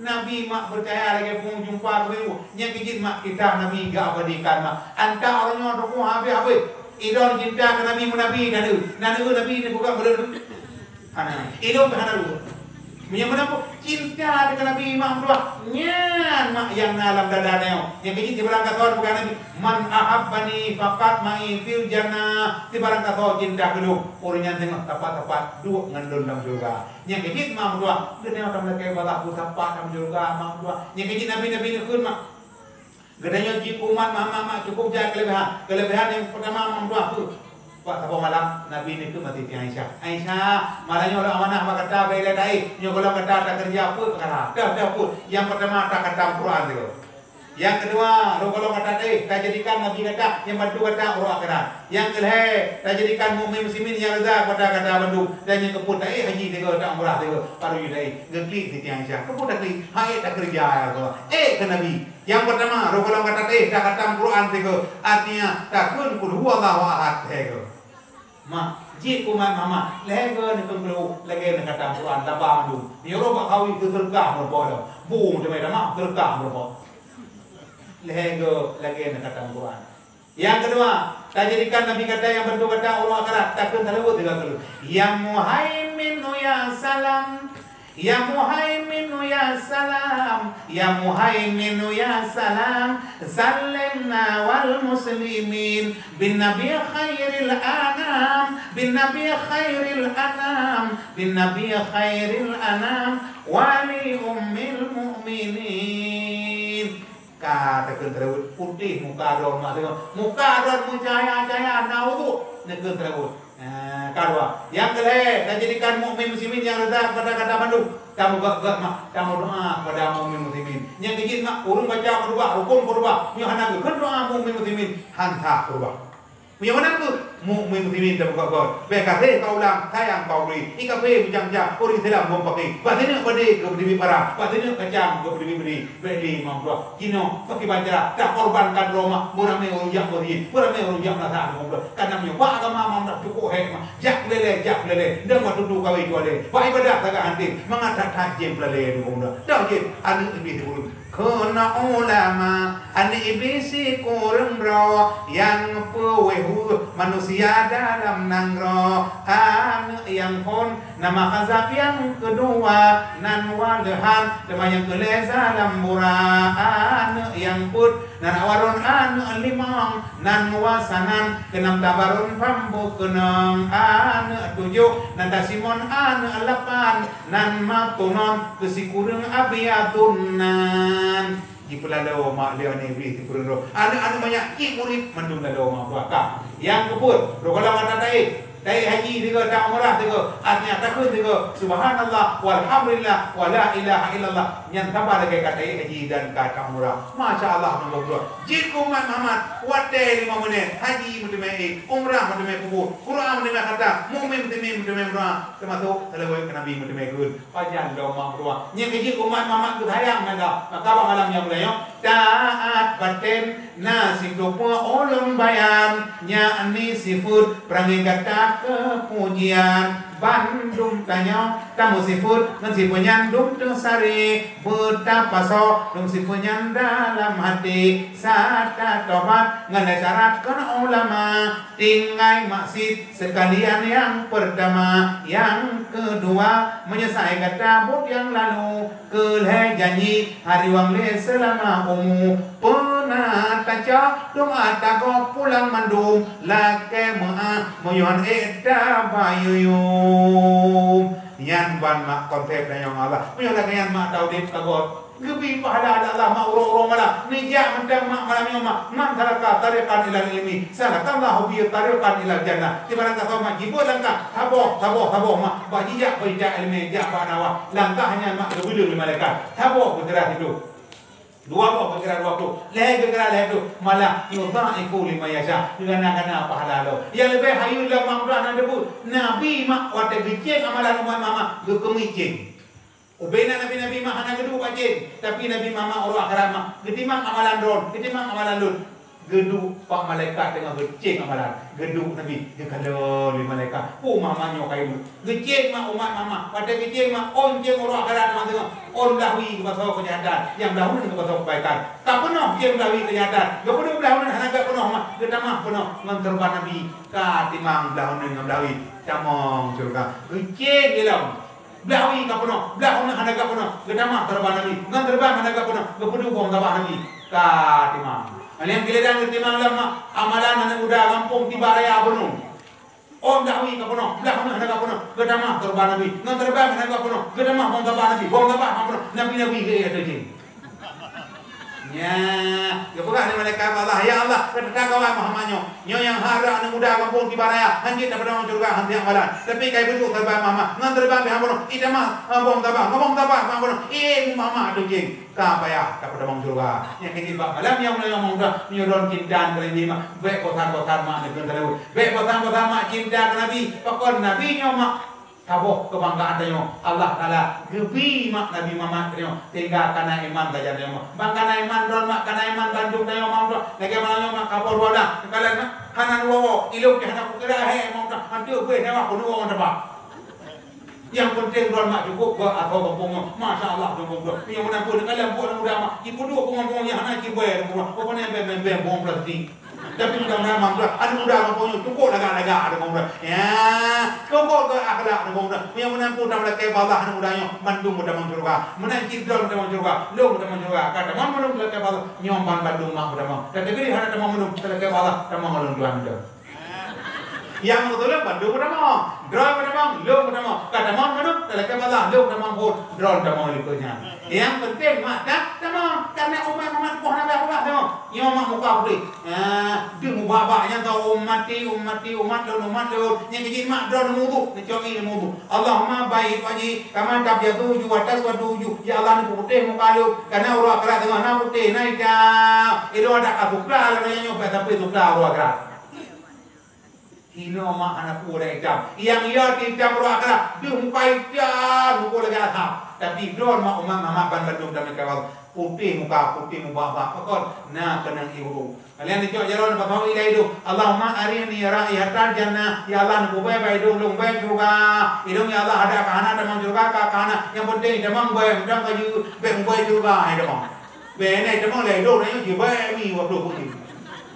Nabi mak percaya lagèe peungeuh jumpa keu baru. Nyang keu jeuet mak kisah Nabi geuabadikan mak. Anta ureueng nyoe teupeue habéh-habéh. Idong cinta keu Nabi meunabi dan, dan Nabi ni bukan boleh. Hana, ilôn pih hana lôn. Meunyoe meunan peue, cinta teuh keu Nabi mak meutuah, nyan mak nyang na lam dada tanyoe. Nyang keu jeuet sibarang gasoe teupeugah Nabi, "Man ahabbani faqad ma'i fil jannah." Sibarang gasoe cinta keu lôn, ureueng nyan teungoh tepat-tepat duek ngon lôn lam syeuruga. Nyang keu jeuet mak meutuah, geutanyoe tameulakèe bak sapeue tepat lam syeuruga mak meutuah. Nyang keu jeuet Nabi-nabi neukheun mak. Geutanyoe jeuet umat Muhammad mak cukup jai keuleubehan. Keuleubehan nyang peutama mak meutuah peue? Bak saboh malam Nabi neukheun bak Siti Aisyah, "Aisyah, malam nyoe lôn amanah bak gata bak ilèe taéh. Nyoe gohlom gata takeureuja peue peukara? Deuh, deuh peue? Nyang peutama takhatam Quran sigoe. Nyang keudua, lôn gohlom gata taéh, tajadikan Nabi gata nyang bantu gata uroe akhirat. Nyang keulhèe, tajadikan mukmin muslimin nyang reuza kepada gata bandum. Dan nyang keupeuet taéh haji sigoe, ta umrah sigoe, baru jeuet taéh." Geuklik Siti Aisyah, "Keupeue taklik? Han ék takeureuja, ya Rasulullah." Ék keu Nabi. Nyang peutama, rukon lam gata taéh, takhatam Quran sigoe, artinya takheun Qul huwallahu ahad sigoe. Mak, jeuet umat Muhammad, lhèe goe neukheun Qul hu, lagèe neukhatam Quran, taba mandum. Meunyoe bak khawi, seudeukah meurumpok lom. Bung teumé tamah, seudeukah meurumpok. Lhèe goe lagèe na khatam Quran. Nyang keudua, tajadikan Nabi gata nyang bantu gata uroe akhirat, takheun salawat tiga kali. Ya Muhaiminu ya Salam, Ya Muhaiminu ya Salam, Ya Muhaiminu ya Salam, salimna wal muslimin, bin Nabi khairil anam, bin Nabi khairil anam, bin Nabi khairil anam, wali ummil mu'minin. Ka takheun salawat, putéh muka droe mak teuh. Muka droe meucahya-cahya, na udhu, neukheun salawat. Ah, ka dua. Nyang keulhèe, tajadikan mukmin muslimin nyang reda kepada gata bandum. Tameugot-got mak, tameudoa kepada mukmin muslimin. Nyang keujeuet mak, ureueng baca khutbah, rukon khutbah. Meunyoe hana geukheun doa mukmin muslimin, han sah khutbah. Meunyoe meunan kheueh, mukmin muslimin tameugot-got. Bèk kafé ka ulang, sayang ka ubri. Di kafé meucam-cam, ureueng Islam bom paké. Bak sineuk padé keu peudimik para, bak sineuk kacang keu peudimik bri. Bèk lé mak droe. Jinoe pakiban cara takorbankan droe mak, meuramé ureueng jak meuseujid, meuramé ureueng jak meunasah mak droe. Karena meunyoe bak agama mak droe cukôp hék mak. Jak peulélé, jak peulélé. Ndak bak tutoe kawé cualé. Bak ibadah sagai hanté, mangat that-that jén peulalé di mak droe. Dak jén, aneuk Iblih sikureueng. Kheun ulama, aneuk Iblih sikureueng droe nyang peuweuh manusia dalam nanggroe. Aneuk nyang phôn Nama Khazab nyang keudua nan Waleuhan, teuma nyang keulhèe Zalambura. Aneuk nyang peuet nan Awarun, aneuk limong nan Wasanan, keunam Tabarun Pambu keunong, aneuk tujoh nan Tasimon, aneuk lapan nan Matunon, keu sikureueng Abiadun nan. Jipeulalo mak lé aneuk Iblih sikureueng droe. Aneuk-aneuk manyak cit murit mandum lalo mak buah ka. Nyang keupeuet, droe gohlom ata taék. Taék haji sigoe, ta umrah sigoe. Artinya takheun sigoe, subhanallah, walhamdulillah, wala ilaha illallah. Nyan sama lagèe ka taék haji dan ka ta umrah. Masya Allah, nombor dua. Jeuet keu umat Muhammad, watèe lima menit, haji meuteumé ék, umrah meuteumé peubuet, Quran meuteumé khatam, mukmin meuteumé, meuteumé meudoa, teumasok salawat keu Nabi meuteumé kheun. Pajan lom mak meuruah. Nyang keujeuet umat mamak geusayang mantong. Maka bak malam nyang mulia nyoe, taat baten na siploh peuet ulôn bayan, nyan ni sifeuet peurangée gata keu pujian. Bandum tanyoe tameusifeuet ngon sifeuet nyan dum teusari, beutapasoe dum sifeuet nyan dalam hati, sata tobat ngon lhèe syarat keu ulama. Tinggai maksiet seukalian nyang peurtama, nyang keudua, meunyeusai gata buet nyang lalu, keulhèe janji hari wang lé seulama umu. Peuna tacok doa tagob pulang mandum, lakèe meu'ah meunyoe han ék tabayuem. Nyan ban mak konsep dayong Allah. Meunyoe lagèe nyan mak taudép tagob. Geubri pahala lé Allah mak uroe-uroe malam. Neujak mantong mak malam nyoe mak. Man salaka tariqan ilal ilmi, salakallahu bihi tariqan ilal jannah. Di barang gasoe mak jibuet langkah, saboh, saboh, saboh mak. Bak jijak bak jijak ileumèe, jak bak dakwah. Langkah nyan mak geubeuleueng lé malaikat. Saboh geukira siplôh. Dua boh geukira dua plôh. Lhèe geukira lhèe plôh. Malah yudha'ifu liman yasha. Geugana-gana pahala lom. Nyang leubeh hayeu lom mak mudah na debu. Nabi mak watèe geucéng amalan umat mak, mak geukeumiet céng. Ubena nabi-nabi mak hana geuduek bak céng, tapi Nabi Muhammad uroe akhirat mak geutimang amalan droen, geutimang amalan lôn. Geuduek bak malaikat teungoh geucéng amalan, geuduek Nabi geukalon lé malaikat. Peue Muhammad nyoe kayém? Geucéng mak umat Muhammad, watèe geucéng mak ôn céng uroe akhirat mak teungoh ôn blaih wie geupasoe keujahatan, nyang blaih uneun geupasoe keubaikan. Ka peunoh céng blaih wie keujahatan, geupeuduek blaih uneun hana geupeunah mak, geutamah peunoh ngon keureubeuen Nabi, ka timang blaih uneun ngon blaih wie tamong syeuruga. Geucéng ilom. Blaih wie ka peunoh, blaih uneun hana geupeunah, geutamah keureubeuen Nabi, ngon keureubeuen hana geupeunah, geupeuduek bông sabah Nabi, ka timang. Nyang keu lam geutimang lom mak, amalan aneuk muda gampông Tiba Raya bunoe. Ôn blaih wie ka peunoh, blaih uneun hana geupeunah, geutamah keureubeuen Nabi, ngon keureubeuen hana geupeunah, geutamah bông sabah Nabi, bông sabah ka peunoh, nabi-nabi geuék ateueh jih. Nyan, geupeugah lé malaikat Allah, "Ya Allah, ka teuka kawan Muhammad nyoe. Nyoe nyang hareuem aneuk muda gampông Tiba Raya, han jeuet tapeudong syeuruga, han siap malam. Tapi ka ipeuduek keureubeuen Muhammad, ngon keureubeuen pih han peunoh, itamah, eh, bông sabah, ngon bông sabah pih han peunoh, eh, Muhammad ateueh jih. Ka payah tapeudong syeuruga." Nyang keu jih bak malam nyang mulia nyoe, meunyoe droen cinta keu Nabi mak, bèk bosan-bosan mak neukheun salawat. Bèk bosan-bosan mak cinta keu Nabi. Pakon Nabi nyoe mak Saboh keubanggaan tanyoe, Allah Taala geubri mak Nabi Muhammad tanyoe, sehingga kana iman sajan tanyoe. Ban kana iman droen mak, kana iman bandum tanyoe mak droen. Lagèe malam nyoe mak kapoh dua blah, teukalon mak hana neuwoe-woe, ilôn pih hana kukira, he, mak droen, hantu beuh nyawa ku neuwoe ngon teubak. Nyang peunteng droe mak cukôp bak asoe gampông nyoe. Masya Allah, gampông droe. Nyang meunan pun, kalon buet aneuk muda mak, jipeuduek bungong-bungong nyang hana jibée aneuk muda. Apa ni bée, bée, bée bungong plastik. Tapi mudah-mudahan mak muda, aneuk muda gampông nyoe cukôp lagak-lagak aneuk muda. Ya, cukôp keu akhlak aneuk muda. Nyang meunan pun, tamong lakée bak Allah aneuk muda nyoe, mandum meutamong syeuruga. Meunan cit droe meutamong syeuruga, lôn meutamong syeuruga. Ka tamong mandum lakée bak Allah, nyoe ban bandum mak meutamong. Dan teukeudi hana tamong mandum, lakée bak Allah, tamong lôn tuan tu. Nyang meukeutulông bandum meutamong, droe meutamong, lôn meutamong. Ka tamong mandum, talakée bak Allah, lôn tamong phon, droe tamong likot nyan. Nyang penting mak that tamong, karena umat Muhammad poh Nabi Muhammad tamong. Nyoe mak muka putih. Ha, deuh mubak-bak nyan tau, "Ummati, ummati, umat lôn, umat lôn." Nyang keu jih mak droe neumudu, neucok ié neumudu. Allahumma bayyid wajhi kama tabyaddu wujuh wa taswaddu wujuh. Ya Allah, neuputéh muka lôn, karena uroe akhirat teungoh na putéh, na itam. Ilôn adak ka sukla lagée nyoe, sampai sukla uroe akhirat. Hinoe mak hana peue dah itam. Nyang ya itam uroe akhirat, deuh muka itam, muka lagée asap. Tapi droe mak umat Muhammad ban bandum damé kawal. Putéh muka, putéh mubak-bak. Pakon? Na keunong ié ureueng. Kalian dicok jaroe na pasoe ié idong. Allahumma arini raihatal jannah. Ya Allah, neupubée bak idong lôn bée syeuruga. Idong ya Allah, adak ka hana tamong syeuruga, ka, ka hana. Nyang penting tamong bée, mantong ka jeuet, bék mubée syeuruga, hai tamong. Bée nyan tamong lé idong na nyoe jibée mi wabloh putih.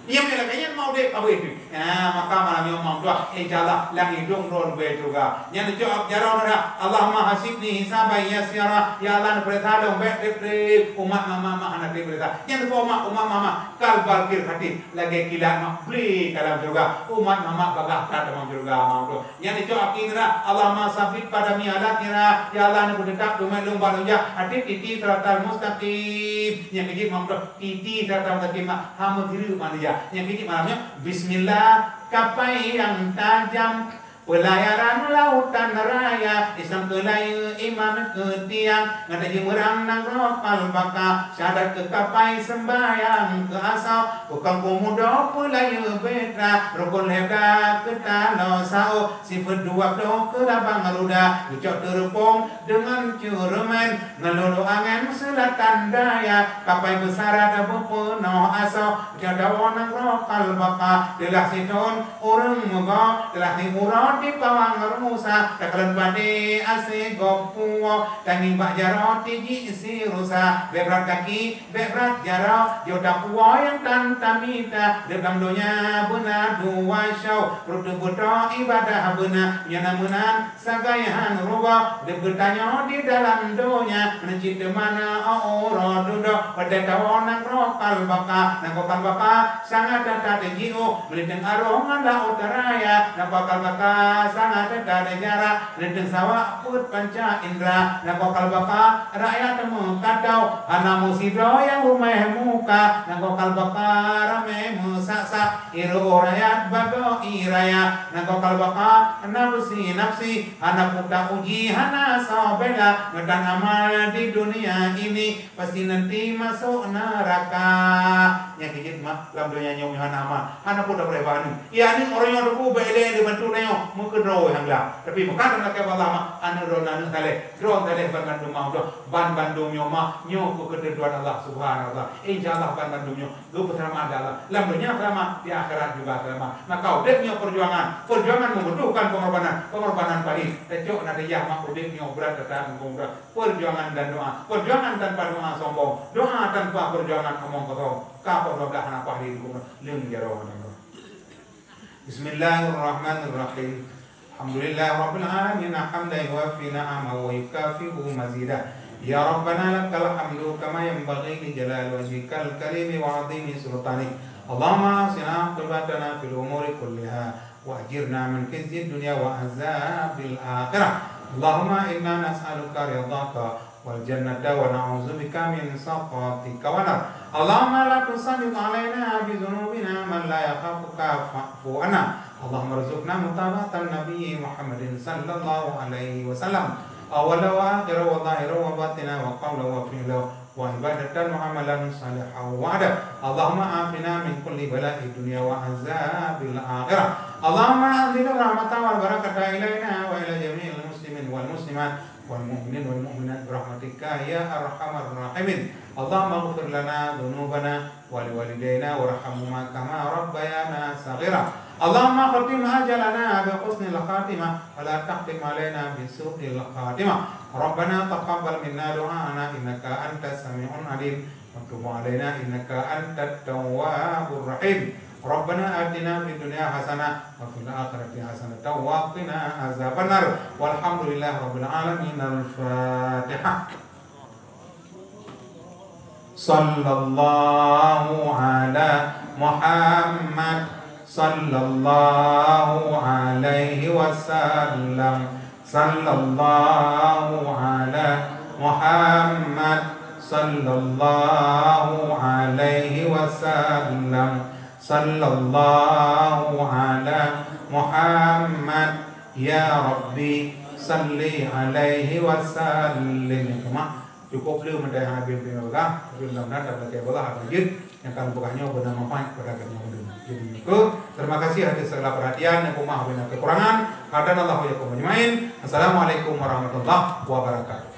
Nyang lagée nyan mau dek abéh tu. Ha, maka malam nyoe mau doa, insya Allah lam idong droe leubeh syeuruga. Nyan cok jaroe na, Allahumma hasibni hisaban yasira. Ya Allah, neupeuriksa lôn bék treb-treb. Umat mama mak hana treb peuriksa. Nyan umat, umat mama kal barqil khatif, lagée kilat mak bli ka lam syeuruga. Umat mama bagah that lam syeuruga mau doa. Nyan icok akhé nira, Allahumma sabbit qadami ala sira, ya Allah, neupeuteutap teumé lôn bak lôn jak, até titi siratal mustaqim. Nyang keu jih mantong titi siratal mustaqim, ha meusireuk manusia. Nyang keu jih malam nyoe, bismillah, kapai nyang tajam, pelayaran lautan raya, Islam keu layeue, iman keu tiang, ngon tajeumeurang nanggroe Kalbaka, syahadat keu kapai, seumbahyang keu asoe, Bukon peumuda peulayeue beda, rukon lhée blah keu taloe saôh, sifeuet dua ploh keu labang ruda, geucok teureupông deungon ceureumen, ngon lolo angén seulatan daya, kapai beusarat beupeunoh asoe, geucok dawa nanggroe Kalbaka, teulah sithon ureuëng meugoe, teulah siuroe di Pawang Rusa, takalon padé aséh gob puwoe, tangieng bak jaroe tijik sirusa, bék brat gaki, Bék brat jaroe, yoh tapuwoe nyang tan tamita, lam donya beuna dua shoe, rot teubeutôi ibadah beuna, nyan na meunan sagai han rugoe, geutanyoe di dalam donya, meunan cit teuma na uroe dudoe, watée tawoe nanggroe Kalbaka, nanggroe Kalbaka sangat that jiôh, meulinteung arong ngon laôt raya, nanggroe Kalbaka sangat that jarak, Leudeung sawak peuet panca indra, nanggroe Kalbaka rakyat meukatau, hana meusidroe nyang ruméh muka, nanggroe Kalbaka ramé meusak-sak, ireuôh rakyat bagoe ié raya, nanggroe Kalbaka nafsi-nafsi, hana peue ta uji, hana soe bela, meutan amal di dunia ini, pasti nanti masôk neuraka. Nyang keu jeuet mak lam donya nyoe hana amal, hana peue tapeureuba aneuk. Iya aneuk ureuëng nyoe teupeu bak ilée dibantu tanyoe meukeudroe nyang gleh. Tapi meukat lam lakée bak Allah mak, aneuk droe aneuk saleh, droe saleh ban bandum mak, ban bandum nyoe mak, nyoe keu keuteuduan Allah Subhanahu wa Taala. Insya Allah ban bandum nyoe geupeuseulamat lé Allah. Lam donya seulamat, di akhirat juga seulamat. Maka udeb nyoe peujuangan. Peujuangan membutuhkan pengorbanan. Pengorbanan paling tacok na dayah mak udeb nyoe brat that meukeurah. Perjuangan dan doa. Perjuangan tanpa doa sombong. Doa tanpa perjuangan omong kosong. Ka peunoh dah hana paih di huköm leung jaroe nanggroe. Bismillahirrahmanirrahim. Alhamdulillahirabbil alamin, hamdan yuwafi ni'amahu wa yukafi'u mazida. Ya Rabbana lakal hamdu kama yanbaghi li jalali wajhikal karimi wa azimi sultanik. Allahumma ahsin aqibatana fil umuri kulliha. وأجرنا من خزي الدنيا وعذاب الآخرة. اللهم إنا نسألك رضاك والجنة ونعوذ بك من سخطك والنار. اللهم لا تسلط علينا بذنوبنا من لا يخافك فاعف عنا. اللهم ارزقنا متابعة النبي محمد صلى الله عليه وسلم أولا وآخرا وظاهرا وباطنا وقولا وفعلا وعبادة وعملا صالحا وعدا. اللهم عافنا من كل بلاء الدنيا وعذاب الآخرة. اللهم أنزل الرحمة والبركة إلينا وإلى جميع المسلمين والمسلمات والمؤمنين والمؤمنات برحمتك يا أرحم الراحمين. اللهم اغفر لنا ذنوبنا ولوالدينا وارحمهما كما ربيانا صغيرا. اللهم ختم حاجالنا بحسن الخاتمة ولا تختم علينا بسوء الخاتمة. ربنا تقبل منا دعاءنا إنك أنت السميع العليم وتب علينا إنك أنت التواب الرحيم. ربنا آتنا في الدنيا حسنة وفي الآخرة حسنة وقنا عذاب النار. والحمد لله رب العالمين. الفاتحة. صلى الله على محمد، صلى الله عليه وسلم، صلى الله على محمد، صلى الله عليه وسلم، صلى الله على محمد، يا ربي صل عليه وسلم. Cukôp le mantong nyang habéh lôn peugah, tapi mudah-mudahan tapeulakèe beulah haba jeuet nyang ka lôn peugah nyoe beuna manfaat keupada geutanyoe mandum. Jadi, nyoe keuh, terima kasih atas segala perhatian, nyang peumah bak keukurangan. Hadanallahu wa iyyakum ajmain. Assalamualaikum warahmatullahi wabarakatuh.